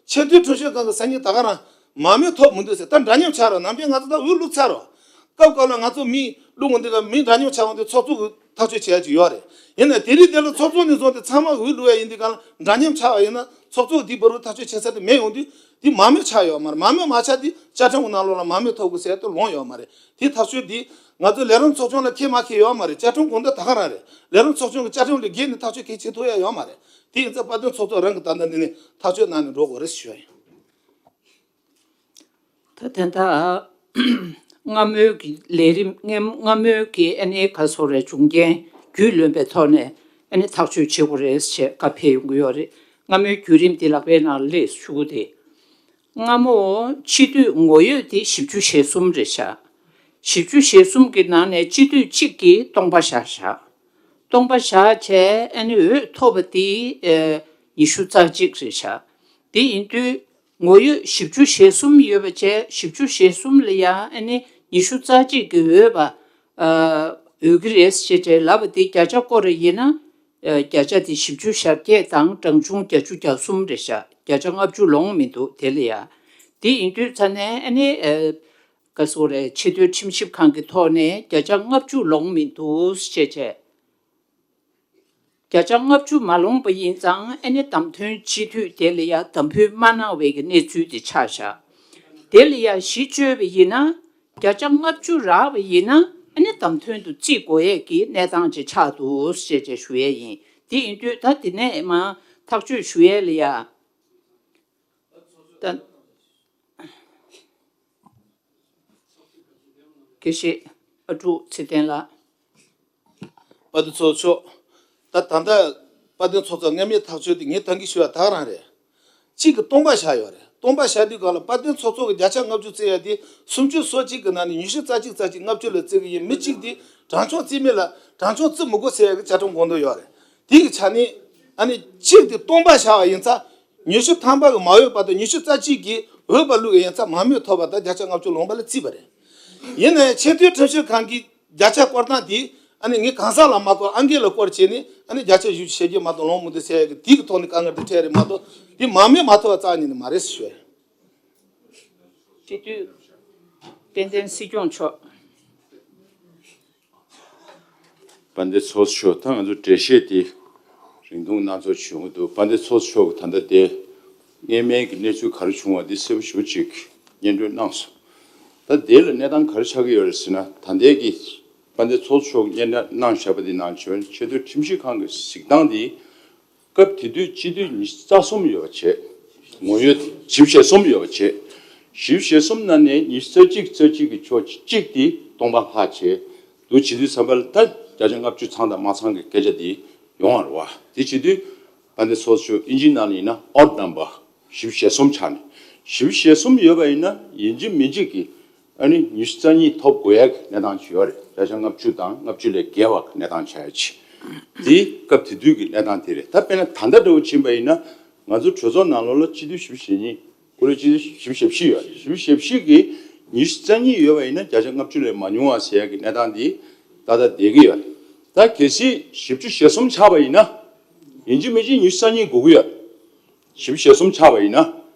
ཆེས་མཐོའི་ཁྲིམས་ཞིབ་ཁང་གི་སང་ཉིན་ད་ག་རང་མང་མོས་ཐོབ་མི་འདུག་ཟེར་ད་འདྲ་མཉམ་ཆགས་རོགས་ནམ་རྒྱུན་ང་ཚོ་ད་འོས་བླུགས་ཚར་རོགས། སྐབས་སྐབས་ལ་ང་ཚོ་མི་བླུགས་འོང་དུས་ཀ་མི་འདྲ་མཉམ་ཆགས་འོང་དུས་ཚོགས་གཙོ་གི་ཐག་གཅོད་བྱེད་ཡ་ཅིག་ཡོད་རེད། ཡིན་ན་དེ་རིང་དེ་ལ་ཚོགས་གཙོ་ནས་བཟུང་སྟེ་ཚང་མ་འོས་བླུགས་ཡ་ཡིན་དུས་ག་ལ་འདྲ་མཉམ་ཆགས་པ་ཡིན་ན་ཚོགས་གཙོ་གི་དེའི་བར་དུ་ཐག་གཅོད་བྱེད་ས་དེ་མེད་ཡོང་དུས་དེ་མང་མོས་ཆགས་ཡོད་མ་རེད། མང་མོས་མ་ཆགས་དུས་བཅའ་ཁྲིམས་ཀྱི་ནང་ལོགས་ལ་མང་མོས་ཐོབ་དགོས་ཟེར་དེ་ལོངས་ཡོད་མ་རེད། དེ་ཐག་གཅོད་དེ་ང་ཚོ་ལས་རིམ་ཚོགས་ཆུང་ལ་འཁེལ་མ་འཁེལ་ཡོད་མ་རེད། བཅའ་ཁྲིམས་དགོངས་དོན་ད་ག་རང་རེད། ལས་རིམ་ཚོགས་ཆུང་གི་བཅའ་ཁྲིམས་ལས་འགལ་ནས་ཐག་གཅོད་གལ་ཆེ་ཐུབ་ཡ་ཡོད་མ་རེད། དེ་ཡིན་ཙང་དཔལ་ལྡན་ཚོགས་གཙོ་རང་གི་ད་ལྟ་འདི་ནས་ཐག་གཅོད་གནང་ནས་འགྲོ་དགོས་རེད་ཞུ་ཡ་ཡིན། ད་དེ་འདྲ་སྔ་མོའི་གི་ལས་རིམ་སྔ་སྔ་མོའི་གི་ཨ་ནི་ག་སོ་རེ་བྱུང་རྐྱེན་རྒྱུས་ལོན་པའི་ཐོག་ནས་ཨ་ནི་ཐག་གཅོད་བྱེད་དགོས་རེད་ཞེས་བཀའ་ཕེབས་ཡོང་གི་ཡོད་རེད། སྔ་མོའི་བརྒྱུད་རིམ་འདི་ལག་པའི་ནང་སླེབས་ཞུ་གི་དེ། སྔ་མོ་སྤྱི་འཐུས་ངོ་ཡོད་དེ་བཞི་བཅུ་ཞེ་གསུམ་རེད་བཞག་བཞི་བཅུ་ཞེ་གསུམ་གི་ནང་ནས་སྤྱི་འཐུས་གཅིག་གིས་སྟོང་པ་བཞག་བཞག་སྟོང་པ་བཞག་བྱས་ཨ་ནི་འོས་ཐོབ་པ་དེ་ཨེ་ཉི་ཤུ་རྩ་གཅིག་རེད་བཞག་དེ་ཡིན་དུས་ངོ་ཡོད་བཞི་བཅུ་ཞེ་གསུམ་ཡོད་པ་བྱས་བཞི་བཅུ་ཞེ་གསུམ་ལ་ཡང་ཨ་ནི་ཉི་ཤུ་རྩ་གཅིག་གི་འོས་པ་ཨ་འོས་ཀྱི་རེད་ཅེས་བྱས་ལབ་པ་དེ་བརྒྱ་ཆ་སྐོར་རེ་ཡིན་ན་ཨ་བརྒྱ་ཆ་དེ་བཞི་བཅུ་ཞེ་བརྒྱད་དང་གྲངས་ཆུང་བརྒྱད་ཅུ་གྱ་གསུམ་རེད་བཞག་བརྒྱ་ཆ་ལྔ་བཅུ་ལོངས་མི་འདུག་དེ་ལ་ཡང་དེ་ཡིན་དུས་ཚ་ནས་ཨ་ནི་ཨ་ག་སོ་རེད་ཆེས་མཐོའི་ཁྲིམས་ཞིབ་ཁང་གི་ཐོག་ནས་བརྒྱ་ཆ་ལྔ་བཅུ་ལོངས་མི་འདུག་ཅེས་བྱས། བརྒྱ་ཆ་ལྔ་བཅུ་མ་ལོངས་པ་ཡིན་ཙང་ཨ་ནི་བདམས་ཐོན་སྤྱི་འཐུས་དེ་ལ་ཡང་བདམས་ཕུད་མ་གནང་བའི་གི་གནས་ཚུལ་དེ་ཆགས་བཞག་དེ་ལ་ཡང་གཞི་བཅོལ་བ་ཡིན་ན་བརྒྱ་ཆ་ལྔ་བཅུ་རག་པ་ཡིན་ན་ཨ་ནི་བདམས་ཐོན་དུ་བརྩི་དགོས་ཡས་ཀྱི་གནས་སྟངས་ཅིག་ཆགས་འདུག་ཅེས་བྱས་ཞུ་ཡས་ཡིན། དེ་ཡིན་དུས་ད་དེ་ནས་མ་ཐག་གཅོད་ཞུ་ཡས་ལ་ཡང་ད། དགེ་བཤེས་ཨ་ཀྲུག་ཚེ་བརྟན་ལགས། དཔལ་ལྡན་ཚོགས་གཙོ་མཆོག་ད་ད་ལྟ་དཔལ་ལྡན་ཚོགས་གཙོ་སྔ་མའི་ཐག་གཅོད་དེ་ངས་ད་གིན་ཞུས་པ་ད་ག་རང་རེད། གཅིག་གིས་སྟོང་པ་བཞག་ཡོད་རེད། སྟོང་པ་བཞག་དུས་སྒང་ལ་དཔལ་ལྡན་ཚོགས་གཙོ་གི་བརྒྱ་ཆ་ལྔ་བཅུ་བརྩི་ཡ་དེ་སུམ་ཅུ་སོ་གཅིག་གི་ནང་ནས་ཉི་ཤུ་རྩ་གཅིག་རྩ་གཅིག་ལྔ་བཅུ་ལ་བརྩི་གི་ཡིན། མི་གཅིག་དེ་གྲངས་ཆུང་བརྩི་མེད་ལ་གྲངས་ཆུང་བརྩི་མི་དགོས་ཟེར་ཡ་གི་བཅའ་ཁྲིམས་དགོངས་དོན་ཡོད་རེད། དེ་གི་ཆ་ནས་ཨ་ནི་གཅིག་དེ་སྟོང་པ་བཞག་པ་ཡིན་ཙང་། ཉི་ཤུ་ཐམ་པ་གི་མ་འོས་པ་དང་ཉི་ཤུ་རྩ་གཅིག་གི་འོས་པ་བླུགས་ཡིན་ཙང་མང་མོས་ཐོབ་པ་དང་བརྒྱ་ཆ་ལྔ་བཅུ་ལོངས་པ་ལ་བརྩིས་པ་རེད། ཡིན་ན་ཡང་ཆེས་མཐོའི་ཁྲིམས་ཞིབ་ཁང་གིས་བརྒྱ་ཆ་སྐོར་སྟངས་དེ་ཨ་ནི་ངས་གང་ཟག་ལ་མ་སྐོར་ཨང་ཀི་ལ་སྐོར་བྱས་ནས་ཨ་ནི་བརྒྱ་ཆ་བཞི་བཅུ་ཞེ་བརྒྱད་མ་གཏོགས་ལོངས་མི་འདུག་ཟེར་ཡ་གི་དེ་གི་ཐོག་ནས་དཀའ་ངལ་དེ་འཕྲད་རེད་མ་གཏོགས་དེ་མང་མོས་མ་ཐོབ་པ་རྩ་ནས་ནི་མ་རེད་ཟེར་ཞུ་ཡ་ཡིན། སྤྱི་འཐུས་དཔལ་ལྡན་སྲིད་སྐྱོང་མཆོག་དཔལ་ལྡན་ཚོགས་གཙོ་མཆོག་ད་ང་ཚོ་འགྲེལ་བཤད་དེ་རིང་ཐུང་སྣ་ཚོགས་བྱུང་གི་འདུག་དཔལ་ལྡན་ཚོགས་གཙོ་མཆོག་གིས་ད་ལྟ་དེ་སྔོན་མའི་གི་གནས་ཚུལ་ག་རེ་བྱུང་བ་དེ་གསལ་པོ་ཞེ་པོ་ཅིག་སྙན་སྒྲོན་གནང་སོང་། ད་དེ་ལ་གནས་སྟངས་ག་རེ་ཆགས་ཀྱི་ཡོད་རེད་ཟེར་ན་ད་ལྟའི་གི་དཔལ་ལྡན་ཚོགས་གཙོ་མཆོག་གིས་སྙན་སྒྲོན་གནང་བཞག་པ་དེ་ནང་བཞིན་ཆེས་མཐོའི་ཁྲིམས་ཞིབ་ཁང་གི་གཟིགས་སྟངས་དེ། སྐབས་དེ་དུས་སྤྱི་འཐུས་ཉི་ཤུ་རྩ་གསུམ་ཡོད་པ་བྱས། ངོ་ཡོད་བཞི་བཅུ་ཞེ་གསུམ་ཡོད་པ་བྱས། བཞི་བཅུ་ཞེ་གསུམ་ནང་ནས་ཉི་ཤུ་རྩ་གཅིག་རྩ་གཅིག་གི་ཕྱོགས་གཅིག་དེ་སྟོང་པ་ལྷག་བྱས། འདུག་བྱེད་དུས་ཙམ་པ་ལ་ད་བརྒྱ་ཆ་ལྔ་བཅུ་ཚང་དང་མ་ཚང་གི་སྐད་ཆ་དེ་ཡོང་བ་རེད་བ། དེ་བྱེད་དུས་དཔལ་ལྡན་ཚོགས་གཙོ་མཆོག་ཨིན་ཇིའི་ནང་ལ་ཡིན་ན་odd number བཞི་བཅུ་ཞེ་གསུམ་ཆགས་ནས་བཞི་བཅུ་ཞེ་གསུམ་ཡོད་པ་ཡིན་ན་ཡིན་གཅིག་མིན་གཅིག་གི་ ཨ་ནི་ཉི་ཤུ་རྩ་གཉིས་ཐོབ་དགོས་ཡག་གི་གནས་སྟངས་ཅིག་ཡོད་རེད། བརྒྱ་ཆ་ལྔ་བཅུ་དང་ལྔ་བཅུ་ལས་བརྒལ་བ་གི་གནས་སྟངས་ཆགས་ཡ་ཅིག་དེ་སྐབས་དེ་དུས་ཀྱི་གནས་སྟངས་དེ་རེད། ད་དཔེར་ན་ད་ལྟ་འདྲ་བོ་ཕྱིན་པ་ཡིན་ན། ང་ཚོ་གྲོས་ཚོགས་ནང་ལོགས་ལ་སྤྱི་འཐུས་བཞི་བཅུ་ཞེ་གཉིས། ཀོ་ལེ་སྤྱི་འཐུས་བཞི་བཅུ་ཞེ་བཞི་ཡོད་རེད། བཞི་བཅུ་ཞེ་བཞི་གི་ཉི་ཤུ་རྩ་གཉིས་ཡོད་པ་ཡིན་ན། བརྒྱ་ཆ་ལྔ་བཅུ་ལས་མ་ཉུང་བ་ཟེར་ཡ་གི་གནས་སྟངས་དེ་ཏག་ཏག་བསྡད་ཀྱི་ཡོད་རེད། ད་གལ་སྲིད་བཞི་བཅུ་ཞེ་གསུམ་ཆགས་པ་ཡིན་ན། ཡིན་གཅིག་མིན་གཅིག་ཉི་ཤུ་རྩ་གཉིས་དགོས་ཀྱི་ཡོད་རེད། བཞི་བཅུ་ཞེ་གསུམ་ཆགས་པ་ཡིན་ན།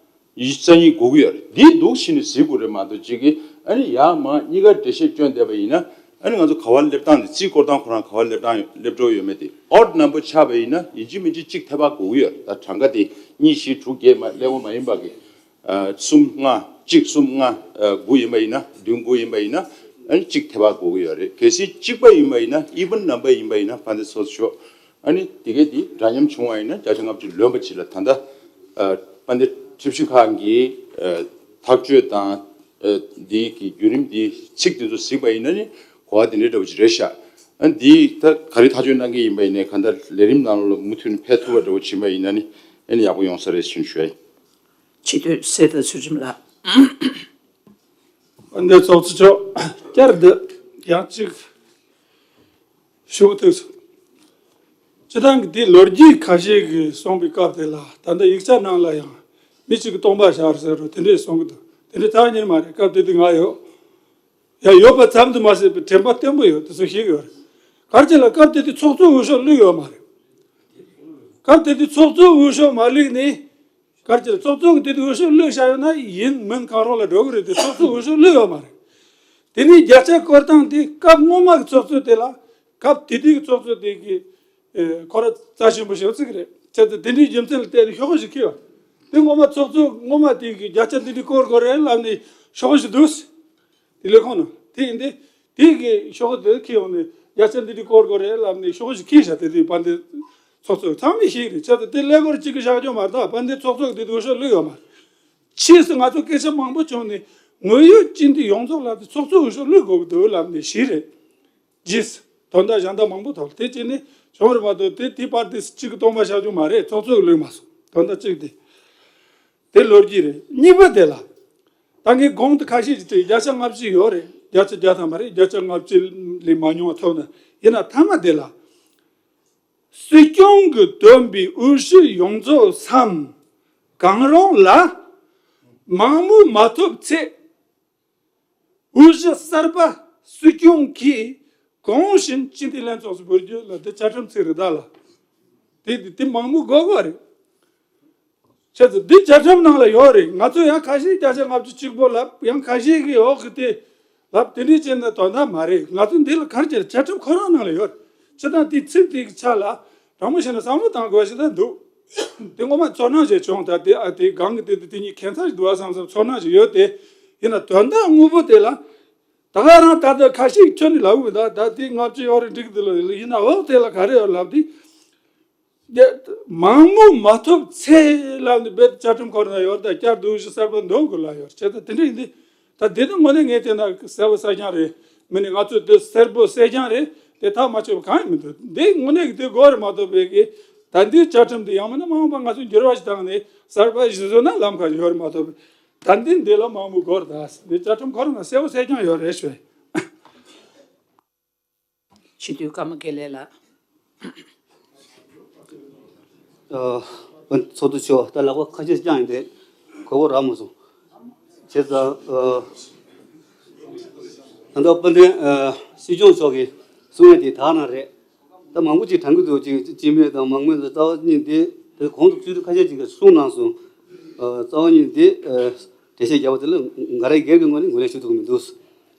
ཉི་ཤུ་རྩ་གཉིས་དགོས་ཀྱི་ཡོད་རེད། འདི་འདུག་བྱས་ནས་གཟིགས་དགོས་རེད་མ་གཏོགས། གཅིག་གིས་ཨ་ནི་ཡར་མར་གཉིས་ཀ་འགྲེལ་བཤད་བསྐྱོན་བསྡད་པ་ཡིན་ན། ཨ་ནི་ང་ཚོ་ག་པར་སླེབས་སྟངས་དེ། རྩིས་སྐོར་སྟངས་ཁོ་རང་ག་པར་སླེབས་སྟངས་སླེབས་འགྲོ་ཡོད་མེད་དེ། ཨོཌ་ནམ་བར་ཆགས་པ་ཡིན་ན་ཡིན་གཅིག་མིན་གཅིག་གཅིག་ཐེབས་པ་དགོས་ཀྱི་ཡོད་རེད། ད་གྲངས་ཀ་དེ་གཉིས་བཞི་དྲུག་བརྒྱད་མ་ཀླད་ཀོར་མ་ཡིན་པ་གི། ཨ། གསུམ་ལྔ། གཅིག་གསུམ་ལྔ། ཨ། དགུ་ཡིན་པ་ཡིན་ན། བདུན་དགུ་ཡིན་པ་ཡིན་ན། ཨ་ནི་གཅིག་ཐེབས་པ་དགོས་ཀྱི་ཡོད་རེད། གལ་སྲིད་གཅིག་པ་ཡིན་པ་ཡིན་ན། ཨི་ཝན་ནམ་བར་ཡིན་པ་ཡིན་ན། དཔལ་ལྡན་ཚོགས་གཙོ་མཆོག་ཨ་ནི་དེ་གས་དེ་འདྲ་མཉམ་བྱུང་བ་ཡིན་ན་བརྒྱ་ཆ་ལྔ་བཅུ་ལོན་པ་ཅིག་ལ། ད་ལྟ་ཨ་དཔལ་ལྡན་ཁྲིམས་ཞིབ་ཁང་གི་ཨ་ཐག་གཅོད་དང་། ཨ་འདི་གི་བརྒྱུད་རིམ་འདི། ཚིག་འདི་ཚོ་གཟིགས་པ་ཡིན་ན་ནི་གོ་བ་དེ་འདྲའི་འདྲ་བོ་ཅིག་རེད་ཤག་ཨ་འདི་ད་ག་རེ་ཐག་གཅོད་གནང་གི་ཡིན་པ་ཡིན་ནའི། གང་ལྟར་ལས་རིམ་ནང་ལོགས་ལ་མུ་མཐུད་ནས་ཕེབས་ཐུབ་པ་འདྲ་བོ་ཕྱིན་པ་ཡིན་ན་ནི། ཨ་ནི་ཡག་པོ་ཡོང་ས་རེད་ཞུ་ཞུ་ཡ་ཡིན། སྤྱི་འཐུས་སྲས་དར་ཚུལ་ཁྲིམས་ལགས། འདི་ཚོགས་གཙོ་མཆོག་བསྐྱར་དུ་ཡང་གཅིག་ཞུ་གི་འདུག་སྤྱི་བཏང་གི་དེ་ལོ་རྒྱུས་ཁ་ཤས་ཀྱིས་གསུངས་པའི་སྐབས་དེ་ལ། ད་ལྟ་ཡིག་ཆ་ནང་ལ་ཡང་མི་གཅིག་གིས་སྟོང་པ་བཞག་ཟེར་རོ། དེ་འདྲས་གསུང་གི་འདུག་དེ་འདྲས་ཐག་ཉེ་མ་རེད། སྐབས་དེ་དུས་ང་ཡོད། ཡང་ཡོད་པ་ཙམ་དུ་མ་ཟད་པའི་དྲན་པ་བརྟན་པོ་ཡོད། དེ་ཚོ་ཤེས་ཀྱི་ཡོད་རེད། ག་རེ་བྱས་ལ་སྐབས་དེ་དུས་ཚོགས་གཙོ་འོས་ཤོག་བླུགས་ཡོད་མ་རེད། སྐབས་དེ་དུས་ཚོགས་གཙོ་འོས་ཤོག་མ་བླུགས་ནི། ག་རེ་བྱས་ལ་ཚོགས་གཙོ་གི་དེ་དུས་འོས་ཤོག་བླུགས་བཞག་ཡོད་ན་ཡིན་མིན་གང་རུང་ལ་འགྲོ་གི་རེད་དེ། ཚོགས་གཙོ་འོས་ཤོག་བླུགས་ཡོད་མ་རེད། དེ་ནས་བརྒྱ་ཆ་སྐོར་སྟངས་དེ་སྐབས་སྔོན་མ་གི་ཚོགས་གཙོ་དེ་ལ། སྐབས་དེ་དུས་ཀྱི་ཚོགས་གཙོ་དེ་གི་ཨེ་ཁོ་ར་རྩ་ཆེན་པོ་ཞིག་བརྩི་གི་རེད། བྱས་ཙང་དེ་འདྲའི་རྒྱུ་མཚན་ལ་བརྟེན་ནས་ཤོག་ཁག་ཞིག་ཁྱེར་བ། དེ་སྔོན་མ་ཚོགས་གཙོ་སྔོན་མ་དེ་གི་བརྒྱ་ཆ་འདི་འདྲའི་སྐོར་དགོས་རེད་ལབ་ནས་ཤོག་ཁག་ཞིག་འདུག་དེ་ལས་ཁོང་ནང་དེ་ཡིན་ཏེ། དེ་གི་ཤོག་ཁག་དེ་ཁྱེར་ཡོང་ནས་བརྒྱ་ཆ་འདི་འདྲའི་སྐོར་དགོས་རེད་ལབ་ནས་ཤོག་ཁག་ཞིག་ཁྱེར་བཞག་དེ་དུས་དཔལ་ལྡན་ཚོགས་གཙོ་ཚང་མས་ཤེས་ཀྱི་རེད། བྱས་ཙང་དེ་ཀླད་ཀོར་གཅིག་གིས་བཞག་རྒྱུ་མ་རེད། ད་དཔལ་ལྡན་ཚོགས་གཙོ་གི་དེ་དུས་འོས་ཤོག་བླུགས་ཡོད་མ་རེད། ཕྱིས་སུ་ང་ཚོ་སྐད་ཆ་མང་པོ་བྱུང་ནས་དངོས་ཡོད་སྤྱི་འཐུས་ཡོངས་རྫོགས་ལབ་དུས་ཚོགས་གཙོ་འོས་ཤོག་བླུགས་དགོས་ཀྱི་འདུག་ལབ་ནས་བཞི་རེད། རྗེས་དོན་དག་གཞན་དག་མང་པོ་ཐོགས། དེ་བྱས་ནས་བྱུང་རེད་མ་གཏོགས། དེ་དེ་བར་དེ་གཅིག་གི་སྟོང་པ་བཞག་རྒྱུ་མ་རེད། ཚོགས་གཙོ་གི་བླུགས་མ་སོང་། དོན་དག་གཅིག་དེ། དེ་ལོ་རྒྱུས་རེད། གཉིས་པ་དེ་ལ། ད་ངས་གོང་དུ་ཁ་ཤས་ཅིག་བྲིས། བརྒྱ་ཆ་ལྔ་བཅུ་ཡོད་རེད། བརྒྱ་ཆ་བརྒྱ་ཐམ་པ་རེད། བརྒྱ་ཆ་ལྔ་བཅུ་ལས་མ་ཉུང་བ་ཐོབ་ན། ཡིན་ན་མཐའ་མ་དེ་ལ། སྲིད་སྐྱོང་གིས་བཏོན་པའི་འོས་གཞི་ཡོངས་རྫོགས་སམ། གང་རུང་ལ་མང་མོས་མ་ཐོབ་ཚེ། འོས་གཞི་གསར་པ་སྲིད་སྐྱོང་གིས་གོང་བཞིན་སྤྱི་འཐུས་ལྷན་ཚོགས་སུ་འབུལ་རྒྱུ་ལ་དེ་བཅའ་ཁྲིམས་ཚིག་རེད་ད་ལ། དེ་དེ་མང་མོས་དགོས་དགོས་རེད། བྱས་ཙང་འདི་བཅའ་ཁྲིམས་ནང་ལ་ཡོད་རེད། ང་ཚོ་ཡང་ཁ་ཤས་བརྒྱ་ཆ་ལྔ་བཅུ་གཅིག་པོ་ལབ། ཡང་ཁ་ཤས་ཀྱིས་འོག་གི་དེ་ལབ། དེ་འདྲའི་བྱས་ན་དོན་དག་མ་རེད། ང་ཚོ་འདི་ལ་ག་རེ་བྱས། བཅའ་ཁྲིམས་ཁོ་རང་ནང་ལ་ཡོད་རེད། སྤྱིར་བཏང་དེའི་ཚིག་དེ་གི་ཆ་ལ་དྲང་མོ་བཤད་ན་བསམ་བློ་བཏང་དགོས་ཞེ་དྲག་འདུག་དེ་ངོ་མ་ཚོར་སྣང་ཞིག་བྱུང་། ད་དེ་ཨ་དེ་སྒང་གི་དེ་དེ་དེ་གཉིས་ཁྱད་མཚར་ཞིག་འདུག་ཨ་བསམ་བསམ་ཚོར་སྣང་ཞིག་ཡོད་དེ། ཡིན་ན་དོན་དག་དངོས་པོ་དེ་ལ། ད་ག་རང་ད་ལྟ་ཁ་ཤས་ཁྱོན་ནས་ལབ་ཡོད། ད་ད་དེ་ལྔ་བཅུ་ཡོད་རེད་འགྲིག་གི་འདུག་ལ། ཡིན་ན་འོག་དེ་ལ་ག་རེ་ཡོད་ལབ་དུས། དེ་མང་མོས་མ་ཐོབ་ཚེ་ལབ་ནས་རྦད་དེ་བཅའ་ཁྲིམས་ཁོ་རང་ཡོད་རེད། ད་བསྐྱར་དུ་འོས་གཞི་གསར་པ་འདོན་དགོས་ལབ་ཡོད་རེད། བྱས་ཙང་དེ་འདྲ་ཡིན་དུས། ད་དེ་ནི་དངོས་གནས་ངས་བལྟས་ན་གསལ་པོ་གསལ་རྐྱང་རེད། མི་ནི་ང་ཚོས་དེ་གསལ་པོ་གསལ་རྐྱང་རེད། དེ་ཐག་མ་ཆོད་པ་གང་ཡང་མི་འདུག་འདི་དངོས་གནས་ཀྱི་དེ་དགོས་རེད་མ་གཏོགས་པའི་གི། ད་འདིའི་བཅའ་ཁྲིམས་དེ་ཡང་མིན་ན་མ་འོངས་པ་ང་ཚོས་འགྱུར་བ་ཞིག་བཏང་ནས་གསར་པ་ཞིག་བཟོས་ན་ལམ་ཁ་ཡོད་རེད་མ་གཏོགས། ད་འདི་འདི་ལ་མང་པོ་དགོས་རེད། ད་འདི་བཅའ་ཁྲིམས་ཁོ་རང་ལ་གསལ་པོ་གསལ་རྐྱང་ཡོད་རེད་ཞུ། སྤྱི་འཐུས་ཀརྨ་དགེ་ལེགས་ལགས། ཨ། ཚོགས་གཙོ་མཆོག་ད་ལག་པ་ཁ་ཤས་བརྐྱངས་ཡིན་ཏེ་གོ་བོ་རག་མ་སོང་། བྱས་ཙང་། ཨ། ད་ལྟ་དཔལ་ལྡན། ཨ། སྲིད་སྐྱོང་མཆོག་གིས་གསུང་ཡ་དེ་དག་ན་རེད། ད་མང་པོ་ཅིག་དྲན་གྱི་འདུག་ཅིག་སྤྱི་མོས་དང་མང་མོས་ལ་རྩ་བ་ཉིད་དེ་དེ་གོང་དུ་སྤྱི་འཐུས་ཁ་ཤས་ཅིག་གིས་གསུངས་གནང་སོང་། ཨ། རྩ་བ་ཉིད་དེ། ཨ། འགྲེལ་བཤད་བརྒྱབ་པ་དེ་ལ་ང་རང་སྒེར་གྱི་ངོས་ནས་ངོས་ལེན་ཞུ་ཐུབ་ཀྱི་མི་འདུག་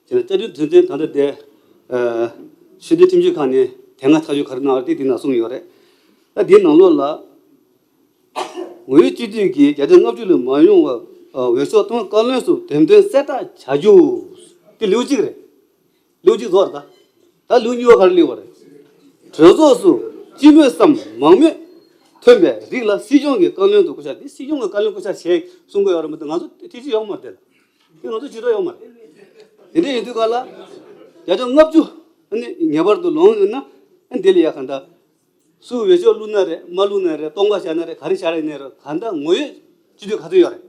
ཅེས་ན། བཅའ་ཁྲིམས་དོན་ཚན་ད་ལྟ་དེ། ཨ། ཕྱི་དྲིལ་ཁྲིམས་ཞིབ་ཁང་ནས་དེ་སྔ་ཐག་གཅོད་ག་རེ་གནང་བ་དེ་དེ་ནང་གསུངས་ཡོད་རེད། ད་དེའི་ནང་ལོགས་ལ། ངོ་ཡོད་སྤྱི་འཐུས་ཀྱིས་བརྒྱ་ཆ་ལྔ་བཅུ་ལས་མ་ཡོང་བར། ཨ། འོས་ཤོག་གཏོང་བཀའ་བློན་སོགས་འདེམས་ཐོན་གསལ་བསྒྲགས་བྱ་རྒྱུ། དེ་ལེའུ་གཅིག་རེད། ལེའུ་གཅིག་རྫོགས་རེད་ད། ད་ལེའུ་གཉིས་པ་ག་རེ་སླེབས་པ་རེད། གྲོས་ཚོགས་སུ་སྤྱི་མོས་སམ་མང་མོས་ཐོན་པའི་རིགས་ལ་སྲིད་སྐྱོང་གིས་བཀའ་བློན་དུ་བསྐོ་བཞག་དེ་སྲིད་སྐྱོང་གིས་བཀའ་བློན་བསྐོ་བཞག་བྱས་གསུང་གི་ཡོད་རེད་མ་གཏོགས། ང་ཚོ་ཐེ་ཇུས་ཡོད་མ་རེད་དེ་ལ། དེ་ང་ཚོ་ཇུས་གཏོགས་ཡོད་མ་རེད། དེ་འདྲ་ཡིན་དུས་ག་ལ། བརྒྱ་ཆ་ལྔ་བཅུ་ཨ་ནི་ངེས་པར་དུ་ལོངས་ཡོད་ན། ཨ་ནི་དེ་ལ་ཡ་ག་འདྲ། སུ་འོས་ཤོག་བླུགས་ན་རེད། མ་བླུགས་ན་རེད། སྟོང་པ་བཞག་ན་རེད། ག་རེ་བཞག་ཡིན་ནའི་རེད། ག་འདྲ་ངོ་ཡོད་སྤྱི་འཐུས་ག་ཚོད་ཡོད་རེད།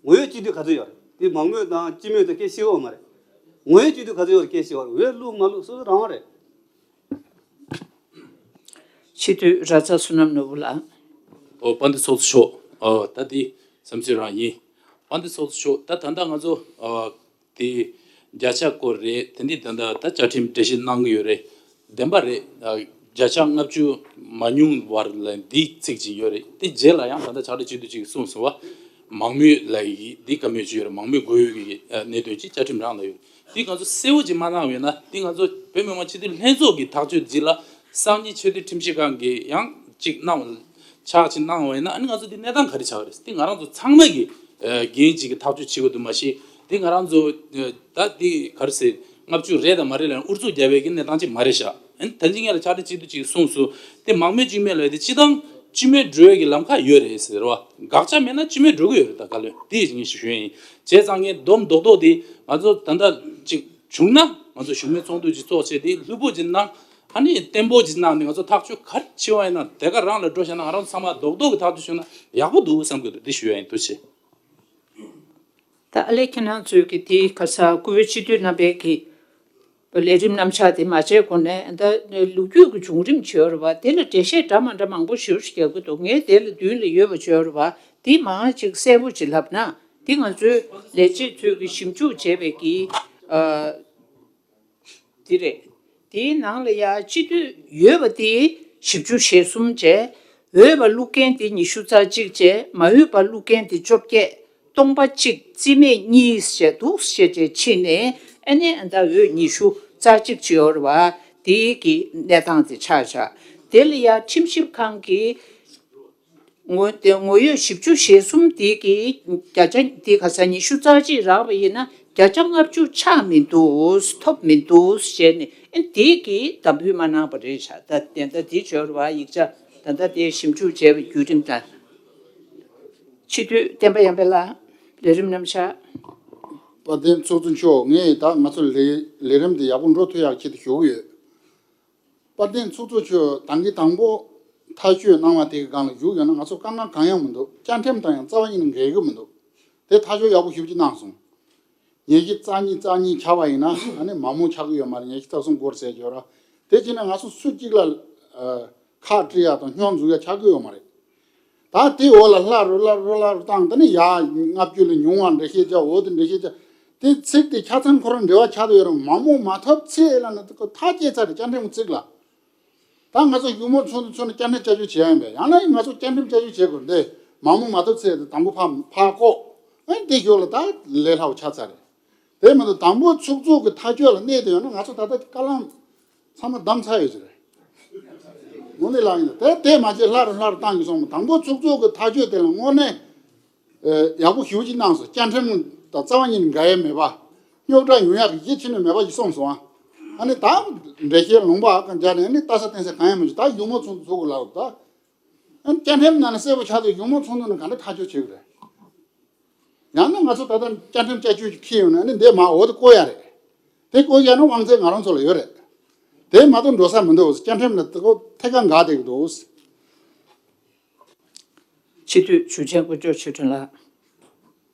ངོ་ཡོད་སྤྱི་འཐུས་ག་ཚོད་ཡོད་རེད། དེ་མང་མོས་དང་སྤྱི་མོས་དང་སྐད་ཤེས་ཡོད་མ་རེད། ངོས་སྤྱི་འཐུས་ག་ཚོད་ཡོད་རེད། སྐད་ཤེས་པ་རེད། འོས་བླུག་མ་བླུག་སོ་སོ་རང་དབང་རེད། སྤྱི་འཐུས་ར་ཚ་བསོད་ནམས་ནོར་བུ་ལགས། ཨོ་དཔལ་ལྡན་ཚོགས་གཙོ་མཆོག་ཨོ་ད་འདི་བསམ་ཚུལ་རང་ཡིན། དཔལ་ལྡན་ཚོགས་གཙོ་མཆོག་ད་ད་ལྟ་ང་ཚོ་ཨོ་དེ་བརྒྱ་ཆ་སྐོར་རེད། དེ་འདི་ད་ལྟ་ད་བཅའ་ཁྲིམས་འགྲེལ་བཤད་གནང་གི་ཡོད་རེད། བདེན་པ་རེད། བརྒྱ་ཆ་ལྔ་བཅུ་མ་ཉུང་བར་ལ་འདི་ཚིག་ཅིག་ཡོད་རེད། དེ་རྗེས་ལ་ཡང་ད་ལྟ་ཕྱག་སྦྲེལ་སྤྱི་འཐུས་ཅིག་གསུངས་སོང་བ། མང་མོས་ལ་ཡི་འདི་བཀའ་མོལ་ཅིག་ཡོད་རེད། མང་མོས་དགོས་ཡོད་ཀྱི་གནད་དོན་ཅིག་བཅའ་ཁྲིམས་རང་ལ་ཡོད། འདི་ང་ཚོ་གསལ་བོ་ཅིག་མ་གནང་བས་ན། འདི་ང་ཚོ་བོད་མི་མང་སྤྱི་འཐུས་ལྷན་ཚོགས་ཀྱི་ཐག་གཅོད་འདི་ལ་སང་ཉིན་ཆེས་མཐོའི་ཁྲིམས་ཞིབ་ཁང་གིས་ཡང་ཅིག་གནང་ཕྱག་ཅིག་གནང་བས་ན། ཨ་ནི་ང་ཚོ་འདི་གནས་སྟངས་ག་རེ་ཆགས་རེད། འདི་ང་རང་ཚོ་ཚང་མ་གི་འགན་ཅིག་གི་ཐག་གཅོད་བྱེད་དགོས་འདུག་མ་གཞི། འདི་ང་རང་ཚོ་ད་འདི་ག་རེ་ཟེར། ལྔ་བཅུ་རེད་དང་མ་རེད་ལ་ཨུ་ཚུགས་རྒྱབ་པའི་གི་གནས་སྟངས་ཅིག་མ་རེད་ཤག་ཨ་ནི་ད་ཅི་ངས་ལ་ཕྱག་སྦྲེལ་སྤྱི་འཐུས་ཅིག་གསུངས་སོང་། དེ་མང་མོས་སྤྱི་མོས་ལ་དེ་སྤྱི་བཏང་སྤྱི་མོས་འགྲོ་ཡས་ཀྱི་ལམ་ཁ་ཡོད་རེད་ཟེར་བ། དགག་བྱ་མེད་ན་སྤྱི་མོས་འགྲོ་གི་ཡོད་རེད། ད་ག་ལོས་དེ་ཡིས་ངས་ཞུ་ཞུ་ཡིན། བྱས་ཙང་ངས་སྡོམ་རྡོག་རྡོག་དེ་ང་ཚོ་ད་ལྟ་ཅིག་བྱུང་ན་ང་ཚོ་བཞུགས་མོལ་ཚོགས་འདུ་ཅིག་ཚོགས་བྱས། དེ་ལྷུག་པོ་ཅིག་གནང་། ཨ་ནི་བརྟན་པོ་ཅིག་གནང་ནས་ང་ཚོ་ཐག་གཅོད་ག་རེ་བྱེད་པ་ཡིན་ན་དེ་ག་རང་ལ་འགྲོ་བཞག་ན་ང་རང་ཚོ་ཚང་མ་རྡོག་རྡོག་གི་ཐག་གཅོད་བྱུང་ན་ཡག་པོ་འདུག་བསམ་གྱི་འདུག་འདི་ཞུ་ཡ་ཡིན། ཐུགས་རྗེ་ཆེ། ད་ཨ་ལས་ཁྱེད་རང་ཚོས་ཀྱི་དེའི་ཁ་ས་སྐུ་བོད་སྤྱི་འཐུས་རྣམ་པས་ཀྱི་ལས་རིམ་རྣམ་གཞག་དེ་མ་བྱས་གོང་ནས་ད་ལོ་རྒྱུས་ཀྱི་བྱུང་རིམ་བྱས་ཡོད་རེད་བ། དེ་ལ་འགྲེལ་བཤད་འདྲ་མ་འདྲ་མང་པོ་ཞེ་པོ་ཞིག་རྒྱག་གི་འདུག་ངས་དེ་ལ་མདུན་ལ་ཡོད་པ་བྱས་ཡོད་རེད་བ། དེ་མང་ཅིག་གསལ་པོ་ཅིག་ལབ་ན་དེ་ང་ཚོའི་ལས་བྱེད་ཚོས་ཀྱི་ཞིབ་འཇུག་བྱས་པའི་གི་ཨ། འདི་རེད། དེའི་ནང་ལ་ཡ་སྤྱི་འཐུས་ཡོད་པ་དེ་བཞི་བཅུ་ཞེ་གསུམ་བྱས། འོས་པ་བླུག་མཁན་དེ་ཉི་ཤུ་རྩ་གཅིག་བྱས། མ་འོས་པ་བླུག་མཁན་དེ་བཅོ་བརྒྱད། སྟོང་པ་གཅིག་རྩིས་མེད་གཉིས་བྱས་འདུག་བྱས་བྱས་ཕྱིན་ནས། ཨ་ནི་ཨ་ད་འོས་ཉི་ཤུ་རྩ་གཅིག་བྱས་ཡོད་རེད་བ། དེའི་གི་གནས་སྟངས་དེ་ཆགས་བཞག་དེ་ལ་ཡ་ཁྲིམས་ཞིབ་ཁང་གིས། ངོ་དེ་ངོ་ཡོད་བཞི་བཅུ་ཞེ་གསུམ་དེ་གི་བརྒྱ་ཆ་དེ་ག་ས་ཉི་ཤུ་རྩ་གཅིག་རག་པ་ཡིན་ན་བརྒྱ་ཆ་ལྔ་བཅུ་ཆགས་མི་འདུག་ཐོབ་མི་འདུག་ཟེར་ནས། ཨེ་དེ་གི་དམ་འབུལ་མ་གནང་པ་རེད་ཤག་ད་དེ་ད་དེ་བྱོས་ར་བ་ཡིག་ཆ་ད་ད་དེ་ཞིབ་འཇུག་བྱས་པའི་བརྒྱུད་རིམ་དང་། སྤྱི་འཐུས་བསྟན་པ་ཡར་འཕེལ་ལགས་ལས་རིམ་རྣམ་གཞག་དཔལ་ལྡན་ཚོགས་གཙོ་མཆོག་ངས་ད་ང་ཚོ་ལས་ལས་རིམ་དེ་ཡག་པོ་འགྲོ་ཐུབ་ཡག་ཆེད་དུ་ཞུ་གི་ཡོད། དཔལ་ལྡན་ཚོགས་གཙོ་མཆོག་ད་གིན་དང་པོ་ཐག་གཅོད་གནང་བ་དེ་གི་སྒང་ལ་བཞུགས་ཡོད་ན་ང་ཚོ་དཀའ་ངལ་གང་ཡང་མི་འདུག་བཅའ་ཁྲིམས་དང་ཡང་རྩ་བ་ཉིད་ནས་འགལ་གྱི་མི་འདུག་དེ་ཐག་གཅོད་ཡག་པོ་ཞེ་པོ་ཅིག་གནང་སོང་། ཉེར་བཞི་རྩ་གཉིས་རྩ་གཉིས་ཆགས་པ་ཡིན་ན་ཨ་ནི་མང་མོས་ཆགས་ཀྱི་ཡོད་མ་རེད། ཉེར་བཞི་རྩ་གསུམ་སྐོར་ཟེར་གྱི་ཡོད་ར། དེ་བྱས་ན་ང་ཚོ་སུ་གཅིག་ལ་ཨ་ཁག་དཀྲི་ཡག་དང་སྙོན་འཛུགས་ཡག་ཆགས་ཀྱི་ཡོད་མ་རེད། ད་དེ་འོག་ལ་སླར་རུ་སླར་རུ་སླར་རུ་བཏང་། དེ་ནས་ཡར་ལྔ་བཅུ་ལ་ཉུང་བ་འགྲེལ་བཤད་བྱ། འོག་ཏུ་འགྲེལ་བཤད་བྱ། དེ་ཚིག་དེ་ཆ་ཚང་ཁོ་རང་འབྲེལ་བ་ཆགས་བསྡད་ཡོད་རུང་མང་མོས་མ་ཐོབ་ཚེ་ལ་ན་དེ་ཁོ་ཐག་བཅད་ཚར་རེད། བཅའ་ཁྲིམས་ཀྱི་ཚིག་ལ། ད་ང་ཚོ་བཞུགས་མོལ་ཚོགས་འདུ་ཚོགས་ནས་བཅའ་ཁྲིམས་བསྐྱར་བཅོས་བྱེད་ཡ་ཡིན་པས། ཡང་ན་ང་ཚོ་བཅའ་ཁྲིམས་བསྐྱར་བཅོས་བྱེད་དགོས། འདི་མང་མོས་མ་ཐོབ་ཚེ་དེ་དང་པོ་ཕར་ཕར་བཀོག་ཨ་ནི་དེ་ཞོར་ལ་ད་ལས་སླ་བོ་ཆགས་ཚར་རེད། དེ་མ་གཏོགས་དང་པོ་ཚོགས་གཙོ་གི་ཐག་གཅོད་ལ་གནས་དེ་ཡོད་ན་ང་ཚོ་ད་ལྟ་བཀའ་བློན་ཚང་མ་བདམས་ཚར་ཡོད་ཀྱི་རེད། དངོས་གནས་ལབ་ཡིན་ན་དེ་དེ་མ་བྱས་སླར་སླར་བཏང་གི་སོང་། དང་པོ་ཚོགས་གཙོ་གི་ཐག་གཅོད་དེ་ལ་དངོས་གནས་ཨེ་ཡག་པོ་ཞེ་པོ་ཅིག་གནང་སོང་། བཅའ་ཁྲིམས་དང་རྩ་བ་ཉིད་ནས་འགལ་ཡ་མེད་པ། རྙོག་དྲ་ཡོང་ཡག་གི་གཞི་ཕྱི་ནས་མེད་པ་ཞིག་སོང་སོང་ཨ། ཨ་ནི་ད་འགྲེལ་བཤད་ལུང་པ་ཨ་ཀ་འཇགས་ནས་ཨ་ནི་ལྟ་ས་བསྟན་ས་གང་ཡང་མི་འདུག་ད་བཞུགས་མོལ་ཚོགས་འདུ་ཚོགས་དགོས་ལབ་ད། ཨ་ནི་བཅའ་ཁྲིམས་ནང་ནས་གསལ་པོ་ཆགས་འདུག་བཞུགས་མོལ་ཚོགས་འདུ་ནང་ག་འདྲ་ཐག་གཅོད་བྱེད་དགོས་རེད། ཡང་ན་ང་ཚོ་ད་ལྟ་བཅའ་ཁྲིམས་བསྐྱར་བཅོས་ཅིག་ཁྱེར་ཡོང་ན་ཨ་ནི་འདི་མ་འོག་ཏུ་བཀོད་ཡ་རེད། དེ་བཀོད་ཡ་ན་དབང་ཚད་ང་རང་ཚོ་ལ་ཡོད་རེད། དེ་མ་གཏོགས་འགྲོ་ས་མི་འདུག་བཅའ་ཁྲིམས་ལ་དེ་ཁོ་ཐད་ཀར་འགལ་བསྡད་ཀྱི་འདུག་སྤྱི་འཐུས་ཞུ་ཆེན་དཀོན་མཆོག་ཆོས་སྒྲོན་ལགས།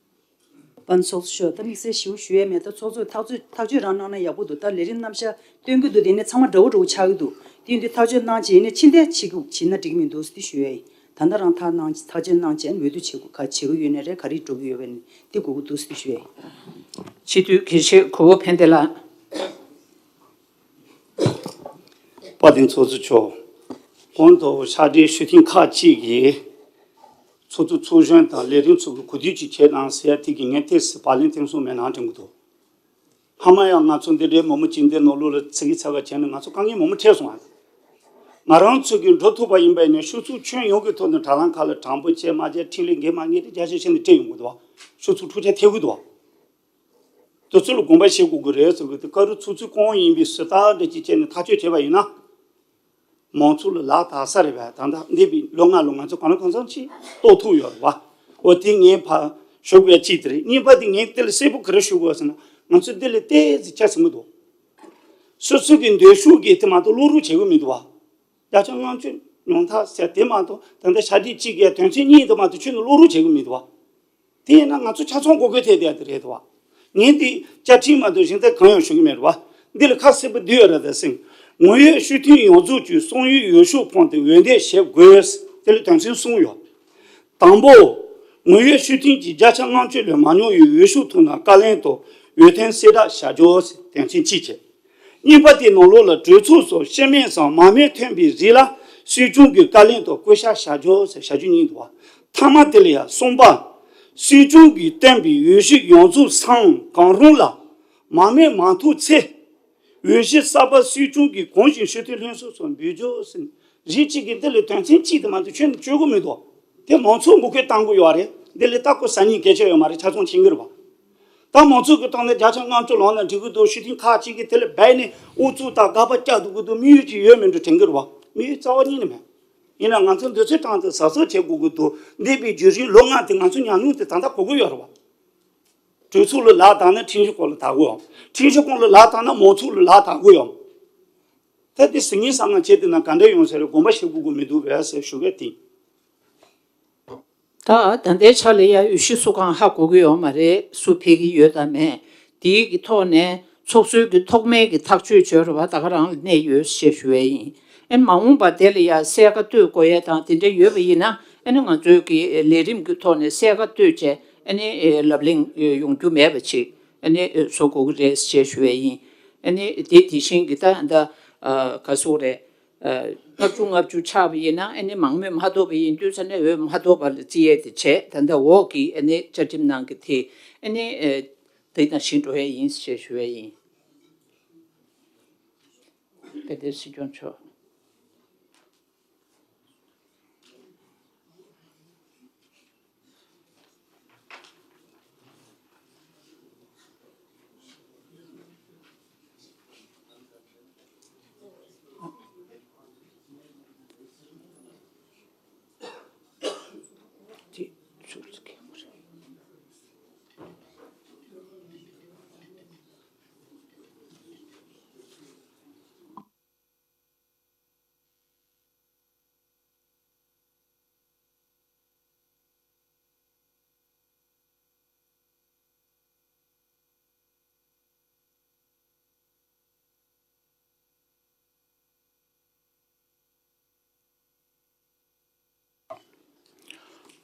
དཔལ་ཚོགས་གཙོ་མཆོག་ད་དམིགས་བསལ་ཞིབ་ཞུ་ཡས་མེད། ད་ཚོགས་གཙོས་ཐག་གཅོད་ཐག་གཅོད་རང་གནང་ན་ཡག་པོ་འདུག་ད་ལས་རིམ་རྣམ་གཞག་སྟོན་གྱི་འདུག་དེ་ནས་ཚང་མ་འདྲ་བོ་འདྲ་བོ་ཆགས་ཀྱི་འདུག་དེ་ཡིན་དུས་ཐག་གཅོད་གནང་བྱས་ནས་ཕྱི་འཐེན་བྱེད་དགོས་བྱེད་ན་འགྲིག་གི་མི་འདུག་ཟེར་ཏེ་ཞུ་ཡས་ཡིན། ད་ལྟ་རང་ཐག་གནང་ཐག་གཅོད་གནང་བྱས་ནས་འོས་བསྡུ་བྱེད་དགོས་ག་བྱེད་དགོས་ཡོད་ན་རེད། ག་རེ་འགྲོ་གི་ཡོད་པ་ནི་དེ་དགོས་ཀྱི་འདུག་ཟེར་ཏེ་ཞུ་ཡས་ཡིན། སྤྱི་འཐུས་དགེ་བཤེས་གོ་བོ་ཕན་བདེ་ལགས། དཔལ་ལྡན་ཚོགས་གཙོ་མཆོག་གོང་དུ་ཕྱག་སྦྲེལ་ཞུ་ཐེངས་ཁག་ཅིག་གིས་ཚོགས་གཙོ་ཚོགས་གཞོན་དང་ལས་རིམ་ཚོགས་ཀྱི་གོ་བསྡུར་ཅིག་བྱེད་དང་ཟེར་ཡ་དེ་གི་ངས་ཏོག་ཙམ་བག་ལེན་ཐེངས་གསུམ་མེད་ནང་དྲན་གྱི་འདུག་ཧ་མ་ཡང་ང་ཚོ་འདི་འདྲའི་མི་མང་སྤྱི་འཐུས་ནོར་ལུག་ལ་ཚིག་གི་ཚ་ག་བྱས་ནས་ང་ཚོ་དཀའ་ངལ་མང་པོ་འཕྲད་སོང་བ། ང་རང་ཚོ་གིས་འགྲོ་ཐུབ་པ་ཡིན་པ་ཡིན་ན་ཤོག་ཚོགས་ཁྱོན་ཡོངས་ཀྱི་ཐོག་ནས་དྲ་ལམ་ཁག་ལ་དྲང་པོ་བྱས་མ་བྱས་འཕྲིན་ལས་འགེལ་མ་འགེལ་དེ་རྒྱ་ཆེ་ཆེ་ནས་སྤྲད་ཡོང་གི་འདུག་བ། ཤོག་ཚོགས་འཁྲུག་ཆ་ཐེབས་ཀྱི་འདུག་བ། དེ་ཚོ་ལ་དགོངས་པ་བཞེས་དགོས་ཀྱི་རེད་ཟེར་གི་འདུག་བཀའ་རུ་ཚོགས་གཙོ་གང་ཡིན་པའི་སུ་ལྟ་འདྲ་ཅིག་བྱས་ནས་ཐག་གཅོད་བྱས་པ་ཡིན་ན། མང་ཚོགས་ལ་ལག་བསྟར་ས་རེད་པས། ད་ལྟ་འདས་པའི་ལོ་ལྔ་ལོ་ང་ཚོ་གང་ལ་གང་འཚམ་ཅིག་རྟོགས་ཐུབ་ཡོད་རེད་བ། འོ་དེ་ངས་ཕར་ཞུ་དགོས་ཡ་གཅིག་དེ་རེད། གཉིས་པ་དེ་ངས་དེ་ལ་གསལ་པོ་ག་རེ་ཞུ་དགོས་ཟེར་ན་ང་ཚོ་འདི་ལ་ཏོག་ཙམ་ཆ་ཟིན་གྱི་འདུག་སོ་སོ་གི་འདོད་ཤུགས་ཀྱིས་དེ་མ་གཏོགས་བློ་རོགས་བྱེད་ཀྱི་མི་འདུག་བ། བརྒྱ་ཆ་ལྔ་བཅུ་ཉུང་མཐའ་ཟེར་དེ་མ་གཏོགས་ད་ལྟ་ཤ་ཁྲག་གཅིག་གི་དོན་ཚན་གཉིས་དེ་མ་གཏོགས་ཁྱོན་ནས་བློ་རོགས་བྱེད་ཀྱི་མི་འདུག་བ། དེ་ཡིན་ན་ང་ཚོ་ཆ་ཚང་གོ་སྐབས་ཐེབས་བསྡད་ཡ་དེ་རེད་དོ། ངས་འདི་བཅའ་ཁྲིམས་མ་གཏོགས་གཞན་དག་གང་ཡང་ཞུ་གི་མེད་རེད་བ། འདི་ལ་ཁ་གསལ་པོ་བསྡུས་ཡོད་རེད་ད་ཟིན། ངོ་ཡོད་ཤུགས་མཐུན་ཡོངས་རྫོགས་ཀྱི་གསང་ཡུལ་འོས་ཤོག་ཕུལ་ཏེ་འོས་འདེམས་བྱེད་དགོས། དེ་ལ་དོན་ཚན་གསུམ་ཡོད། དང་པོ། ངོ་ཡོད་ཤུགས་མཐུན་གྱི་བརྒྱ་ཆ་ལྔ་བཅུ་ལས་མ་ཉུང་བའི་འོས་ཤོག་ཐོབ་ན་བཀའ་བློན་དང་འོས་ཐོན་གསལ་བསྒྲགས་བྱ་རྒྱུ། དོན་ཚན་གཅིག་བྱས། གཉིས་པ་དེའི་ནང་ལོགས་ལ་གྲོས་ཚོགས་སོགས་སྤྱི་མོས་སམ་མ་མོས་ཐོན་པའི་རིགས་ལ་སྲིད་སྐྱོང་གི་བཀའ་བློན་དུ་བསྐོ་བཞག་བྱ་རྒྱུ་ཟེར་བྱ་རྒྱུ་གཉིས་འདུག་བ། མཐའ་མ་དེ་ལ་ཡང་གསུམ་པ། སྲིད་སྐྱོང་གིས་བཏོན་པའི་འོས་གཞི་ཡོངས་རྫོགས་སམ་གང་རུང་ལ་མ་མོས་མ་ཐོབ་ཚེ། འོས་གཞི་གསར་པ་སྲིད་སྐྱོང་གིས་གང་བཞིན་སྤྱི་འཐུས་ལྷན་ཚོགས་སུ་འབུལ་རྒྱུ་ཟེར། རིགས་གཅིག་གིས་འདི་ལ་དོན་ཚན་གཅིག་དེ་མ་གཏོགས་ཁྱོན་ནས་བཅོས་དགོས་མི་འདུག་དེ་མང་ཚོགས་འགོ་ཁྲིད་བཏང་དགོས་ཡོད་རེད། འདི་ལ་ལྟ་སྐོར་ཟ་སྙིང་གལ་ཆེ་ཡོད་མ་རེད། ཆ་ཚང་མཁྱེན་གྱི་རེད་བ། ད་མང་ཚོགས་ཀྱི་ཐོག་ནས་བརྒྱ་ཆ་ལྔ་བཅུ་ལངས་ན་འགྲིག་གི་འདུག་སྤྱི་འཐུས་ཁག་ཅིག་གིས་དེ་ལ་འབད་ནས་ཨུ་ཚུགས་དང་དགག་པ་རྒྱག་འདུག་གི་འདུག་དམིགས་ཡུལ་ཅིག་ཡོད་མིན་འགྲོ་དྲན་གྱི་རེད་བ། དམིགས་ཡུལ་རྩ་བ་ཉིད་ནས་མེད། ཡིན་ན་ང་ཚོ་འདི་ཚོའི་གྲངས་དེ་གཟབ་གཟབ་བྱེད་དགོས་ཀྱི་འདུག་འདས་པའི་བརྗོད་གཞི་ལོ་ལྔ་དེ་ང་ཚོ་ཉམས་མྱོང་དེ་ད་ལྟ་གོ་གི་ཡོད་རེད་བ། གྲོས་ཚོགས་ལ་ལག་བསྟར་ན་ཁྲིམས་ཞིབ་ཁང་ལ་བསྟར་དགོས་ཡོད། ཁྲིམས་ཞིབ་ཁང་ལ་ལག་བསྟར་ན་མང་ཚོགས་ལ་ལག་བསྟར་དགོས་ཡོད། ད་དེ་ཟིན་ཉིན་གསང་སྔགས་བྱས་དེ་ན་ག་འདྲ་ཡོང་ས་རེད། དགོངས་པ་བཞེས་དགོས་ཀྱི་མི་འདུག་བས་ཟེར་ཞུ་གི་ཡིན། ད་ད་ལྟའི་ཆ་ལ་ཡ་འོས་གཞི་སུ་གང་ཧ་གོ་གི་ཡོད་མ་རེད། སུ་ཕེབས་ཀྱི་ཡོད་དམ་མེད། དེའི་གི་ཐོག་ནས་ཚོགས་སྲོལ་གྱི་ཐོག་མའི་གི་ཐག་གཅོད་བྱོས་ར་བ་ད་ག་རང་ལ་གནས་ཡོད་ཞེས་ཞུ་བས་ཡིན། ཨེ་མ་འོངས་པ་དེ་ལ་ཡ་གསལ་ཁ་གཏོད་དགོས་ཡས་དང་དེ་འདྲ་ཡོད་པ་ཡིན་ན་ཨེ་ནི་ང་ཚོའི་གི་ལས་རིམ་གྱི་ཐོག་ནས་གསལ་ཁ་གཏོད་བྱས་ཨེ་ནི་ལབ་གླེང་ཡོང་རྒྱུ་མེད་པ་ཅིག་ཨེ་ནི་བཟོ་དགོས་ཀྱི་རེད་ཞེས་ཞུ་བས་ཡིན། ཨེ་ནི་དེ་དེ་བཞིན་གྱི་ད་ད་ག་སོག་རེད། ལྔ་བཅུ་ང་བཅུ་ཆགས་པ་ཡིན་ན་ཨེ་ནི་མང་མོས་མ་ཐོབ་པ་ཡིན་དུས་ཙ་ནས་འོས་མ་ཐོབ་པ་ལ་བརྩི་ཡས་དེ་བྱས། ད་ལྟ་འོག་གི་ཨེ་ནི་བཅའ་ཁྲིམས་ནང་གི་དེ་ཨེ་ནི་དེ་དང་བཞིན་འགྲོ་ཡས་ཡིན་ཞེས་ཞུ་བས་ཡིན། དཔལ་ལྡན་སྲིད་སྐྱོང་མཆོག་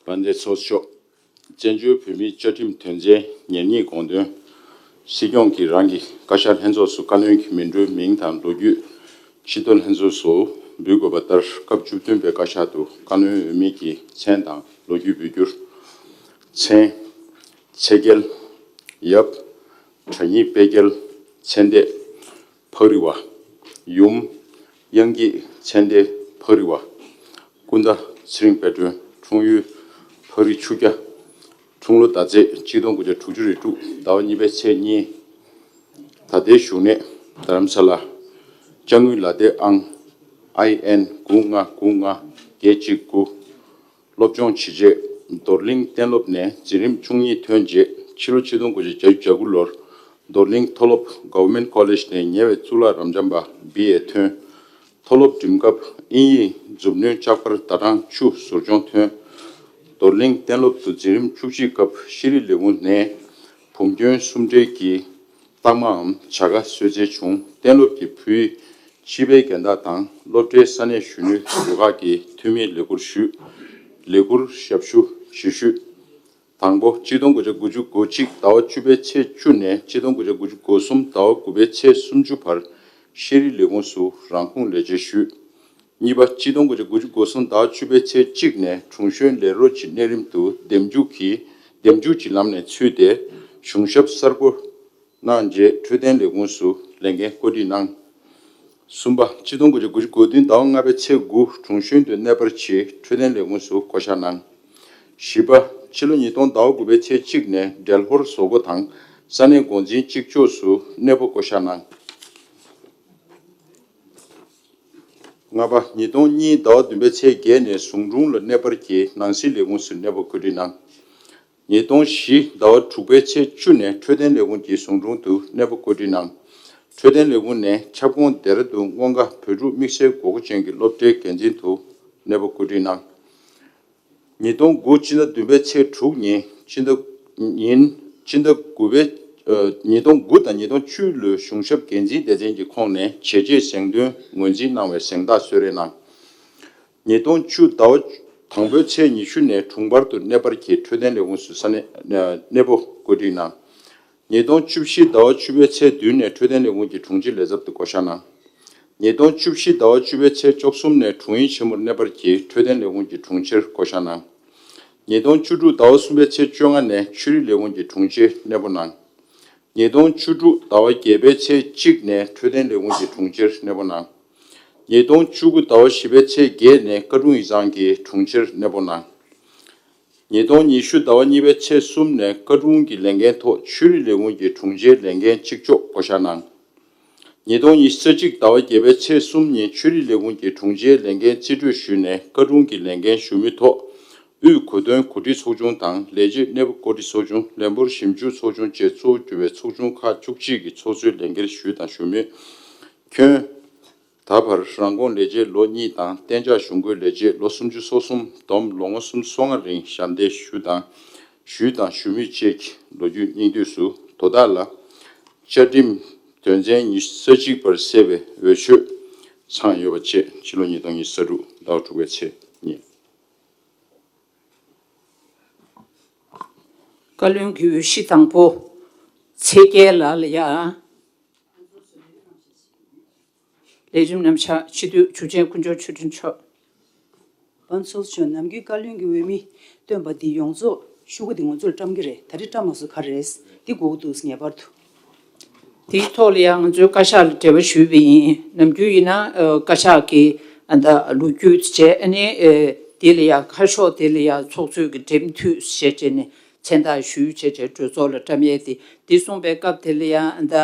དཔལ་ལྡན་ཚོགས་གཙོ་མཆོག་བཙན་བྱོལ་བོད་མིའི་བཅའ་ཁྲིམས་དོན་ཚན་ཉེར་གཉིས་དགོངས་དོན། སྲིད་སྐྱོང་གིས་རང་གི་བཀའ་ཤག་ལྷན་ཚོགས་སུ་བཀའ་བློན་གྱི་མི་འགྲོའི་མིང་དང་ལོ་རྒྱུས་སྤྱི་འཐུས་ལྷན་ཚོགས་སུ་འབུལ་དགོས་པ་ལྟར་སྐབས་བཅུ་བདུན་པའི་བཀའ་ཤག་ཏུ་བཀའ་བློན་འོས་མི་གི་མཚན་དང་ལོ་རྒྱུས་འབུལ་རྒྱུར། མཚན། ཚེ་རྒྱལ། ཡབ། གྲྭ་རྙིང་དཔལ་རྒྱལ། ཚེ་འདས། ཕག་རི་བ། ཡུམ། གཡང་སྐྱིད། ཚེ་འདས། ཕག་རི་བ། སྐུ་ཟླ་ཚེ་རིང་དཔལ་སྒྲོན། འཁྲུངས་ཡུལ་ཕག་རི་ཆུ་རྐྱ། འཁྲུངས་ལོ་ཟླ་ཚེས་གཅིག་སྟོང་དགུ་བརྒྱ་དྲུག་ཅུ་རེ་དྲུག་ཟླ་བ་གཉིས་པའི་ཚེས་གཉིས། ད་ལྟའི་བཞུགས་གནས་རྡ་རམ་ས་ལ། ཅ་དངོས་ལ་དེ་ཨང་ཨའི་ཨེན་དགུ་ལྔ་དགུ་ལྔ་བརྒྱད་གཅིག་དགུ། སློབ་སྦྱོང་ཇི་བྱས། རྡོར་གླིང་གཏན་སློབ་ནས་འཛིན་རིམ་བཅུ་གཉིས་ཐོན་རྗེས་ཕྱི་ལོ་ཆིག་སྟོང་དགུ་བརྒྱ་བརྒྱད་ཅུ་གྱ་དགུ་ལོར་རྡོར་གླིང་མཐོ་སློབ་Government College ནས་ཉེ་བའི་གཙུག་ལག་རབ་འབྱམས་པ་བི་ཨེ་ཐོན། མཐོ་སློབ་འགྲིམ་སྐབས་དབྱིན་ཡིག་མཛུབ་གནོན་ལྕགས་པར་ཟླ་གྲངས་བཅུ་ཟུར་སྦྱོང་ཐོན། རྡོར་གླིང་གཏན་སློབ་ཏུ་འཛིན་རིམ་བཅུ་གཅིག་སྐབས་ཤེས་རིག་ལས་ཁུངས་ནས་བུམ་སྐྱོན་གསུམ་འབྲེལ་གྱི་རྟགས་མའམ་བྱ་དགའ་གསོལ་སྩལ་བྱུང་། གཏན་སློབ་ཀྱི་ཕུལ། སྤྱི་པའི་རྒན་བདག་དང་སློབ་གྲྭའི་ས་གནས་གཞོན་ནུའི་རུ་ཁག་གི་འཐུས་མིའི་ལས་ཁུར་ཞུས། ལས་ཁུར་ཞབས་ཞུ་ཇི་ཞུས། དང་པོ། གཅིག་སྟོང་དགུ་བརྒྱ་དགུ་བཅུ་གོ་གཅིག་ཟླ་བ་བཅུ་པའི་ཚེས་བཅུ་ནས་གཅིག་སྟོང་དགུ་བརྒྱ་དགུ་བཅུ་གོ་གསུམ་ཟླ་བ་དགུ་པའི་ཚེས་སུམ་ཅུ་བར་ཤེས་རིག་ལས་ཁུངས་སུ་རང་ཁུངས་ལས་བྱེད་ཞུས། གཉིས་པ། གཅིག་སྟོང་དགུ་བརྒྱ་དགུ་བཅུ་གོ་གསུམ་ཟླ་བ་བཅུ་པའི་ཚེས་གཅིག་ནས་དྲུང་གཞོན་ལས་རོགས་ཀྱི་གནས་རིམ་དུ་འདེམས་འཇུག་གིས་འདེམས་འཇུག་གི་ལམ་ནས་ཚུད་དེ་གཞུང་ཞབས་གསར་བསྐོ་གནང་རྗེས་འཕྲོད་བསྟེན་ལས་ཁུངས་སུ་ལས་འགན་བཀོད་སྒྲིག་གནང་། གསུམ་པ། གཅིག་སྟོང་དགུ་བརྒྱ་དགུ་བཅུ་གོ་བདུན་ཟླ་བ་ལྔ་པའི་ཚེས་དགུ་དྲུང་གཞོན་དུ་གནས་སྤར་གྱིས་འཕྲོད་བསྟེན་ལས་ཁུངས་སུ་བསྐོ་གཞག་གནང་། བཞི་པ། ཕྱི་ལོ་ཉིས་སྟོང་ཟླ་བ་དགུ་པའི་ཚེས་གཅིག་ནས་འབྲེལ་ཧོར་བཟོ་བཀོད་དང་ས་གནས་འགོ་འཛིན་གཅིག་ལྕོགས་སུ་གནས་སྤོ་བསྐོ་གཞག་གནང་། ལྔ་པ། ཉིས་སྟོང་གཉིས་ཟླ་བ་བདུན་པའི་ཚེས་བརྒྱད་ནས་ཟུང་དྲུང་ལ་གནས་སྤར་གྱིས་ནང་སྲིད་ལས་ཁུངས་སུ་གནས་སྤོ་བཀོད་སྒྲིག་གནང་། ཉིས་སྟོང་བཞི་ཟླ་བ་དྲུག་པའི་ཚེས་བཅུ་ནས་འཕྲོད་བསྟེན་ལས་ཁུངས་ཀྱི་ཟུང་དྲུང་དུ་གནས་སྤོ་བཀོད་སྒྲིག་གནང་། འཕྲོད་བསྟེན་ལས་ཁུངས་ནས་ཁྱབ་ཁོངས་སྡེ་ར་ལྡུན་སྔོན་ཁ་བོད་ཕྲུག་དམིགས་བསལ་དགོས་མཁོ་ཅན་གྱི་སློབ་གྲྭའི་འགན་འཛིན་དུ་གནས་སྤོ་བཀོད་སྒྲིག་གནང་། ཉིས་སྟོང་དགུ་སྤྱི་ཟླ་བདུན་པའི་ཚེས་དྲུག་ཉིན་ སྤྱི་ཟླ་ཉིན་སྤྱི་ཟླ་དགུ་པའི་ཨ་ཉིས་སྟོང་དགུ་དང་ཉིས་སྟོང་བཅུ་ལོའི་གཞུང་ཞབས་འགན་འཛིན་སྡེ་ཚན་གྱི་ཁོངས་ནས་བྱས་རྗེས་གཟེངས་ཐོན་ངོས་འཛིན་གནང་བའི་གཟེངས་རྟགས་གསོལ་རས་གནང་། ཉིས་སྟོང་བཅུ་ཟླ་བ་དང་པོའི་ཚེས་ཉི་ཤུ་ནས་དྲུང་འཕར་དུ་གནས་སྤར་གྱིས་འཕྲོད་བསྟེན་ལས་ཁུངས་སུ་ས་གནས་གནས་སྤོ་བཀོད་སྒྲིག་གནང་། ཉིས་སྟོང་བཅུ་བཞི་ཟླ་བ་བཅུ་པའི་ཚེས་བདུན་ནས་འཕྲོད་བསྟེན་ལས་ཁུངས་ཀྱི་དྲུང་ཆེའི་ལས་ཚབ་ཏུ་བསྐོ་གཞག་གནང་། ཉིས་སྟོང་བཅུ་བཞི་ཟླ་བ་བཅུ་པའི་ཚེས་བཅུ་གསུམ་ནས་དྲུང་ཡིག་ཆེན་མོར་གནས་སྤར་གྱིས་འཕྲོད་བསྟེན་ལས་ཁུངས་ཀྱི་དྲུང་ཆེར་བསྐོ་གཞག་གནང་། ཉིས་སྟོང་བཅུ་དྲུག་ཟླ་བ་གསུམ་པའི་ཚེས་བཅོ་ལྔ་ནས་ཆོས་རིག་ལས་ཁུངས་ཀྱི་དྲུང་ཆེར་གནས་སྤོ་གནང་། ཉིས་སྟོང་བཅུ་དྲུག་ཟླ་བ་བརྒྱད་པའི་ཚེས་གཅིག་ནས་འཕྲོད་བསྟེན་ལས་ཁུངས་ཀྱི་དྲུང་ཆེར་གནས་སྤོ་གནང་། ཉིས་སྟོང་བཅུ་དགུ་ཟླ་བ་བཞི་པའི་ཚེས་བརྒྱད་ནས་བཀའ་དྲུང་ཡིག་ཚང་གི་དྲུང་ཆེར་གནས་སྤོ་གནང་། ཉིས་སྟོང་ཉི་ཤུ་ཟླ་བ་གཉིས་པའི་ཚེས་གསུམ་ནས་བཀའ་དྲུང་གི་ལས་འགན་ཐོག་ཆོས་རིག་ལས་ཁུངས་ཀྱི་དྲུང་ཆེའི་ལས་འགན་གཅིག་ལྕོགས་བསྐོ་གཞག་གནང་། ཉིས་སྟོང་ཉི་ཤུ་རྩ་གཅིག་ཟླ་བ་བརྒྱད་པའི་ཚེས་གསུམ་ཉིན་ཆོས་རིག་ལས་ཁུངས་ཀྱི་དྲུང་ཆེའི་ལས་འགན་རྩིས་སྤྲོད་ཞུས་ནས་བཀའ་དྲུང་གི་ལས་འགན་ཞུ་མུས་ཐོག་དབུས་གོ་སྟོན་གོ་སྒྲིག་ཚོགས་ཆུང་དང་ལས་བྱེད་གནས་བབ་བཀོད་སྒྲིག་ཚོགས་ཆུང་། ལས་འབོར་ཞིབ་འཇུག་ཚོགས་ཆུང་བཅས་གཙོ་བོ་གྱུར་པའི་ཚོགས་ཆུང་ཁག་བཅུ་གཅིག་གི་ཚོགས་གཙོའི་ལས་འཁྱུར་ཞུས་དང་ཞུ་མུས། ཁྱོན། ད་བར་རང་ཁོངས་ལས་བྱེད་ལོ་གཉིས་དང་གཏན་འཇགས་གཞུང་སྒོའི་ལས་བྱེད་ལོ་སུམ་ཅུ་སོ་གསུམ་བསྡོམས་ལོ་ངོ་སུམ་ཅུ་སོ་ལྔ་རིང་ཞབས་འདེགས་ཞུས་དང་ཞུས་དང་ཞུ་མུས་བཅས་ཀྱི་ལོ་རྒྱུས་སྙིང་བསྡུས་སུ་དོ་བདག་ལ་བཅའ་ཁྲིམས་དོན་ཚན་ཉི་ཤུ་རྩ་གཅིག་པར་གསལ་བའི་འོས་ཆོས་ཚང་ཡོད་པ་བཅས་ཕྱི་ལོ་ཉིས་སྟོང་ཉི་ཤུ་རྩ་དྲུག་ཟླ་བ་དྲུག་པའི་ཚེས་ཉིན། བཀའ་བློན་གྱི་འོས་གཞི་དང་པོ་ཚེ་རྒྱལ་ལགས་ལ་ཡ། ལས་རིམ་རྣམ་གཞག་སྤྱི་འཐུས་འཇུ་ཆེན་དཀོན་མཆོག་ཆོས་སྒྲོན་མཆོག་དཔལ་ཚོགས་གཙོ་མཆོག་ནམ་རྒྱུན་བཀའ་བློན་གྱི་འོས་མི་བཏོན་པ་འདི་ཡོངས་རྫོགས་ཤོག་གུ་འདི་ང་ཚོ་ལ་བཀྲམ་གྱི་རེད། ད་རེས་བཀྲམ་མ་སོང་ག་རེ་རེད། འདི་དགོས་ཀྱི་འདུག་ངེས་པར་དུ། དེའི་ཐོག་ལ་ཡང་ང་ཚོའི་བཀའ་ཤག་ལ་འབྲེལ་བ་ཞུས་པ་ཡིན། ནམ་རྒྱུན་ཡིན་ན་ཨ་བཀའ་ཤག་གི་ཨ་ད་ལོ་རྒྱུས་བྱས་ཨ་ནི་ཨ་དེ་ལ་ཡང་ཁ་ཕྱོགས་དེ་ལ་ཡང་ཚོགས་གཙོས་ཀྱི་འབྲེལ་མཐུད་བྱས་བྱས་ནས་མཚན་རྟགས་ཞུས་བྱས་བྱས་གྲོས་ཚོགས་ལ་བཀྲམ་ཡས་དེ། དེ་གསུངས་པའི་སྐབས་དེ་ལ་ཡང་ཨ་ད་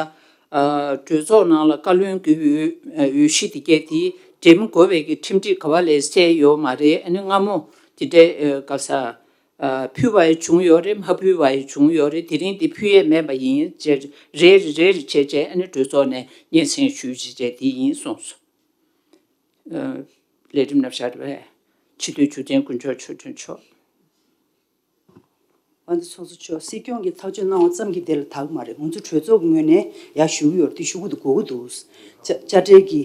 ཨ་གྲོས་ཚོགས་ནང་ལ་བཀའ་བློན་གྱི་འོས་འོས་གཞི་དེ་གས་དེ་འབྲེལ་མི་དགོས་པའི་གི་ཁྲིམས་སྒྲིག་ག་བ་ལས་གསལ་ཡོད་མ་རེད། ཨ་ནི་སྔ་མོ་དེ་འདྲའི་ཨ་ག་ས། ཨ་ཕུལ་བ་ཡང་བྱུང་ཡོད་རེད། མ་ཕུལ་བ་ཡང་བྱུང་ཡོད་རེད། དེ་རིང་འདི་ཕུལ་ཡས་མེད་པ་ཡིན་ཅེས་རེ་རེ་རེ་རེ་བྱས་བྱས་ཨ་ནི་གྲོས་ཚོགས་ནས་སྙན་སེང་ཞུས་བྱས་བྱས་དེ་ཡིན་གསུངས་སོང་། ཨ་ལས་རིམ་རྣམ་གཞག་རེད་པས། སྤྱི་འཐུས་འཇུ་ཆེན་དཀོན་མཆོག་ཆོས་སྒྲོན་མཆོག་དཔལ་འབྱོར་ཚོགས་གཙོ་མཆོག་སྲིད་སྐྱོང་གིས་ཐག་གཅོད་གནང་བ་ཙམ་གྱིས་དེ་ལ་དག་མ་རེད། ང་ཚོ་གྲོས་ཚོགས་ཀྱི་ངོས་ནས་ཡར་ཞུ་གི་ཡོད་རེད། དེ་ཞུ་གི་འདུག་དགོས་ཀྱི་འདུག་དཔྱ་དཔྱ་ཁྲལ་གྱི་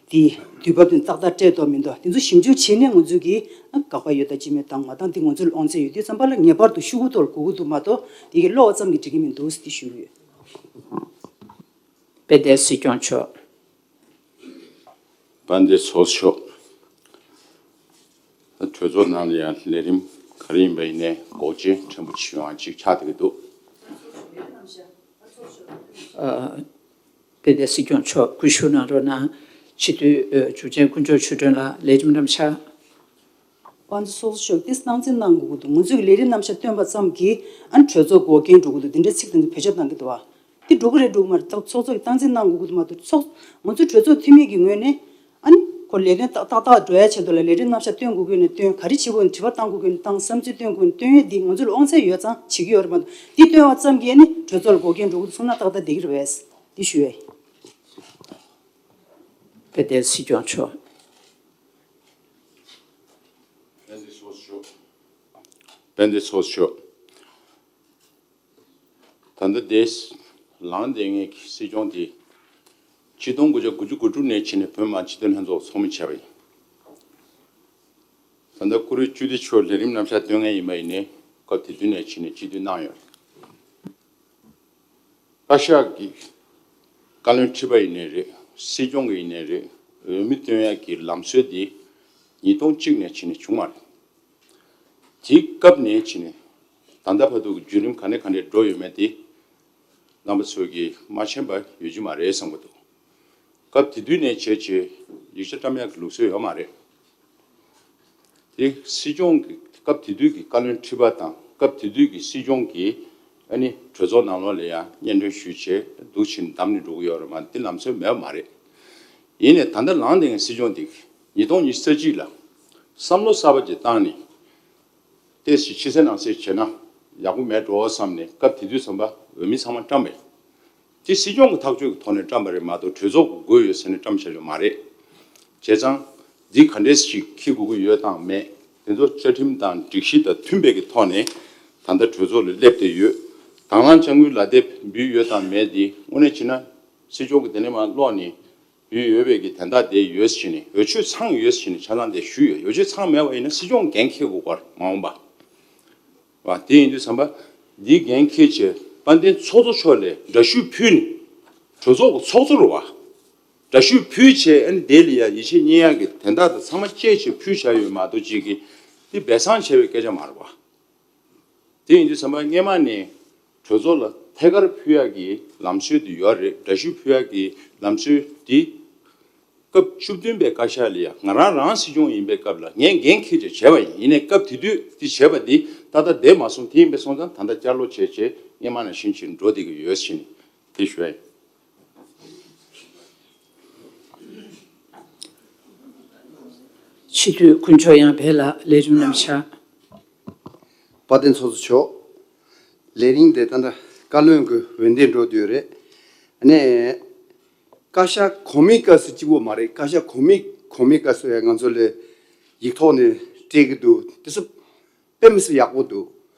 དེ་དུས་བབ་དེ་ཏག་ཏག་སྤྲད་འདུག་མི་འདུག་དེ་ཚོ་ཞིབ་འཇུག་བྱས་ནས་ང་ཚོས་ཀྱི་དགག་པ་ཡོད་དང་ཅི་མེད་དང་མ་དང་དེ་ང་ཚོ་ལ་དབང་ཚད་ཡོད། དུས་ཙམ་པ་ལ་ངེས་པར་དུ་ཤོག་གུ་ཐོག་ལ་དགོས་ཀྱི་འདུག་མ་གཏོགས་དེ་གི་ཀློག་པ་ཙམ་གྱིས་འགྲིག་གི་མི་འདུག་དེ་ཞུ་གི་ཡོད། དཔལ་ལྡན་སྲིད་སྐྱོང་མཆོག་དཔལ་ལྡན་ཚོགས་གཙོ་མཆོག་གྲོས་ཚོགས་ནང་ལ་ཡང་ལས་རིམ་ག་རེ་ཡིན་པ་ཡིན་ནའི་འགོག་རྐྱེན་ཕྲན་བུ་ཅིག་ཡོང་བ་ཅིག་ཆགས་བསྡད་ཀྱི་འདུག་ཨ་དཔལ་ལྡན་སྲིད་སྐྱོང་མཆོག་སྐུ་ཞུ་གནང་རོགས་གནང་། སྤྱི་འཐུས་ཨ་འཇུ་ཆེན་དཀོན་མཆོག་ཆོས་སྒྲོན་ལགས་ལས་རིམ་རྣམ་གཞག་དཔལ་འབྱོར་ཚོགས་གཙོ་མཆོག་དེ་སྟངས་འཛིན་གནང་དགོས་ཀྱི་འདུག་ང་ཚོས་ཀྱི་ལས་རིམ་རྣམ་གཞག་བཏོན་པ་ཙམ་གྱིས་ཨ་ནི་གྲོས་ཚོགས་འགོག་རྐྱེན་འགྲོ་གི་འདུག་དེ་འདྲའི་ཚིག་དེ་ཚོ་བེད་སྤྱོད་གཏང་གི་འདུག་བ། དེ་འགྲོ་གི་རེད་འགྲོ་གི་མ་རེད། ད་ཚོགས་གཙོ་གི་སྟངས་འཛིན་གནང་དགོས་ཀྱི་འདུག་མ་གཏོགས་ཚོགས་ང་ཚོ་གྲོས་ཚོགས་འཐུས་མི་གི་ངོས་ནས་ཨ་ནི་ཁོ་ལས་དོན་ཏག་ཏག་ཏག་འགྲོ་ཡ་ཆེད་དུ་ལ་ལས་རིམ་རྣམ་གཞག་བཏོན་དགོས་ཀྱི་ཡོད་ན་བཏོན། ག་རེ་བྱེད་དགོས་ན་དྲི་བ་བཏང་དགོས་ཀྱི་ཡོད་ན་བཏང་། བསམ་ཚུལ་བཏོན་དགོས་ན་བཏོན་ཡས་འདི་ང་ཚོ་ལ་དབང་ཚད་ཡོད་ཙང་བྱེད་ཀྱི་ཡོད་རེད་མ་གཏོགས་འདི་བཏོན་པ་ཙམ་གྱིས་ཨ་ནི་གྲོས་ཚོགས་ལ་འགོག་རྐྱེན་འགྲོ་གི་འདུག་གསུངས་ན་ཏག་ཏག་བསྡད་ཀྱི་རེད་པས། འདི་ཞུ་ཡས། དཔལ་ལྡན་སྲིད་སྐྱོང་མཆོག་དཔལ་ལྡན་ཚོགས་གཙོ་མཆོག་དཔལ་ལྡན་ཚོགས་གཙོ་མཆོག་ད་ལྟ་དེ་ལངས་བསྡད་མཁན་གྱི་སྲིད་སྐྱོང་དེ་ཆིག་སྟོང་དགུ་བརྒྱ་དགུ་བཅུ་གོ་དྲུག་ནས་ཕྱིན་ནས་བོད་མི་མང་སྤྱི་འཐུས་ལྷན་ཚོགས་ཚོགས་མི་བྱས་པ་ཡིན། ད་ལྟ་བཀུར་འོས་སྤྱི་འཐུས་མཆོག་ལས་རིམ་རྣམ་གཞག་སྟོན་མཁན་ཡིན་པ་ཡིན་ནའི་སྐབས་དེ་དུས་ནས་ཕྱིན་ནས་སྤྱི་འཐུས་གནང་ཡོད། བཀའ་ཤག་གི་བཀའ་བློན་ཁྲི་པ་ཡིན་ནའི་རེད། སྲིད་སྐྱོང་གི་ཡིན་ནའི་རེད། འོས་མི་བཏོན་ཡག་གི་ལམ་སྲོལ་འདི་ཉིས་སྟོང་གཅིག་ནས་ཕྱིན་ནས་བྱུང་བ་རེད། དེའི་སྐབས་ནས་ཕྱིན་ནས་ད་ལྟ་བར་དུ་གི་བརྒྱུད་རིམ་ག་ནས་ག་འདྲས་འགྲོ་ཡོད་མེད་དེ་རྣམ་པ་ཚོས་ཀྱིས་མ་མཁྱེན་པ་ཡོད་ཀྱི་མ་རེད་བསམ་གྱི་འདུག་སྐབས་དེ་དུས་ནས་བྱས་བྱས་ཡིག་ཆ་བཀྲམ་ཡག་གི་ལུགས་སྲོལ་ཡོད་མ་རེད། དེ་སྲིད་སྐྱོང་གི་སྐབས་དེ་དུས་ཀྱི་བཀའ་བློན་ཁྲི་པ་དང་སྐབས་དེ་དུས་ཀྱི་སྲིད་སྐྱོང་གིས་ཨ་ནི་གྲོས་ཚོགས་ནང་ལོགས་ལ་ཡང་སྙན་སྒྲོན་ཞུས་བྱས་འདུག་ཕྱིན་བདམས་ནས་འགྲོ་གི་ཡོད་རེད་མ་གཏོགས་དེ་ལམ་སྲོལ་མེད་པ་མ་རེད། ཡིན་ནའི་ད་ལྟ་ལངས་བསྡད་མཁན་སྲིད་སྐྱོང་དེ་ཉིས་སྟོང་ཉི་ཤུ་རྩ་གཅིག་ལ་བསམ་བློ་གསར་པ་ཅིག་བཏང་ནས་ཏོག་ཙམ་ཕྱི་གསལ་ནང་གསལ་བྱས་ན་ཡག་པོ་མེད་འགྲོ་བསམ་ནས་སྐབས་དེ་དུས་ཙམ་པ་འོས་མི་ཚང་མ་བཀྲམ་པ་ཡིན། དེ་སྲིད་སྐྱོང་གི་ཐག་གཅོད་ཀྱི་ཐོག་ནས་བཀྲམ་པ་རེད་མ་གཏོགས་གྲོས་ཚོགས་ཀྱི་དགོས་ཡོད་ཟེར་ནས་བཀྲམ་བཞག་ཡོད་མ་རེད། བྱས་ཙང་འདི་ག་འདྲས་ཞིག་འཁྱེར་དགོས་ཀྱི་ཡོད་དང་མེད་དེ་ཚོ་བཅའ་ཁྲིམས་དང་སྒྲིག་གཞི་དང་མཐུན་པའི་གི་ཐོག་ནས་ད་ ད་ལྟ་གྲོས་ཚོགས་ལ་སླེབས་བསྡད་ཡོད། དང་བླངས་དཔྱ་དངུལ་ལག་དེབ་འབུལ་ཡོད་དང་མེད་དེ་དངོས་གནས་བྱས་ན་སྲིད་སྐྱོང་གི་དེ་ནས་མར་ཀློག་ནས་འབུལ་ཡོད་པའི་གི་དན་རྟགས་དེ་ཡོད་ཟེར་ནས། འོས་ཆོས་ཚང་ཡོད་ཟེར་ནས་ཆ་ཚང་དེ་ཞུས་ཡོད། འོས་ཆོས་ཚང་མེད་པ་ཡིན་ན་སྲིད་སྐྱོང་འགན་འཁྱེར་དགོས་པར་མ་འོངས་པ། བ། དེ་ཡིན་དུས་ཙམ་པ་འདིའི་འགན་འཁྱེར་བྱས་དཔལ་ལྡན་ཚོགས་གཙོ་མཆོག་ལ་འདྲ་བཤུས་ཕུལ་ནས་གྲོས་ཚོགས་ཀྱི་ཚོགས་གཙོ་རུ་བ། འདྲ་བཤུས་ཕུལ་བྱས་ཨ་ནི་དེ་ལ་ཡ་ཡིད་ཆེས་རྙེད་ཡག་གི་དན་རྟགས་དང་ཚང་མ་བཅད་བྱས་ཕུལ་བཞག་ཡོད་མ་གཏོགས་ཅིག་གིས་དེ་སྦས་གསང་བྱས་པའི་སྐད་ཆ་མ་རེད་བ། དེ་ཡིན་དུས་ཙམ་པ་སྔས་མ་ནས་གྲོས་ཚོགས་ལ་ཐད་ཀར་ཕུལ་ཡག་གི་ལམ་སྲོལ་དེ་ཡོད་རེད། འདྲ་བཤུས་ཕུལ་ཡག་གི་ལམ་སྲོལ་དེ་སྐབས་བཅུ་བདུན་པའི་བཀའ་ཤག་ལ་ཡ་ང་རང་རང་སྲིད་སྐྱོང་ཡིན་པའི་སྐབས་ལ་ངས་འགན་འཁྱེར་བྱས་བྱས་པ་ཡིན། ཡིན་ནའི་སྐབས་དེ་དུས་དེ་བྱས་པ་དེ་ད་ལྟ་བསྡད་མ་སོང་། དེ་ཡིན་པས་སོང་ཙང་ད་ལྟ་བསྐྱར་ལོག་བྱས་བྱས་སྔས་མ་ནང་བཞིན་ཅིག་འགྲོ་བསྡད་ཀྱི་ཡོད་ཟེར་ནས་དེ་ཞུ་ཡ་ཡིན། སྤྱི་འཐུས་དཀོན་མཆོག་དབྱངས་འཕེལ་ལགས། ལས་རིམ་རྣམས་ཆ། དཔལ་ལྡན་ཚོགས་གཙོ་མཆོག་ལས་རིམ་དེ་ད་ལྟ་བཀའ་བློན་གྱི་འོས་འདེམས་འགྲོ་དུས་རེད། ཨ་ནི་བཀའ་ཤག་གོང་མའི་སྐབས་སུ་གཅིག་པོ་མ་རེད། བཀའ་ཤག་གོང་མའི་གོང་མའི་སྐབས་སུ་ཡང་ང་ཚོ་ལ་ཡིག་ཐོག་ནས་སྤྲད་ཀྱི་འདུག་དེ་ཚོ་དཔེ་མི་སྲིད་ཡག་པོ་འདུག་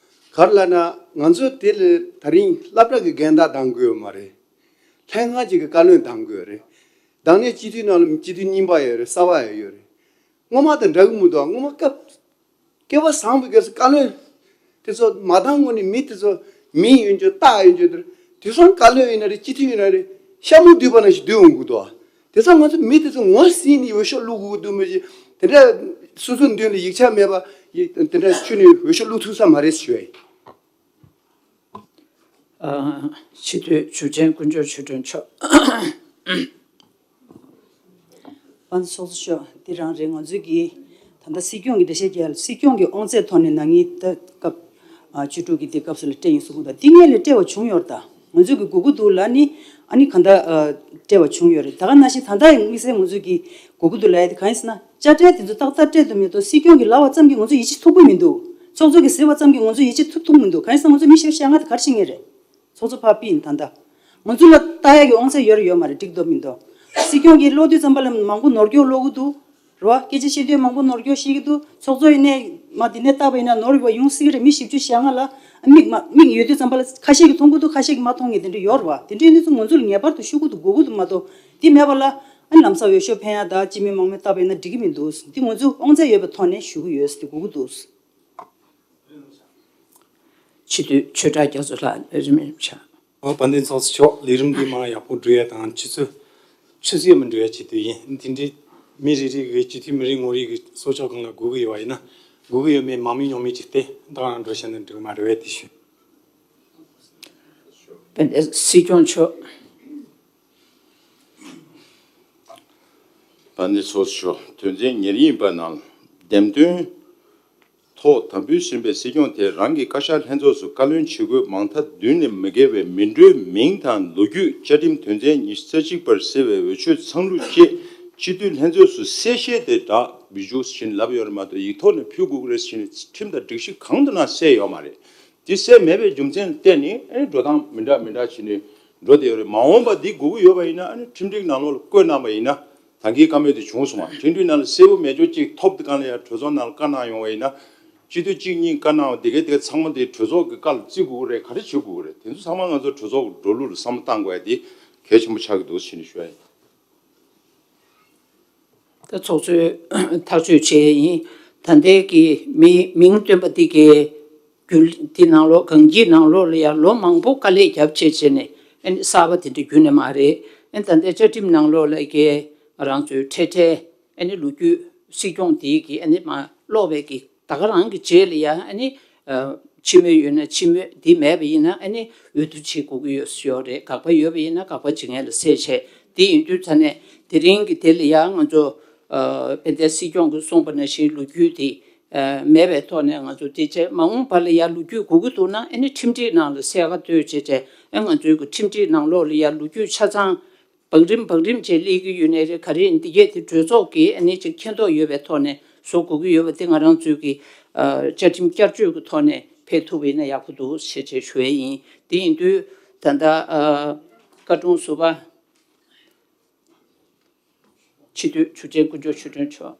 ག་རེ་ལབ་ན་ང་ཚོ་དེ་ལ་ད་རིང་སློབ་གྲྭ་གི་འགན་བདག་འདང་དགོས་ཡོད་མ་རེད། ལྷན་ཁང་གཅིག་གི་བཀའ་བློན་འདང་དགོས་རེད། འདང་ནས་སྤྱི་འཐུས་ནང་ལ་སྤྱི་འཐུས་རྙིང་པ་ཡོད་རེད། གསར་པ་ཡང་ཡོད་རེད། སྔོན་མ་དང་འདྲ་གི་མི་འདུག་སྔོན་མ་སྐབས་སྐལ་བ་བཟང་པོའི་སྐབས་སུ་བཀའ་བློན་དེ་ཚོ་མ་འདང་ངོ་ནས་མི་དེ་ཚོ་མིང་ཡོད་འཇོག་རྟགས་ཡོད་འཇོག་དེ་དེང་སང་བཀའ་བློན་ཡིན་ན་རེད། སྤྱི་འཐུས་ཡིན་ན་རེད། ཤ་མོ་བསྡུས་པ་ནང་བཞིན་བསྡུས་འོང་གི་འདུག་དེང་སང་ང་ཚོ་མི་དེ་ཚོ་ངོ་ཟིན་ནས་འོས་ཤོག་བླུག་དགོས་ཀྱི་འདུག་མི་ཅིག་དེ་འདྲ་སོ་སོའི་མདུན་ལ་ཡིག་ཆ་མེད་པ་ཡི་དེ་འདྲ་ཁྱོན་ནས་འོས་ཤོག་བླུག་ཐུབ་ས་མ་རེད་ཞུ་ཡ་ཡིན། ཨ། སྤྱི་འཐུས་བྱུར་ཅན་དཀོན་མཆོག་ཆོས་སྒྲོན་མཆོག་དཔལ་ཚོགས་གཙོ་མཆོག་འདི་རང་རེད། ང་ཚོས་ཀྱིས་ད་ལྟ་སྲིད་སྐྱོང་གི་འགྲེལ་བཤད་རྒྱག་ཡ་ལ་སྲིད་སྐྱོང་གི་དབང་ཚད་ཐོག་ནས་ན་ནིང་ད་སྐབས་ཨ་བཅུ་དྲུག་གི་དེ་སྐབས་སུ་ལ་སྤྲད་ཡིན་གསུང་གི་འདུག་འདི་སྔོན་ལ་སྤྲད་པ་བྱུང་ཡོད་རེད། ད་ང་ཚོས་ཀྱི་དགོས་ཀྱི་འདུག་ལབ་ནི་ཨ་ནི་གང་ལྟར་ཨ་སྤྲད་པ་བྱུང་ཡོད་རེད། ད་ག་ནང་བཞིན་ད་ལྟ་ཡང་དམིགས་བསལ་ང་ཚོས་ཀྱི་དགོས་ཀྱི་འདུག་ལབ་ཡ་དེ་གང་ཡིན་ཟེར་ན། དཔྱ་ཁྲལ་དེ་ཚོ་ཏག་ཏག་སྤྲད་ཐུབ་མི་འདུག་སྲིད་སྐྱོང་གིས་ལབ་པ་ཙམ་གྱིས་ང་ཚོ་ཡིད་ཆེས་ཐུབ་ཀྱི་མི་འདུག་ཚོགས་གཙོ་གིས་ཟེར་བ་ཙམ་གྱིས་ང་ཚོ་ཡིད་ཆེས་ཐུབ་ཐུབ་མི་འདུག་གང་ཡིན་ཟེར་ན་ང་ཚོ་མི་ཤི་བ་བཤད་ང་དེ་ག་རེ་བྱེད་ངེས་རེད། ཚོགས་གཙོ་ཕར་ཕུད་ཡིན། ད་ལྟ་ང་ཚོ་ལ་ལྟ་ཡག་གི་དབང་ཚད་ཡོད་རེད་ཡོད་མ་རེད་འགྲིག་འདུག་མི་འདུག་སྲིད་སྐྱོང་གིས་ཀློག་དུས་ཙམ་པ་ལ་མང་པོ་ནོར་འཁྱོག་ཀློག་གི་འདུག་རེད་བ། སྐད་ཆ་བཤད་དུས་མང་པོ་ནོར་འཁྱོག་བཤད་ཀྱི་འདུག་ཚོགས་གཙོ་ཡིན་ནའི་མ་དེ་ནས་བལྟས་པ་ཡིན་ན་ནོར་བ་ཡོང་སྲིད་ཀྱི་རེད། མི་བཞི་བཅུ་ཞེ་ལྔ་ལ་མིག་མ་མིག་ཡོད་དུས་ཙམ་པ་ལ་ཁ་ཤས་ཀྱིས་མཐོང་གི་འདུག་ཁ་ཤས་ཀྱིས་མ་མཐོང་མཁན་དེ་འདྲ་ཡོད་རེད་བ། དེ་འདྲ་ཡིན་དུས་ང་ཚོ་ལ་ངེས་པར་དུ་ཤོད་ཀྱི་འདུག་དགོས་ཀྱི་འདུག་མ་གཏོགས་དེ་མེད་པ་ལ། ཨ་ནི་ལམ་སང་འོས་ཤོག་འཕེན་ཡ་ད་སྤྱི་མི་མང་མོས་བཏབ་པ་ཡིན་ན་འགྲིག་གི་མི་འདུག་འདི་ང་ཚོས་དབང་ཚད་ཡོད་པའི་ཐོག་ནས་ཞུ་གི་ཡོད་ཟེར་དེ་དགོས་ཀྱི་འདུག་སྤྱི་འཐུས་ཆོས་གྲགས་རྒྱ་མཚོ་ལགས་རིམ་བཞིན་བྱ། ཨོ་དཔལ་ལྡན་ཚོགས་གཙོ་མཆོག་ལས་རིམ་འདི་མ་ཡག་པོ་འགྲོ་ཡ་དང་ཆུ་ཚོད་ཆུ་ཚོད་མི་འགྲོ་ཡ་བྱེད་དུས་ཡིན། དེ་འདྲའི་མི་རེ་རེ་གི་སྤྱི་འཐུས་མི་རེ་ངོ་རེ་གི་གསོལ་ལྕོག་སྒང་ལ་དགོས་ཀྱི་ཡོད་པ་ཡིན་ན་དགོས་ཀྱི་ཡོད་མེད་མང་མི་ཉུང་མི་ཅིག་སྟེ་ད་ག་རང་འགྲོ་བྱས་ན་འགྲིག་མ་རེད་པས་དེ་ཞུ། དཔལ་ལྡན་སྲིད་སྐྱོང་མཆོག་དཔལ་ལྡན་ཚོགས་གཙོ་མཆོག་དོན་ཚན་ཉེར་གཉིས་པ་ནང་འདེམས་ཐོན་ཐོག་དམ་འབུལ་ཟིན་པའི་སྲིད་སྐྱོང་དེ་རང་གི་བཀའ་ཤག་ལྷན་ཚོགས་སུ་བཀའ་བློན་བྱེད་དགོས་མང་མཐའ་བདུན་ལས་མི་བརྒལ་བའི་མི་འགྲོའི་མིང་དང་ལོ་རྒྱུས་བཅའ་ཁྲིམས་དོན་ཚན་ཉི་ཤུ་རྩ་གཅིག་པར་གསལ་བའི་འོས་ཆོས་ཚང་ལུགས་བཅས་སྤྱི་འཐུས་ལྷན་ཚོགས་སུ་གསལ་བཤད་དེ་དྲག་བི་ཇུ་ཞིག་ལབ་ཡོད་རེད་མ་གཏོགས་ཡིག་ཐོག་ནས་ཕུལ་དགོས་ཀྱི་རེད་ཟེར་ནས་ཁྲིམས་དང་སྒྲིག་གཞི་གང་དུ་ན་གསལ་ཡོད་མ་རེད། དེ་གསལ་མེད་པའི་རྒྱུ་མཚན་ལ་བརྟེན་ནས་ཨ་ནི་འགྲོ་སྟངས་མི་འདྲ་མི་འདྲ་བྱས་ནས་འགྲོ་བསྡད་ཡོད་རེད། མ་འོངས་པ་འདི་དགོས་ཀྱི་ཡོད་པ་ཡིན་ན་ཨ་ནི་ཁྲིམས་སྒྲིག་ནང་ལོགས་ལ་བཀོད་གནང་པ་ཡིན་ན་ད་གིན་བཀའ་མོལ་དེ་བྱུང་སོང་བ། ཁྲིམས་སྒྲིག་ནང་ལ་གསལ་པོ་མེད་ཅོག་ཅིག་ཐོབ་དེ་གང་ལ་ཡང་གྲོས་ཚོགས་ནང་ལ་བཀའ་གནང་ཡོང་བ་ཡིན་ན་སྤྱི་འཐུས་གཅིག་གཉིས་བཀའ་གནང་བ་དེ་གའི་དེ་ག་ཚང་མ་དེ་གྲོས་ཚོགས་ཀྱི་བཀའ་ལ་བརྩི་དགོས་ཀྱི་རེད། ག་རེ་བྱེད་དགོས་ཀྱི་རེད། དེ་ཚོ་ཚང་མ་ང་ཚོ་གྲོས་ཚོགས་ཀྱི་འགྲོ་ལུགས་ལ་བསམ་བློ་བཏང་དགོས་ཡ་དེ་གལ་ཆེན་པོ་ཆགས་ཀྱི་འདུག་ཟེར་ནས་ཞུ་ཡ་ཡིན། ད་ཚོགས་གཙོས་ཐག་གཅོད་བྱས་ཡིན། ད་ལྟའི་གི་མི་མིང་བཏོན་པ་འདི་གའི་རྒྱུན་འདི་ནང་ལོགས་གངས་སྐྱིད་ནང་ལོགས་ལ་ཡང་ལོ་མང་པོ་དཀའ་ལས་རྒྱབ་བྱས་བྱས་ནས་ཨ་ནི་གསར་པ་དེ་འདྲ་རྒྱུན་ནས་མ་རེད། ཨ་ནི་ད་ལྟའི་བཅའ་ཁྲིམས་ནང་ལོགས་ལ་གའི་ང་རང་ཚོའི་འཕྲལ་འཕྲལ་ཨ་ནི་ལོ་རྒྱུས་སྲིད་སྐྱོང་དེའི་གི་ཨ་ནི་མ་ཀློག་པའི་གི་ད་ག་རང་གི་རྗེས་ལ་ཡང་ཨ་ནི་ཨ་ཕྱི་མོས་ཡོད་ན་ཕྱི་མོས་འདི་མེད་པ་ཡིན་ན་ཨ་ནི་འོས་བསྡུ་བྱེད་དགོས་ཀྱི་ཡོད་ཡོད་རེད། དགག་པ་ཡོད་པ་ཡིན་ན་དགག་པ་བྱེད་མཁན་ལ་གསལ་བྱས། དེ་ཡིན་དུས་ད་ནས་དེ་རིང་གི་དེ་ལ་ཡང་ང་ཚོ་ཨ་དཔལ་ལྡན་སྲིད་སྐྱོང་གིས་གསུངས་པ་ནང་བཞིན་ལོ་རྒྱུས་དེ་ཨ་མེད་པའི་ཐོག་ནས་ང་ཚོ་དེ་བྱས་མ་འོངས་པ་ལ་ཡང་ལོ་རྒྱུས་དགོས་ཀྱི་འདུག་ན་ཨ་ནི་ཁྲིམས་སྒྲིག་ནང་ལ་གསལ་ཁ་གཏོད་བྱས་བྱས་ཨ་ང་ཚོའི་གི་ཁྲིམས་སྒྲིག་ནང་ལོགས་ལ་ཡང་ལོ་རྒྱུས་ཆ་ཚང་བག་རིམ་བག་རིམ་བྱས་སླེབས་ཀྱི་ཡོད་ནའི་རེད། ག་རེ་ཡིན་འདི་གས་དེ་གྲོས་ཚོགས་ཀྱིས་ཨ་ནི་ཅིག་མཁྱེན་རྟོགས་ཡོད་པའི་ཐོག་ནས་བཟོ་དགོས་ཀྱི་ཡོད་པ་དེ་ང་རང་ཚོའི་གི་ཨ་བཅའ་ཁྲིམས་བསྐྱར་བཅོས་ཀྱི་ཐོག་ནས་ཕེབས་ཐུབ་པ་ཡིན་ན་ཡག་པོ་འདུག་ཞེས་བྱས་ཞུ་ཡས་ཡིན། དེ་ཡིན་དུས་ད་ལྟ་ཨ་བཀའ་དྲུང་ཟུར་པ་སྤྱི་འཐུས་བྱུར་ཅན་དཀོན་མཆོག་ཆོས་སྒྲོན་མཆོག་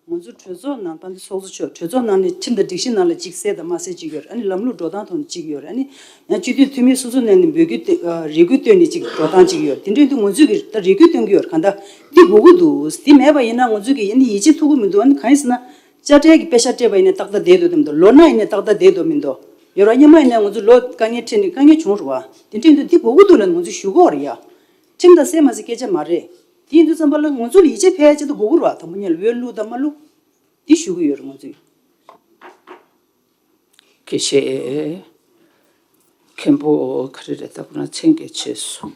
ང་ཚོ་གྲོས་ཚོགས་ནང་དཔལ་ལྡན་ཚོགས་གཙོ་མཆོག་གྲོས་ཚོགས་ནང་ནས་ཁྲིམས་དང་སྒྲིག་གཞི་ནང་ལ་གཅིག་གསལ་དང་མ་གསལ་གཅིག་ཡོད་རེད། ཨ་ནི་ལམ་ལུགས་འགྲོ་སྟངས་ཐོག་ནས་གཅིག་ཡོད་རེད། ཨ་ནི་ཡང་སྤྱི་འཐུས་འཐུས་མི་སོ་སོ་ནས་ནི་འབོད་སྐུལ་བཏོན་ཨ་རེ་སྐུལ་བཏོན་ནས་གཅིག་འགྲོ་སྟངས་གཅིག་ཡོད་རེད། དེ་འདྲ་ཡིན་དུས་ང་ཚོས་ཀྱི་ད་རེ་སྐུལ་བཏོན་གྱི་ཡོད་རེད། གང་ལྟར་འདི་དགོས་ཀྱི་འདུག་འདི་མེད་པ་ཡིན་ན་ང་ཚོས་ཀྱི་ཨ་ནི་ཡིད་ཆེས་ཐུབ་ཀྱི་མི་འདུག་ཨ་ནི་གང་ཡིན་ཟེར་ན་དཔྱ་ཁྲལ་གྱི་པེ་ཤག་སྤྲད་པ་ཡིན་ན་ཏག་ཏག་བསྡད་འདུག་དེ་མི་འདུག་ལོ་ན་ཡིན་ན་ཏག་ཏག་བསྡད་འདུག་མི་འདུག་ཡོད་ར། སྔོན་མ་ཡིན་ན་ང་ཚོ་ལོ་དཀའ་ངལ་འཕྲད་ནས་དཀའ་ངལ་བྱུང་རེད་བ། དེ་འདྲ་ཡིན་དུས་འདི་དགོས་ཀྱི་འདུག་ལབ་ང་ཚོས་ཞུ་གི་ཡོད་རེད་ཡ། ཁྲིམས་དང་གསལ་མ་གསལ་སྐད་ཆ་མ་རེད། དེ་ཡིན་དུས་ཙམ་པ་ལ་ང་ཚོ་ལ་ཡིད་ཆེས་འཕེར་ཡ་ཆེད་དུ་དགོས་ཀྱི་རེད་བ། དང་པོ་ཉིད་ལ་འོས་བླུགས་དང་མ་བླུགས། འདི་ཞུ་གི་ཡོད་རེད་ང་ཚོས། དགེ་བཤེས། མཁན་པོ་ག་རེ་རེད། ད་ཁོ་རང་མཚན་གྱི་ཆེད་སོང་།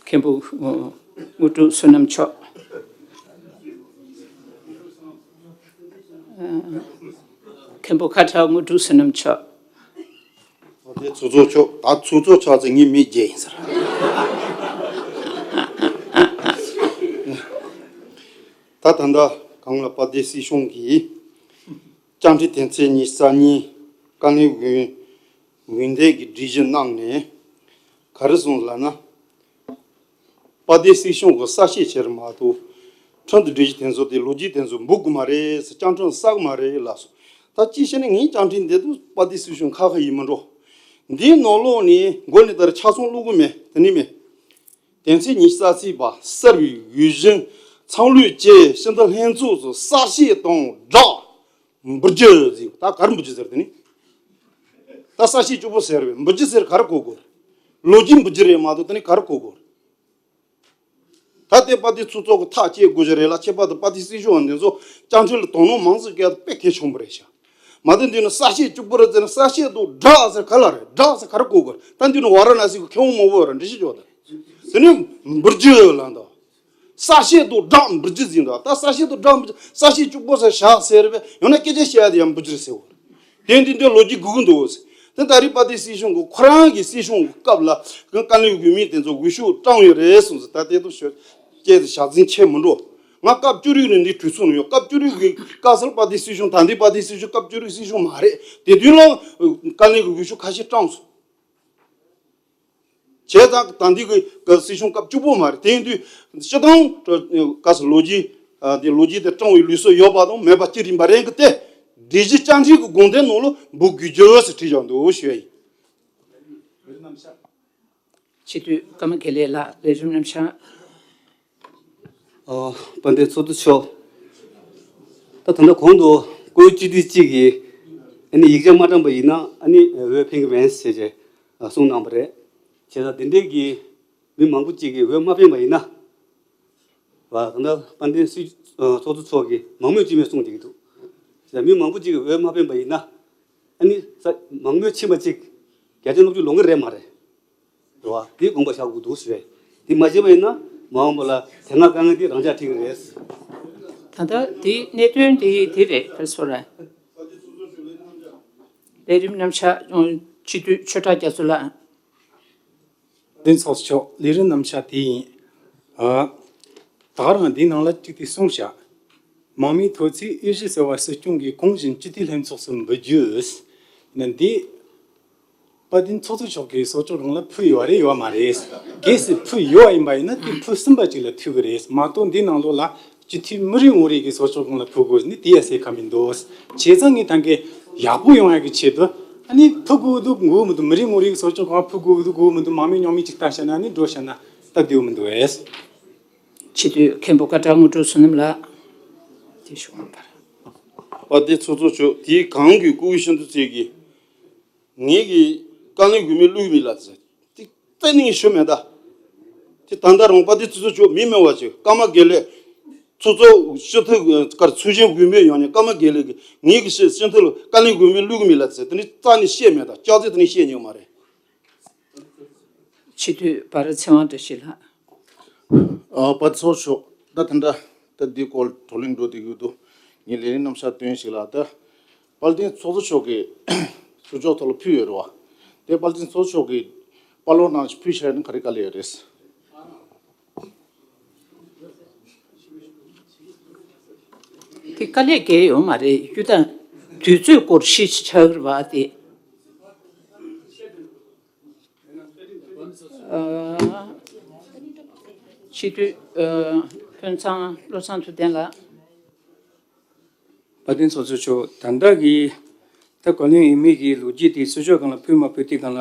མཁན་པོ་དངོས་གྲུབ་བསོད་ནམས་མཆོག་མཁན་པོ་ཁ་བྲལ་དངོས་གྲུབ་བསོད་ནམས་མཆོག་དེ་ཚོགས་གཙོ་མཆོག་ད་ཚོགས་གཙོ་ཆགས་ཚེ་ངའི་མི་བརྒྱད་ཡིན་ཟེར། ད་ད་ལྟ་གང་ལ་དཔལ་ལྡན་སྲིད་གཞུང་གིས་བཅའ་ཁྲིམས་དོན་ཚན་ཉི་ཤུ་རྩ་གཉིས་བཀའ་བློན་འོས་འོས་འདེམས་ཀྱི་སྒྲིག་གཞི་གནང་ནས་ག་རེ་གསུངས་ལབ་ན། དཔལ་ལྡན་སྲིད་གཞུང་གི་གསལ་བཤད་བྱས་རེད་མ་གཏོགས། ཁྲིམས་དང་སྒྲིག་གཞི་དེ་ཚོ་དེ་ལོ་རྒྱུས་དེ་ཚོ་འབུལ་དགོས་མ་རེད་ཟེར། བཅའ་ཁྲིམས་གསལ་གི་མ་རེད་ལབ་སོང་། ད་ཅི་བྱས་ན་ངའི་བཅའ་ཁྲིམས་འདི་དུ་དཔལ་ལྡན་སྲིད་གཞུང་ཁ་ཁ་ཡིན་མི་འགྲོ། འདིའི་ནང་ལོགས་ནས་མགོ་ནས་ལྟར་ཆ་ཚང་བླུག་གི་མེད། དེ་ནི་མེད། དོན་ཚན་ཉི་ཤུ་རྩ་གཅིག་པ་གསར་བའི་འོས་གཞི་ཚང་ལུགས་བཅས་སྤྱི་འཐུས་ལྷན་ཚོགས་སུ་གསལ་བཤད་དང་སྦྲགས་འབུལ་རྒྱུ་ཟེར། ད་ག་རེ་འབུལ་རྒྱུ་ཟེར། དེ་ནི་ད་གསལ་བཤད་གཅིག་པོ་ཟེར་བས། འབུལ་རྒྱུ་ཟེར་ག་རེ་གོ་དགོས། ལོ་རྒྱུས་འབུལ་རྒྱུ་རེད་མ་གཏོགས་དེ་ནི་ག་རེ་གོ་དགོས། ད་ལྟའི་དཔལ་ལྡན་ཚོགས་གཙོ་གི་ཐག་བཅད་དགོས་ཀྱི་རེད་ལ། ཁྱད་པར་དུ་དཔལ་ལྡན་སྲིད་གཞུང་འདི་ཚོ་བཅའ་ཁྲིམས་ལ་དོ་སྣང་མང་ཙམ་བྱས་ན་དཔེ་གལ་ཆེན་པོ་རེད་ཤག་མ་གཏོགས་འདི་ནི་གསལ་བཤད་གཅིག་པོ་རེད་ཟེར་ན། གསལ་བཤད་དང་སྦྲགས་ཟེར་ག་ལ་རེད། སྦྲགས་ཟེར་ག་རེ་གོ་དགོས། ད་འདི་ནི་ཝཱ་ར་ཎ་སི་གི་མཁན་པོ་མང་པོ་ཡོད་རེད། འགྲེལ་བཤད་ཅོག་ད་དེ་ནི་འབུལ་རྒྱུ་ལ་འདུག་གསལ་བཤད་དང་སྦྲགས་འབུལ་རྒྱུ་ཟེར་འདུག་ད་གསལ་བཤད་དང་སྦྲགས་འབུལ་རྒྱུ། གསལ་བཤད་གཅིག་པོ་ཟེར་བཞག་ཟེར་བས། ཡང་ན་སྐད་ཆ་བཤད་ཡ་དེ་ཡང་འབུལ་རྒྱུ་རེད་ཟེར་བ། དེ་འདི་འདྲའི་ལོ་རྒྱུས་དགོས་ཀྱི་འདུག་དེ་ད་རེས་དཔལ་ལྡན་སྲིད་གཞུང་གི་ཁོ་རང་གི་སྲིད་གཞུང་གི་སྐབས་ལ་བཀའ་བློན་འོས་མི་དེ་ཚོ་འོས་ཤོག་བཀྲམ་ཡོད་རེད་གསུངས་ཟེར། ད་དེ་ཚོ་ཤོད་སྐད་དེ་ཞག་འཛིན་ཆེ་མི་འགྲོ། ང་སྐབས་བཅུ་དྲུག་ནས་འདི་གྲོས་ཚོགས་ནང་ཡོད། སྐབས་བཅུ་དྲུག་གི་སྐབས་སུ་དཔལ་ལྡན་སྲིད་གཞུང་། ད་འདི་དཔལ་ལྡན་སྲིད་གཞུང་སྐབས་བཅུ་དྲུག་སྲིད་གཞུང་མ་རེད། དེ་དུས་ལ་བཀའ་བློན་གྱི་འོས་ཤོག་ཁ་ཤས་བཀྲམ་སོང་། བྱས་ཙང་ད་འདི་གི་སྲིད་གཞུང་སྐབས་བཅུ་པོ་མ་རེད། དེ་ཡིན་དུས་སྤྱི་བཏང་ག་ས་ལོ་རྒྱུས་དེ་ལོ་རྒྱུས་དེ་བཀྲམ་བའི་ལུགས་སྲོལ་ཡོད་པ་དང་མེད་པ་གཅིག་རེད་པ། རེད་གི་དེ་སྒྲིག་གཞི་བཅའ་ཁྲིམས་ཀྱི་དགོངས་དོན་ནང་ལ་འབུལ་དགོས་རྒྱུ་ཟེར་བྲིས་བཞག་འདུག་ཞུ་ཡ་ཡིན། སྤྱི་འཐུས་ཀརྨ་དགེ་ལེགས་ལགས། ལས་རིམ་རྣམ་གཞག་ཨ། དཔལ་ལྡན་ཚོགས་གཙོ་མཆོག་ད་ད་ལྟ་གོང་དུ་བཀུར་འོས་སྤྱི་འཐུས་གཅིག་གིས་ཨ་ནི་ཡིག་ཆ་མ་བཀྲམ་པ་ཡིན་ན་ཨ་ནི་འོས་འཕེན་གི་མེད་ཟེར་བྱས་གསུངས་གནང་བ་རེད། བྱས་ཙང་དེ་འདྲའི་གི་མི་མང་པོ་གཅིག་གིས་འོས་མ་འཕེན་པ་ཡིན་ན། བ་ད་ལྟ་དཔལ་ལྡན་སྲིད་ཚོགས་གཙོ་མཆོག་གིས་མང་མོས་ཅི་མེད་གསུངས་བསྡད་ཀྱི་འདུག་བྱས་ཙང་མི་མང་པོ་གཅིག་གིས་འོས་མ་འཕེན་པ་ཡིན་ན། ཨ་ནི་ས་མང་མོས་ཕྱིན་པ་གཅིག་བརྒྱ་ཆ་ལྔ་བཅུ་ལོངས་ཀྱི་རེད་མ་རེད། རེད་བ། དེ་དགོངས་པ་བཞག་དགོས་འདུག་ཟེར། དེ་མ་བྱས་པ་ཡིན་ན་མ་འོངས་པ་ལ་དེ་སྔ་དཀའ་ངལ་དེ་རང་འཇགས་འཕྲད་ཀྱི་རེད། ད་ལྟ་དེ་གནད་དོན་དེ་དེ་རེད། ཁ་སོ་ར། ལས་རིམ་རྣམ་གཞག་སྤྱི་འཐུས་ཆོས་གྲགས་རྒྱ་མཚོ་ལགས། དཔལ་ལྡན་ཚོགས་གཙོ་མཆོག་ལས་རིམ་རྣམ་གཞག་དེ་ཡིན། ཨ། ད་ག་རང་འདིའི་ནང་ལ་གཅིག་དེ་གསུངས་བཞག་མང་མོས་ཐོག་ཚད་དབུས་གཞི་ཟེར་བ་སྲིད་སྐྱོང་གིས་གོང་བཞིན་སྤྱི་འཐུས་ལྷན་ཚོགས་སུ་འབུལ་རྒྱུ། ན་འདི། དཔལ་ལྡན་ཚོགས་གཙོ་མཆོག་གིས་གསོལ་ཇ་སྒང་ལ་ཕུལ་ཡོད་རེད་ཡོད་མ་རེད། གལ་སྲིད་ཕུལ་ཡོད་པ་ཡིན་པ་ཡིན་ན་དེ་ཕུལ་ཟིན་པ་ཅིག་ལ་ཐུག་གི་རེད་མ་གཏོགས་འདི་ནང་ལོགས་ལ་སྤྱི་འཐུས་མི་རེ་ངོ་རེ་གིས་གསོལ་ཇ་སྒང་ལ་ཕུལ་དགོས་ནི་དེ་ཡ་ཟེར་ཁ་མི་འདུག་བྱས་ཙང་ངས་ད་གིན་ཡག་པོ་ཡོང་ཡ་གི་ཆེད་དུ་ཨ་ནི་ཕུལ་དགོས་འདུག་དགོས་མི་འདུག་མི་རེ་ངོ་རེ་གིས་གསོལ་ཇ་སྒང་ཕུལ་དགོས་འདུག་དགོས་མི་འདུག་མང་མོས་ཉུང་མོས་ཅིག་ལྟ་བྱས་ན་ནི་འགྲོ་བྱས་ན་སྟབས་བདེ་བོ་མི་འདུག་ཨེ། སྤྱི་འཐུས་མཁན་པོ་ཀ་ཀྲ་དངོས་གྲུབ་བསོད་ནམས་ལགས། དེ་ཞུ་བ་པར། དཔལ་ལྡན་ཚོགས་གཙོ་མཆོག་དེའི་གོང་གི་སྐུ་ཞབས་ཤིན་ཏུ་ཚེ་གིས། ངེད་ཀྱིས་བཀའ་བློན་འོས་མི་བླུག་མི་ལ་ཟེར། དེ་གཏན་ནས་ཞུ་མེད་ད། དེ་ད་ལྟ་རང་དཔལ་ལྡན་ཚོགས་གཙོ་མཆོག་མི་མེད་པ་ཅིག་ཀརྨ་དགེ་ལེགས། ཚོགས་གཙོ་སྤྱི་འཐུས་ཀར་ཚུལ་བཞིན་འོས་མི་ཡོང་ནས་ཀརྨ་དགེ་ལེགས་ཀྱིས་ངེད་ཀྱི་སྤྱི་སྤྱི་འཐུས་ལ་བཀའ་བློན་འོས་མི་བླུག་མི་ལ་ཟེར། དེ་ནི་རྩ་ནས་བཤད་མེད་ད། ལྕགས་རྩེ་དེ་ནི་བཤད་མྱོང་མ་རེད། སྤྱི་འཐུས་འབའ་ར་ཚེ་དབང་བཀྲ་ཤིས་ལགས། ཨ། དཔལ་ལྡན་ཚོགས་གཙོ་མཆོག་ད་དེ་འདྲ་ད་འདི་སྐོར་བགྲོ་གླེང་འགྲོ་བསྡད་ཀྱི་འདུག་ངས་ལས་རིམ་རྣམ་གཞག་སྟོན་ཞིག་ལ། ད་དཔལ་ལྡན་ཚོགས་གཙོ་མཆོག་གིས་གསོལ་ཇ་ཐོག་ལ་ཕུལ་ཡོད་རེད་བ། དེ་དཔལ་ལྡན་ཚོགས་གཙོ་མཆོག་གིས་དཔལ་ལོ་ནང་ཕུལ་བཞག་ན་ག་རེ་དཀའ་ལས་ཡོད་རེད། དེ་དཀའ་ལས་འགེལ་ཡོད་མ་རེད། གཡུ་ཐང་དུས་ཚོད་སྐོར་ཤེས་ཆགས་རེད་བ་དེ། ཨ། སྤྱི་འཐུས། ཨ། ཕུན་ཚང་བློ་བཟང་ཐུབ་བསྟན་ལགས། དཔལ་ལྡན་ཚོགས་གཙོ་མཆོག་ད་ལྟ་གི་ད་བཀའ་བློན་འོས་མི་གི་ལོ་རྒྱུས་དེ་གསོལ་ལྕོག་སྒང་ལ་ཕུལ་མ་ཕུལ་དེ་སྒང་ལ།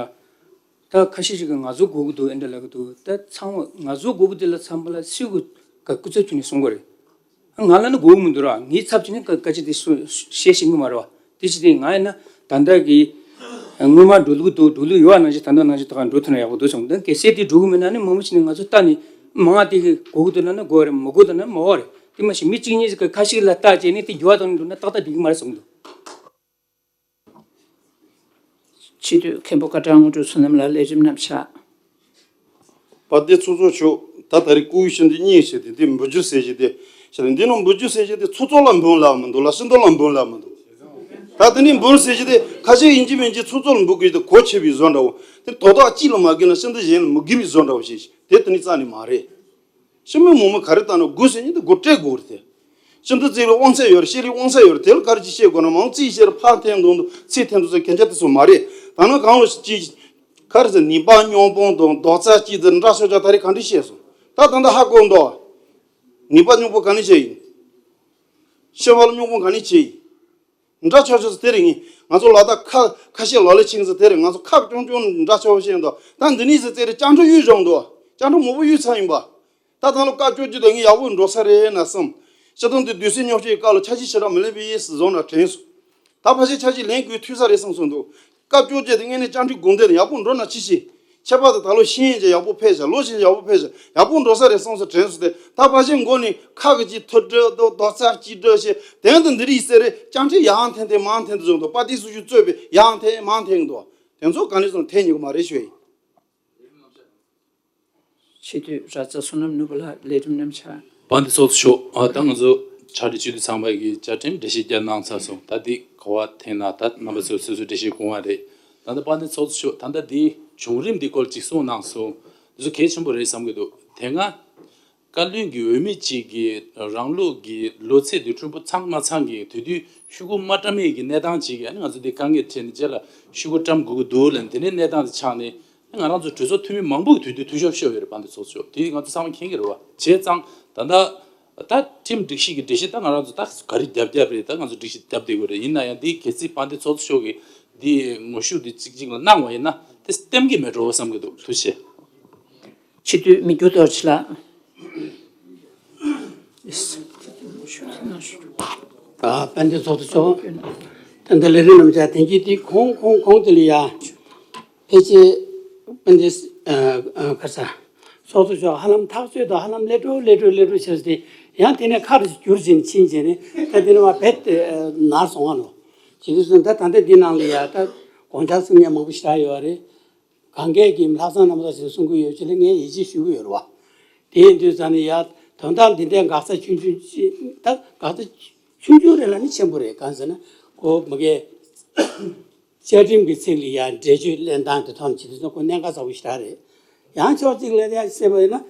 ད་ཁ་ཤས་ཤིག་གིས་ང་ཚོ་དགོས་ཀྱི་འདུག་ཨེ་འདྲ་ལབ་ཀྱི་འདུག་ད་ཚང་མ་ང་ཚོ་དགོས་ཀྱི་འདུག་ལབ་ཙམ་པ་ལ་སུས་གི་ག་སྐུ་ཚབ་བྱས་ནས་གསུང་གི་རེད། ང་ལ་ནི་དགོས་ཀྱི་མི་འདུག་ར། ངའི་ཚབ་བྱས་ནས་བཀའ་བཀའ་ཅི་དེ་གསུང་བཤད་ཤེས་ཀྱི་མ་རེད་བ། དེ་ཅི་དེ་ང་ཡིན་ན་ད་ལྟ་གི་སྔོན་མ་འགྲོ་ལུགས་འདུག་འགྲོ་ལུགས་ཡོད་པ་ནང་བཞིན་ད་ལྟ་ནང་བཞིན་ད་ག་འགྲོ་ཐུབ་ན་ཡག་པོ་འདུག་བསམ། ད་གལ་སྲིད་དེ་འགྲོ་གི་མེད་ན་ནི་མང་པོ་ཞིག་ནས་ང་ཚོ་ལྟ་ནས་མང་བ་དེ་གི་དགོས་ཀྱི་འདུག་ལབ་ན་དགོས་རེད། མི་དགོས་འདུག་ན་མི་དགོས་རེད། དེ་མ་གཞི་མི་གཅིག་གཉིས་ཀྱིས་ཁ་ཤས་ལ་ལྟ་བྱས་ནས་དེ་འགྱུར་བ་གཏོང་ནས་འགྲོ་ན་ཏག་ཏག་འགྲིག་གི་མ་རེད་བསམ་གྱི་འདུག་སྤྱི་འཐུས་མཁན་པོ་བཀའ་ཁྲི་དངོས་གྲུབ་བསོད་ནམས་ལགས་ལས་རིམ་རྣམ་གཞག་དཔལ་ལྡན་ཚོགས་གཙོ་མཆོག་ད་ད་རེས་སྐུ་ཡི་ཤིན་ཏུ་སྙིང་ཞེས་ཏེ་འདི་འབུལ་རྒྱུ་ཟེར་གྱི་དེ་ཤར་འདི་ནང་འབུལ་རྒྱུ་ཟེར་གྱི་དེ་ཚོགས་གཙོ་ལ་འབུལ་ལ་མི་འདུག་ལ། ཤིན་ཏུ་ལ་འབུལ་ལ་མི་འདུག་ད་དེ་ནས་འབུལ་ཟེར་གྱི་དེ་ཁ་ཤས་ཡིན་གྱི་མིན་གྱི་ཚོགས་གཙོ་ལ་འབུལ་དགོས་དེ་གོ་ཆེ་བའི་བཟོ་འདྲ་བོ། དེ་དོ་བདག་གཅིག་ལ་མ་དགོས་ན་ཤིན་ཏུ་གཞན་ལ་མི་དགོས་པའི་བཟོ་འདྲ་བོ་ཞིག་དེ་དེ་ནི་རྩ་ནས་མ་རེད། ཤི་མོའི་མོ་མོ་ག་རེ་བཏང་ན་དགོས་ཟེར་ཉིན་དེ་དགོས་སྤྲད་དགོས་རེད་དེ། ཤིན་ཏུ་རྩིས་ལ་དབང་ཚད་ཡོད་རེད། ཤེས་རིག་དབང་ཚད་ཡོད་རེད། དེ་ལ་ག་རེ་ཅིག་བཤད་དགོས་ན་མང་རྩིས་བཤད་རེད། ཕར་འཐེན་འདུག་འདུག་ཚིག་འཐེན་འདུག་ཟེར་གན་རྒྱ་དེ་ཚོ་མ་རེད། ད་ནང་གང་ལ་ཅིག་ག་རེ་ཟེར་ནུས་པ་རྙོག་པོ་དང་རྡོག་རྩ་གཅིག་དེ་འདྲ་ཆོག་ཆོག་ད་རེས་ག་འདྲ་བཤད་སོང་། ད་ད་ལྟ་ཧ་གོ་འདུག་ནུས་པ་རྙོག་པོ་ག་ནས་བྱས་ཡིན། ཤེས་པ་ལ་རྙོག་པོ་ག་ནས་བྱས་ཡིན། འདྲ་ཆགས་ཆགས་སུ་དེ་རིང་ང་ཚོ་ལ་དྭགས་ཁ་ཁ་ཤས་ལ་ལ་ཆིངས་སུ་དེ་རིང་ང་ཚོ་ཁག་ཅུང་ཅུང་འདྲ་ཆགས་བཤད་འདུག་ད་འདི་ནས་ཟེར་ཙེ་རེ་བཅར་འདྲི་གཡུག་བཞག་འདུག་བཅར་འདྲི་མང་པོ་གཡུག་ཚར་ཡིན་པ། ད་ད་ལོ་བཀའ་བཅོལ་རྒྱུ་དེ་ངས་ཡག་པོ་འགྲོ་ས་རེད་ན་བསམ། སྤྱི་བཏང་དེ་སྡོད་སའི་ཉོག་བཤད་སྐབས་ལ་ཆ་ཤས་ཞེ་དྲག་མི་ལེན་པའི་ཡིད་སུ་བཟོ་ན་དྲན་སོང་། ད་ཕལ་ཆེར་ཆ་ཤས་ལེན་དགོས་ཐུག་ས་རེད་བསམ་སོང་འདུག་བཀའ་བཅོལ་རྒྱུ་དེ་ངས་ནས་བཅར་འདྲི་དགོངས་དོན་ཡག་པོ་འགྲོ་ན་ཅི་ཞིག་ཁྱད་པར་དུ་ད་ལོ་ཤེས་ཡོན་ཅན་ཡག་པོ་ཕེབས་ཤག་ལོ་ཤེས་ཡག་པོ་ཕེབས་ཤག་ཡག་པོ་འགྲོ་ས་རེད་བསམ་སོང་དྲན་སོང་སྟེ། ད་ཕལ་ཆེར་མགོ་ནས་ཁ་གི་ཅིག་ཐུར་སྒྲིལ་དང་རྡོག་རྩ་གཅིག་སྒྲིལ་བྱས་དོན་དུ་འདི་རིགས་ཟེར་རེད། བཅར་འདྲི་ཡང་འཐེན་ཏེ་མང་འཐེན་དུ་བཟུང་འདུག་དཔལ་ལྡན་ཚོགས་གཙོས་པའི་ཡང་འཐེན་མང་འཐེན་འདུག་དེ་ཚོ་ག་ནས་བཟུང་འཐེན་ཉེ་གི་མ་རེད་ཞུ་ཡིན། སྤྱི་འཐུས་ར་ཙ་བསོད་ནམས་ནོར་བུ་ལགས་ལས་རིམ་རྣམ་གཞག་དཔལ་ལྡན་ཚོགས་གཙོ་མཆོག་ཨ་ད་ང་ཚོ་ཕྱག་སྦྲེལ་སྤྱི་འཐུས་ཚང་མ་གིས་བཅའ་ཁྲིམས་འགྲེལ་བཤད་བརྒྱབ་གནང་ཚར་སོང་། ད་འདི་ག་བ་འཐེན་ན་ད་རྣམ་པ་ཚོས་སོ་སོའི་འགྲེལ་བཤད་དགོངས་པ་རེད། ད་ལྟ་དཔལ་ལྡན་ཚོགས་གཙོ་མཆོག་ད་ལྟ་འདིའི་བྱུང་རིམ་འདི་སྐོར་ཅིག་གསུངས་གནང་སོང་། འདི་ཚོ་གལ་ཆེན་པོ་རེད་བསམ་གྱི་འདུག་དེ་སྔ་བཀའ་བློན་གྱི་འོས་མི་གཅིག་གིས་རང་ལུགས་ཀྱི་ལོ་ཚད་དེ་ཕྲུ་གུ་ཚང་མ་ཚང་གི་དེ་དུས་ཤོག་གུ་མ་བཀྲམ་མེད་ཀྱི་གནས་སྟངས་གཅིག་གིས་ཨ་ནི་ང་ཚོ་འདི་དཀའ་ངལ་འཕྲད་ནས་རྗེས་ལ་ཤོག་གུ་བཀྲམ་དགོས་ཀྱི་འདུག་ལབ་ནས་དེ་ནས་གནས་སྟངས་དེ་ཆགས་ནས། ང་རང་ཚོ་གྲོས་ཚོགས་འཐུས་མི་མང་པོ་གིས་དུས་དུས་འཐུས་ཤོར་ཤོར་ཡོད་རེད། དཔལ་ལྡན་ཚོགས་གཙོ་མཆོག་དེ་ང་ཚོ་ཚང་མ་མཁྱེན་གྱི་རེད་བ། བྱས་ཙང་ད་ལྟ་ད་ཁྲིམས་སྒྲིག་གཞི་གི་འགྲེལ་བཤད་ད་ང་རང་ཚོ་ད་ག་རེ་རྒྱབ་རྒྱབ་རེད། ད་ང་ཚོ་སྒྲིག་གཞི་རྒྱབ་བསྡད་དགོས་རེད། ཡིན་ན་ཡང་འདི་གལ་སྲིད་དཔལ་ལྡན་ཚོགས་གཙོ་མཆོག་གིས་འདི་ངོ་ཤུགས་འདི་གཅིག་གཅིག་ལ་གནང་བ་ཡིན་ན་དེ་སྟེམ་གྱི་མེད་འགྲོ་བསམ་གྱི་འདུག་ཐུགས་རྗེ་ཆེ། སྤྱི་འཐུས་མི་འགྱུར་རྡོ་རྗེ་ལགས། ད་དཔལ་ལྡན་ཚོགས་གཙོ་མཆོག་ད་ལྟ་ལས་རིམ་རྣམ་གཞག་དེང་གི་དེ་གོང་གོང་གོང་དེ་ལ་ཡ། ཕལ་ཆེར་དཔལ་ལྡན་ཨ་ཨ་ཁ་ས་ཚོགས་གཙོ་མཆོག་ཧ་ལམ་ཐག་གཅོད་དང་ཧ་ལམ་ལས་འགྲོ་ལས་འགྲོ་ལས་འགྲོ་བྱས་ཏེ་ཡང་དེ་ནས་ཁ་རུ་བསྒྱུར་ཕྱིན་ཕྱིན་བྱས་ནས་ད་དེ་ནས་མར་བེད་དེ་ནར་སོང་བ་ལོ། བྱེད་དུས་སུ་ད་ད་ལྟ་འདི་ནང་ལ་ཡ་ད་དགོངས་འཆར་གསུང་མཁན་མང་པོ་ཞེ་དྲག་ཡོད་རེད། གང་གས་ཀྱིས་ལྷག་བསམ་རྣམ་དག་ཞིག་གསུང་གི་ཡོད་ཅེས་ལ་ངས་ཡིད་ཆེས་ཞུ་གི་ཡོད་རེད་བ། དེ་ཡིན་དུས་ཙང་ནས་ཡ་དོན་དག་འདི་འདྲའི་འགག་རྩ་ཆུང་ཆུང་ཅིག་ད་འགག་རྩ་ཆུང་ཆུང་རེད་ལ་ནི་ཆེན་པོ་རེད། གང་ཟེར་ན་ཁོ་མ་གིའི་བཅའ་ཁྲིམས་ཀྱི་ཚིག་ལ་ཡ་འགྲེལ་བརྗོད་ལེན་སྟངས་དེ་ཐོག་ནས་བྱེད་དུས་ཙང་ཁོ་གནད་འགག་ཚ་པོ་ཞིག་རེད། ཡང་ཕྱོགས་གཅིག་ལ་ཡ་བཤད་པ་ཡིན་ན།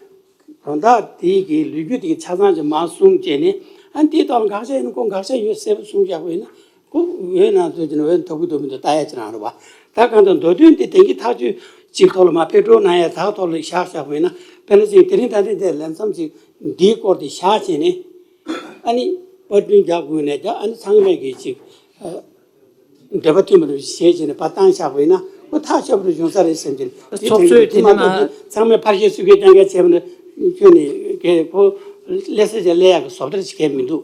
དོན་དག་དེའི་གི་ལོ་རྒྱུས་དེ་གི་ཆ་ཚང་ཅིག་མར་གསུངས་བྱས་ནས་ཨ་ནི་དེའི་ཐོག་ལ་དགག་བྱ་ཡིན་ན་ཁོ་དགག་བྱ་ཡོད་གསལ་པོ་གསུངས་བཞག་པ་ཡིན་ན་ཁོ་འོས་ནང་ཚུད་ཀྱི་ན་འོས་ཐོབ་ཀྱི་འདུག་མི་འདུག་ལྟ་ཡ་ཅིག་རང་རེད་བ། ད་གང་ལྟར་མདོ་དོན་དེ་དེང་གི་ཐག་གཅོད་ཅིག་ཐོག་ལ་མར་ཕེབས་འགྲོ་གནང་ཡ་དག་ཐོག་ལ་བཞག་བཞག་པ་ཡིན་ན་དཔེར་ན་ཅིག་དེ་རིང་ད་ལྟ་དེ་ལས་མཚམས་ཅིག་འདིའི་སྐོར་དེ་བཞག་བྱས་ནས་ཨ་ནི་པར་སྐྲུན་རྒྱག་དགོས་ནས་ཀྱང་ཨ་ནི་ཚང་མས་གི་ཅིག་འདོད་པ་མཐུན་པ་རུ་བྱེད་བྱས་ནས་ཕར་བཏང་བཞག་པ་ཡིན་ན་ཁོ་ཐག་ཆོད་པ་རུ་བྱུང་ས་རེད་བསམ་གྱི་འདུག་ཚོགས་གཙོས་དེ་མ་གཏོགས་ཚང་མས་ཕར་བཤད་ཚུར་བཤད་རྐྱང་རྐྱང་བྱས་པ་ན་ཁྱོན་ནས་གལ་ཁོ་སླེབས་ས་ཅིག་སླེབས་ཡག་གི་བཟོ་ལྟ་ཞིག་གལ་མི་འདུག་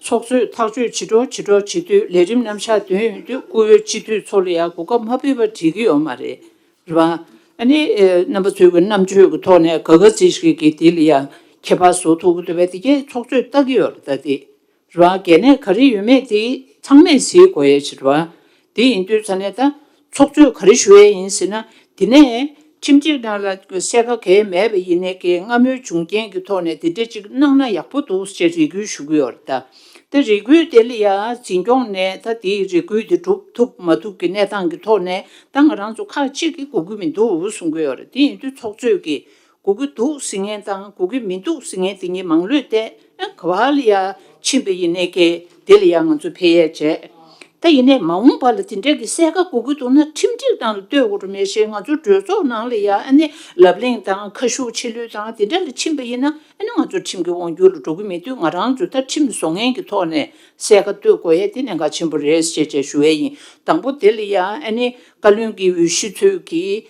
ཚོགས་གཙོས་ཐག་གཅོད་བྱེད་འགྲོ་བྱེད་འགྲོ་བྱེད་དུས་ལས་རིམ་རྣམ་གཞག་འདོན་ཡོང་དུས་བཀུར་འོས་སྤྱི་འཐུས་ཚོ་ལ་ཡང་གོ་སྐབས་མ་ཕུལ་བ་འགྲིག་གི་ཡོད་མ་རེད། རེད་བ། ཨ་ནི་རྣམ་པ་ཚོའི་གི་རྣམ་དཔྱོད་ཀྱི་ཐོག་ནས་ག་ག་ཚོད་ཞིག་གིས་དེ་ལ་ཡང་ཁྱད་པར་བཟོ་ཐུབ་ཀྱི་འདུག་པས་དེ་གས་ཚོགས་གཙོས་ལྟ་གི་ཡོད་རེད་ད་དེ། རེད་བ། གལ་གནད་ག་རེ་ཡོད་མེད་དེ་ཚང་མས་གཟིགས་དགོས་ཡས་ཅིག་རེད་བ། དེ་ཡིན་དུས་ཙ་ནས་ད་ཚོགས་གཙོས་ག་རེ་ཞུ་ཡས་ཡིན་ཟེར་ན་དེ་ནས་ཁྲིམས་སྒྲིག་ནང་ལ་གསལ་ཁ་གང་ཡང་མེད་པ་ཡིན་ནའི་གི་སྔ་མོའི་བྱུང་རྐྱེན་གྱི་ཐོག་ནས་དེ་འདྲ་ཅིག་གནང་ན་ཡག་པོ་འདུག་ཅེས་རེ་སྐུལ་ཞུ་གི་ཡོད་རེད་ད། དེ་རེ་སྐུལ་དེ་ལ་ཡང་འཛིན་སྐྱོང་ནས་ད་དེའི་རེ་སྐུལ་དེ་སྒྲུབ་ཐུབ་མ་ཐུབ་ཀྱི་གནས་སྟངས་ཀྱི་ཐོག་ནས་ད་ང་རང་ཚོ་ཁག་ཅིག་གིས་དགོས་ཀྱི་མི་འདུག་གསུང་གི་ཡོད་རེད། དེ་ཡིན་དུས་ཚོགས་གཙོས་ཀྱིས་དགོས་ཀྱི་འདུག་ཟེར་མཁན་དང་དགོས་ཀྱི་མི་འདུག་ཟེར་མཁན་དེ་གཉིས་མང་ལོས་ཏེ་ཨ་ག་བ་ལ་ཡ་ཕྱིན་པ་ཡིན་ནའི་ཀྱེ་དེ་ལ་ཡ་ང་ཚོ་ཕེབས་ཡས་བྱས། ད་ཡིན་ནའི་མ་འོངས་པ་ལ་དེ་འདྲའི་གི་གསལ་ཁ་དགོས་ཀྱི་འདུག་ན་ཁྲིམས་སྒྲིག་སྟངས་ལ་ལྟོས་དགོས་རེད། མེད་ཤེས་ང་ཚོ་གྲོས་ཚོགས་ནང་ལ་ཡ་ཨ་ནི་ལབ་གླེང་དང་ཁ་ཤུགས་ཆེ་ལོས་དང་དེ་འདྲ་ལ་ཕྱིན་པ་ཡིན་ན་ཨ་ནི་ང་ཚོ་ཁྲིམས་ཀྱི་དབང་སྒྱུར་ལ་འགྲོ་གི་མི་འདུག་ང་རང་ཚོ་ད་ཁྲིམས་བཟོ་མཁན་གྱི་ཐོག་ནས་གསལ་ཁ་གཏོད་དགོས་ཡས་དེ་གནད་འགག་ཆེན་པོ་རེད་ཅེས་བཅས་ཞུ་ཡས་ཡིན། དང་པོ་དེ་ལ་ཡ་ཨ་ནི་བཀའ་བློན་གྱི་འོས་གཞི་ཚོས་ཀྱི་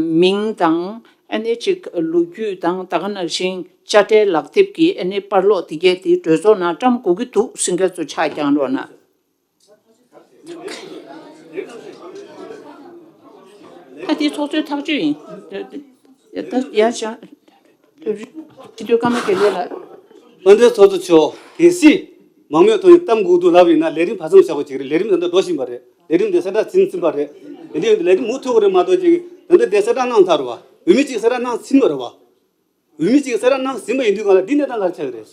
མིང་དང་ཨ་ནི་ཅིག་ལོ་རྒྱུས་དང་ད་ག་ནང་བཞིན་དཔྱ་ཁྲལ་ལག་དེབ་ཀྱི་ཨ་ནི་པར་སློག་དེ་གས་དེ་གྲོས་ཚོགས་ནང་བཀྲམ་དགོས་ཀྱི་འདུག་ཟེར་མཁན་ཚོ་ཕྱག་བརྐྱང་རོགས་གནང་། ད་དེ་ཚོགས་གཙོའི་ཐག་གཅོད་ཡིན། ད་ཡར་བཞག་སྤྱི་འཐུས་ཀརྨ་དགེ་ལེགས་ལགས། དཔལ་ལྡན་ཚོགས་གཙོ་མཆོག་གལ་སྲིད་མང་མོས་ཐོག་ནས་གཏམ་དགོས་འདུག་ལབ་ཡིན་ན་ལས་རིམ་ཕར་ཚུར་བཞག་པ་ཅིག་རེད། ལས་རིམ་ད་ལྟ་འགྲོ་བཞིན་པ་རེད། ལས་རིམ་དེ་གསལ་བསྒྲགས་ཟིན་ཟིན་པ་རེད། དེ་འདྲ་ཡིན་དུས་ལས་རིམ་མུ་མཐུད་དགོས་རེད་མ་གཏོགས་ཅིག་ད་ལྟ་དེ་གསལ་བསྒྲགས་གནང་ཚར་བ། འོས་མི་གཅིག་གསལ་བསྒྲགས་གནང་ཟིན་པ་རེད་བ། འོས་མི་གཅིག་གསལ་བསྒྲགས་གནང་ཟིན་པ་ཡིན་དུས་གང་ལ་འདི་གནས་སྟངས་ག་རེ་ཆགས་ཀྱི་རེད།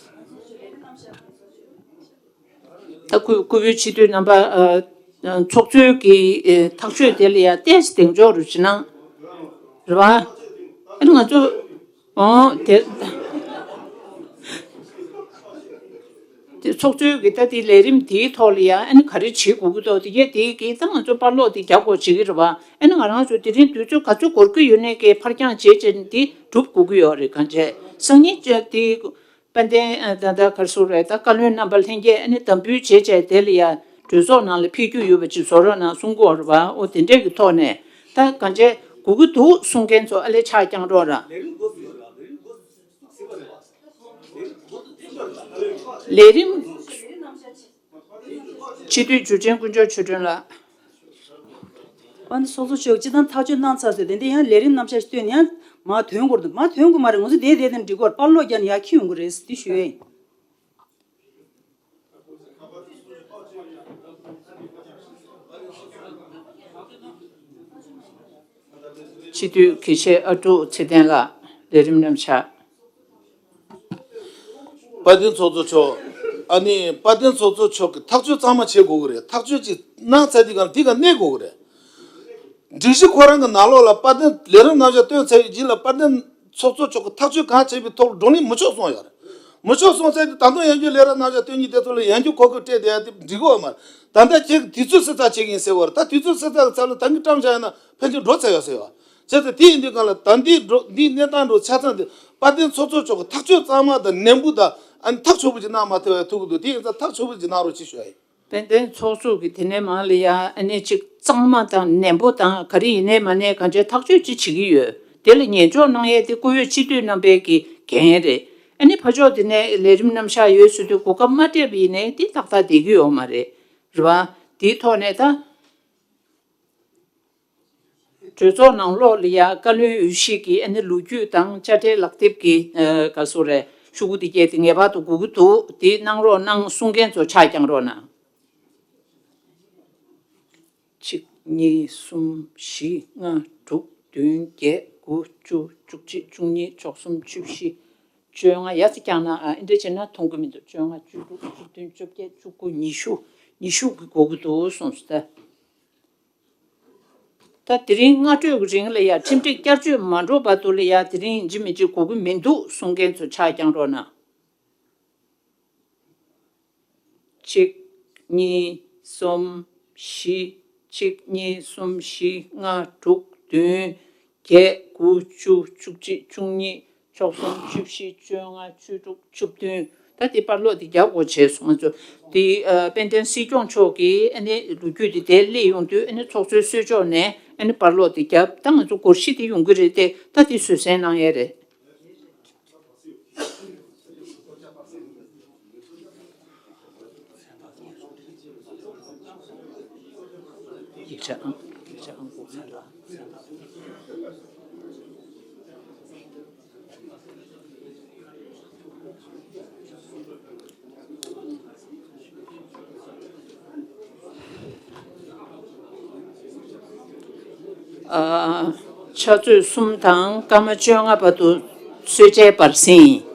ད་སྐུ་སྐུ་བོད་སྤྱི་འཐུས་རྣམ་པ་ཨ་ཨ་ཚོགས་གཙོའི་གི་ཨེ་ཐག་གཅོད་དེ་ལ་ཡ་ཏོག་ཙམ་གདེང་འཇོག་རུ་ཕྱིན་ན་རེད་བ། ཨ་ནི་ང་ཚོ་ཨོ་དེ་དེ་ཚོགས་གཙོའི་གི་ད་དེ་ལས་རིམ་དེའི་ཐོག་ལ་ཡ་ཨ་ནི་ག་རེ་བྱེད་དགོས་ཀྱི་འདུག་དེ་གས་དེའི་གི་ད་ང་ཚོ་པར་སློག་དེ་རྒྱག་དགོས་བྱེད་ཀྱི་རེད་བ། ཨ་ནི་ང་རང་ཚོ་དེ་རིང་དུས་ཚོད་ག་ཚོད་འགོར་གྱི་ཡོད་ནའི་གི་ཕར་འགྱངས་བྱེད་བྱེད་དེ་སྒྲུབ་དགོས་ཀྱི་ཡོད་རེད། གང་བྱས་སང་ཉིན་བཅས་དེ་དཔལ་ལྡན་ད་ལྟ་ག་རེ་ཟེར་རེད། ད་བཀའ་བློན་རྣམ་པ་ལྷན་རྒྱས་ཨ་ནི་དམ་འབུལ་བྱེད་བྱས་དེ་ལ་ཡ་གྲོས་ཚོགས་ནང་ལ་ཕེབས་རྒྱུ་ཡོད་པ་ཅིག་བཟོ་རོགས་གནང་གསུང་གི་ཡོད་རེད་བ། ཨོ་དེ་འདྲས་ཀྱི་ཐོག་ནས་ད་གང་བྱས་དགོས་ཀྱི་འདུག་གསུང་མཁན་ཚོ་ཨ་ལས་ཕྱག་བརྐྱང་རོགས་ར། ལས་རིམ། སྤྱི་འཐུས་འཇུ་ཆེན་དཀོན་མཆོག་ཆོས་སྒྲོན་ལགས། ཨ་ནི་ཚོགས་གཙོ་མཆོག་སྤྱི་བཏང་ཐག་གཅོད་གནང་ཚར་ཟེར་དེ་འདི་ཡང་ལས་རིམ་རྣམ་གཞག་བཏོན་ཡང་མ་ཐོན་དགོས་རེད་འདུག་མ་ཐོན་དགོས་མ་རེད། ང་ཚོ་དེ་དེ་དེ་འགྲིག་གོ་རེད། པར་སློག་རྒྱག་ནས་ཡར་འཁྱེར་ཡོང་གི་རེད་འདི་ཞུ་ཡས་ཡིན། སྤྱི་འཐུས་དགེ་བཤེས་ཨ་ཀྲུག་ཚེ་བརྟན་ལགས་ལས་རིམ་རྣམ་གཞག་དཔལ་ལྡན་ཚོགས་གཙོ་མཆོག་ཨ་ནི་དཔལ་ལྡན་ཚོགས་གཙོ་མཆོག་གིས་ཐག་གཅོད་གཙང་མ་བྱེད་དགོས་ཀྱི་རེད། ཐག་གཅོད་ཅིག་གནང་ཚར་དུས་གང་དེ་ག་གནས་དགོས་ཀྱི་རེད། སྒྲིག་གཞི་ཁོ་རང་གི་ནང་ལོགས་ལ་དཔལ་ལྡན་ལས་རིམ་རྣམ་གཞག་བཏོན་ཚར་བའི་རྗེས་ལ་དཔལ་ལྡན་ཚོགས་གཙོ་མཆོག་གིས་ཐག་གཅོད་གང་བྱས་པའི་ཐོག་ལ་བགྲོ་གླེང་མི་ཆོག་གསུངས་ཡོད་རེད། མི་ཆོག་གསུངས་ཚར་དུས་ད་དུང་ཡང་བསྐྱར་ལས་རིམ་རྣམ་གཞག་བཏོན་མཁན་དེ་ཚོ་ལ་ཡང་བསྐྱར་གོ་སྐབས་སྤྲད་བསྡད་ཡ་དེ་འགྲིག་གི་ཡོད་མ་རེད། ད་ལྟ་ཁྱེད་ཀྱིས་དུས་ཚོད་བསྲི་ཚགས་བྱེད་ཀྱི་ཡིན་ཟེར་བ་རེད། ད་དུས་ཚོད་བསྲི་ཚགས་ཀྱི་ཚབ་ལ་ད་གིན་བཀྲམ་བཞག་ཡོད་ན་ཕལ་ཆེར་འགྲོ་ཚར་ཡོད་ཟེར་བ། བྱས་ཙང་དེ་ཡིན་དུས་གང་ལ་ད་འདི་འགྲོ་འདིའི་གནས་སྟངས་འགྲོ་ཆ་ཚང་དེ་དཔལ་ལྡན་ཚོགས་གཙོ་མཆོག་གིས་ཐག་གཅོད་གཙང་མ་དང་ནན་པོ་དང་ཨ་ནི་ཐག་ཆོད་པོ་ཅིག་གནང་མ་ཐུབ་པའི་ཐུག་གི་འདུག་དེ་ཡིན་ཙང་ཐག་ཆོད་པོ་ཅིག་གནང་རོགས་ཅེས་ཞུ་ཡ་ཡིན། དཔལ་ལྡན་ཚོགས་གཙོ་གིས་དེ་ནས་མར་ལ་ཡ་ཨ་ནི་ཅིག་གཙང་མ་དང་ནན་པོ་དང་ག་རེ་ཡིན་ནའི་མ་ནའི་གང་བྱས་ཐག་གཅོད་ཅིག་བྱེད་ཀྱི་ཡོད། དེ་ལ་ཉན་འཇོག་གནང་ཡས་དེ་བཀུར་འོས་སྤྱི་འཐུས་རྣམ་པའི་གི་འགན་རེད། ཨ་ནི་ཕར་ཕྱོགས་དེ་ནས་ལས་རིམ་རྣམ་གཞག་ཡོད་ཟེར་དུས་གོ་སྐབས་མ་སྤྲད་པ་ཡིན་ནའི་དེ་ཏག་ཏག་བསྡད་ཀྱི་ཡོད་མ་རེད། རེད་བ། དེའི་ཐོག་ནས་ད། གྲོས་ཚོགས་ནང་ལོགས་ལ་ཡ་བཀའ་བློན་འོས་གཞི་གི་ཨ་ནི་ལོ་རྒྱུས་དང་དཔྱ་ཁྲལ་ལག་དེབ་ཀྱི་ཨ་ག་སོ་རེད་ཤོག་གུ་དེ་གས་དེ་ངེས་པར་དུ་དགོས་ཀྱི་འདུག་དེ་གནང་རོགས་གནང་གསུང་མཁན་ཚོ་ཕྱག་བརྐྱང་རོགས་གནང་། གཅིག་གཉིས་གསུམ་བཞི་ལྔ་དྲུག་བདུན་བརྒྱད་དགུ་བཅུ་བཅུ་གཅིག་བཅུ་གཉིས་བཅུ་གསུམ་བཅུ་བཞི་བཅོ་ལྔ། ཡར་ཙམ་བརྐྱངས་ན་ཨ་འདི་འདྲ་བྱས་ན་མཐོང་གི་མི་འདུག་བཅོ་ལྔ་བཅུ་དྲུག་བཅུ་བདུན་བཅོ་བརྒྱད་བཅུ་དགུ་ཉི་ཤུ་ཉི་ཤུ་གི་དགོས་ཀྱི་འདུག་གསུངས་སོང་ད། ད་དེ་རིང་སྔ་དྲོའི་རིང་ལ་ཡ་ཁྲིམས་སྒྲིག་བསྐྱར་བཅོས་མ་འགྲོ་བར་དུ་ལ་ཡ་དེ་རིང་ཡིན་གཅིག་མིན་གཅིག་དགོས་ཀྱི་མི་འདུག་གསུང་མཁན་ཚོ་ཕྱག་བརྐྱང་རོགས་གནང་། གཅིག་གཉིས། གསུམ། བཞི། གཅིག་གཉིས། གསུམ། བཞི། ལྔ། དྲུག་བདུན། བརྒྱད། དགུ། བཅུ། བཅུ་གཅིག་བཅུ་གཉིས། བཅུ་གསུམ། བཅུ་བཞི། བཅོ་ལྔ། བཅུ་དྲུག་བཅུ་བདུན། ད་དེ་པར་སློག་དེ་རྒྱག་དགོས་བྱས་སོང་ང་ཚོ། དེ་ཨ་དཔལ་ལྡན་སྲིད་སྐྱོང་མཆོག་གིས་ཨ་ནི་ལོ་རྒྱུས་དེ་དེ་སླེབས་ཡོང་དུས་ཨ་ནི་ཚོགས་གཙོའི་གསོལ་ཕྱོགས་ནས་ཨ་ནི་པར་སློག་དེ་རྒྱབ། ད་ང་ཚོ་སྒོར་གཞི་དེ་ཡོང་གི་རེད་དེ། ད་དེ་བཟོད་བསྲན་གནང་ཡས་རེད། ཡིག་ཆ་ཨང་ཡིག་ཆ་ཨང་དགུ་ཚར་ལ། ཨ། ཕྱག་ཚོད་གསུམ་དང་སྐར་མ་བཅོ་ལྔ་བར་དུ་གསོལ་ཇའི་བར་གསེང་ཡིན།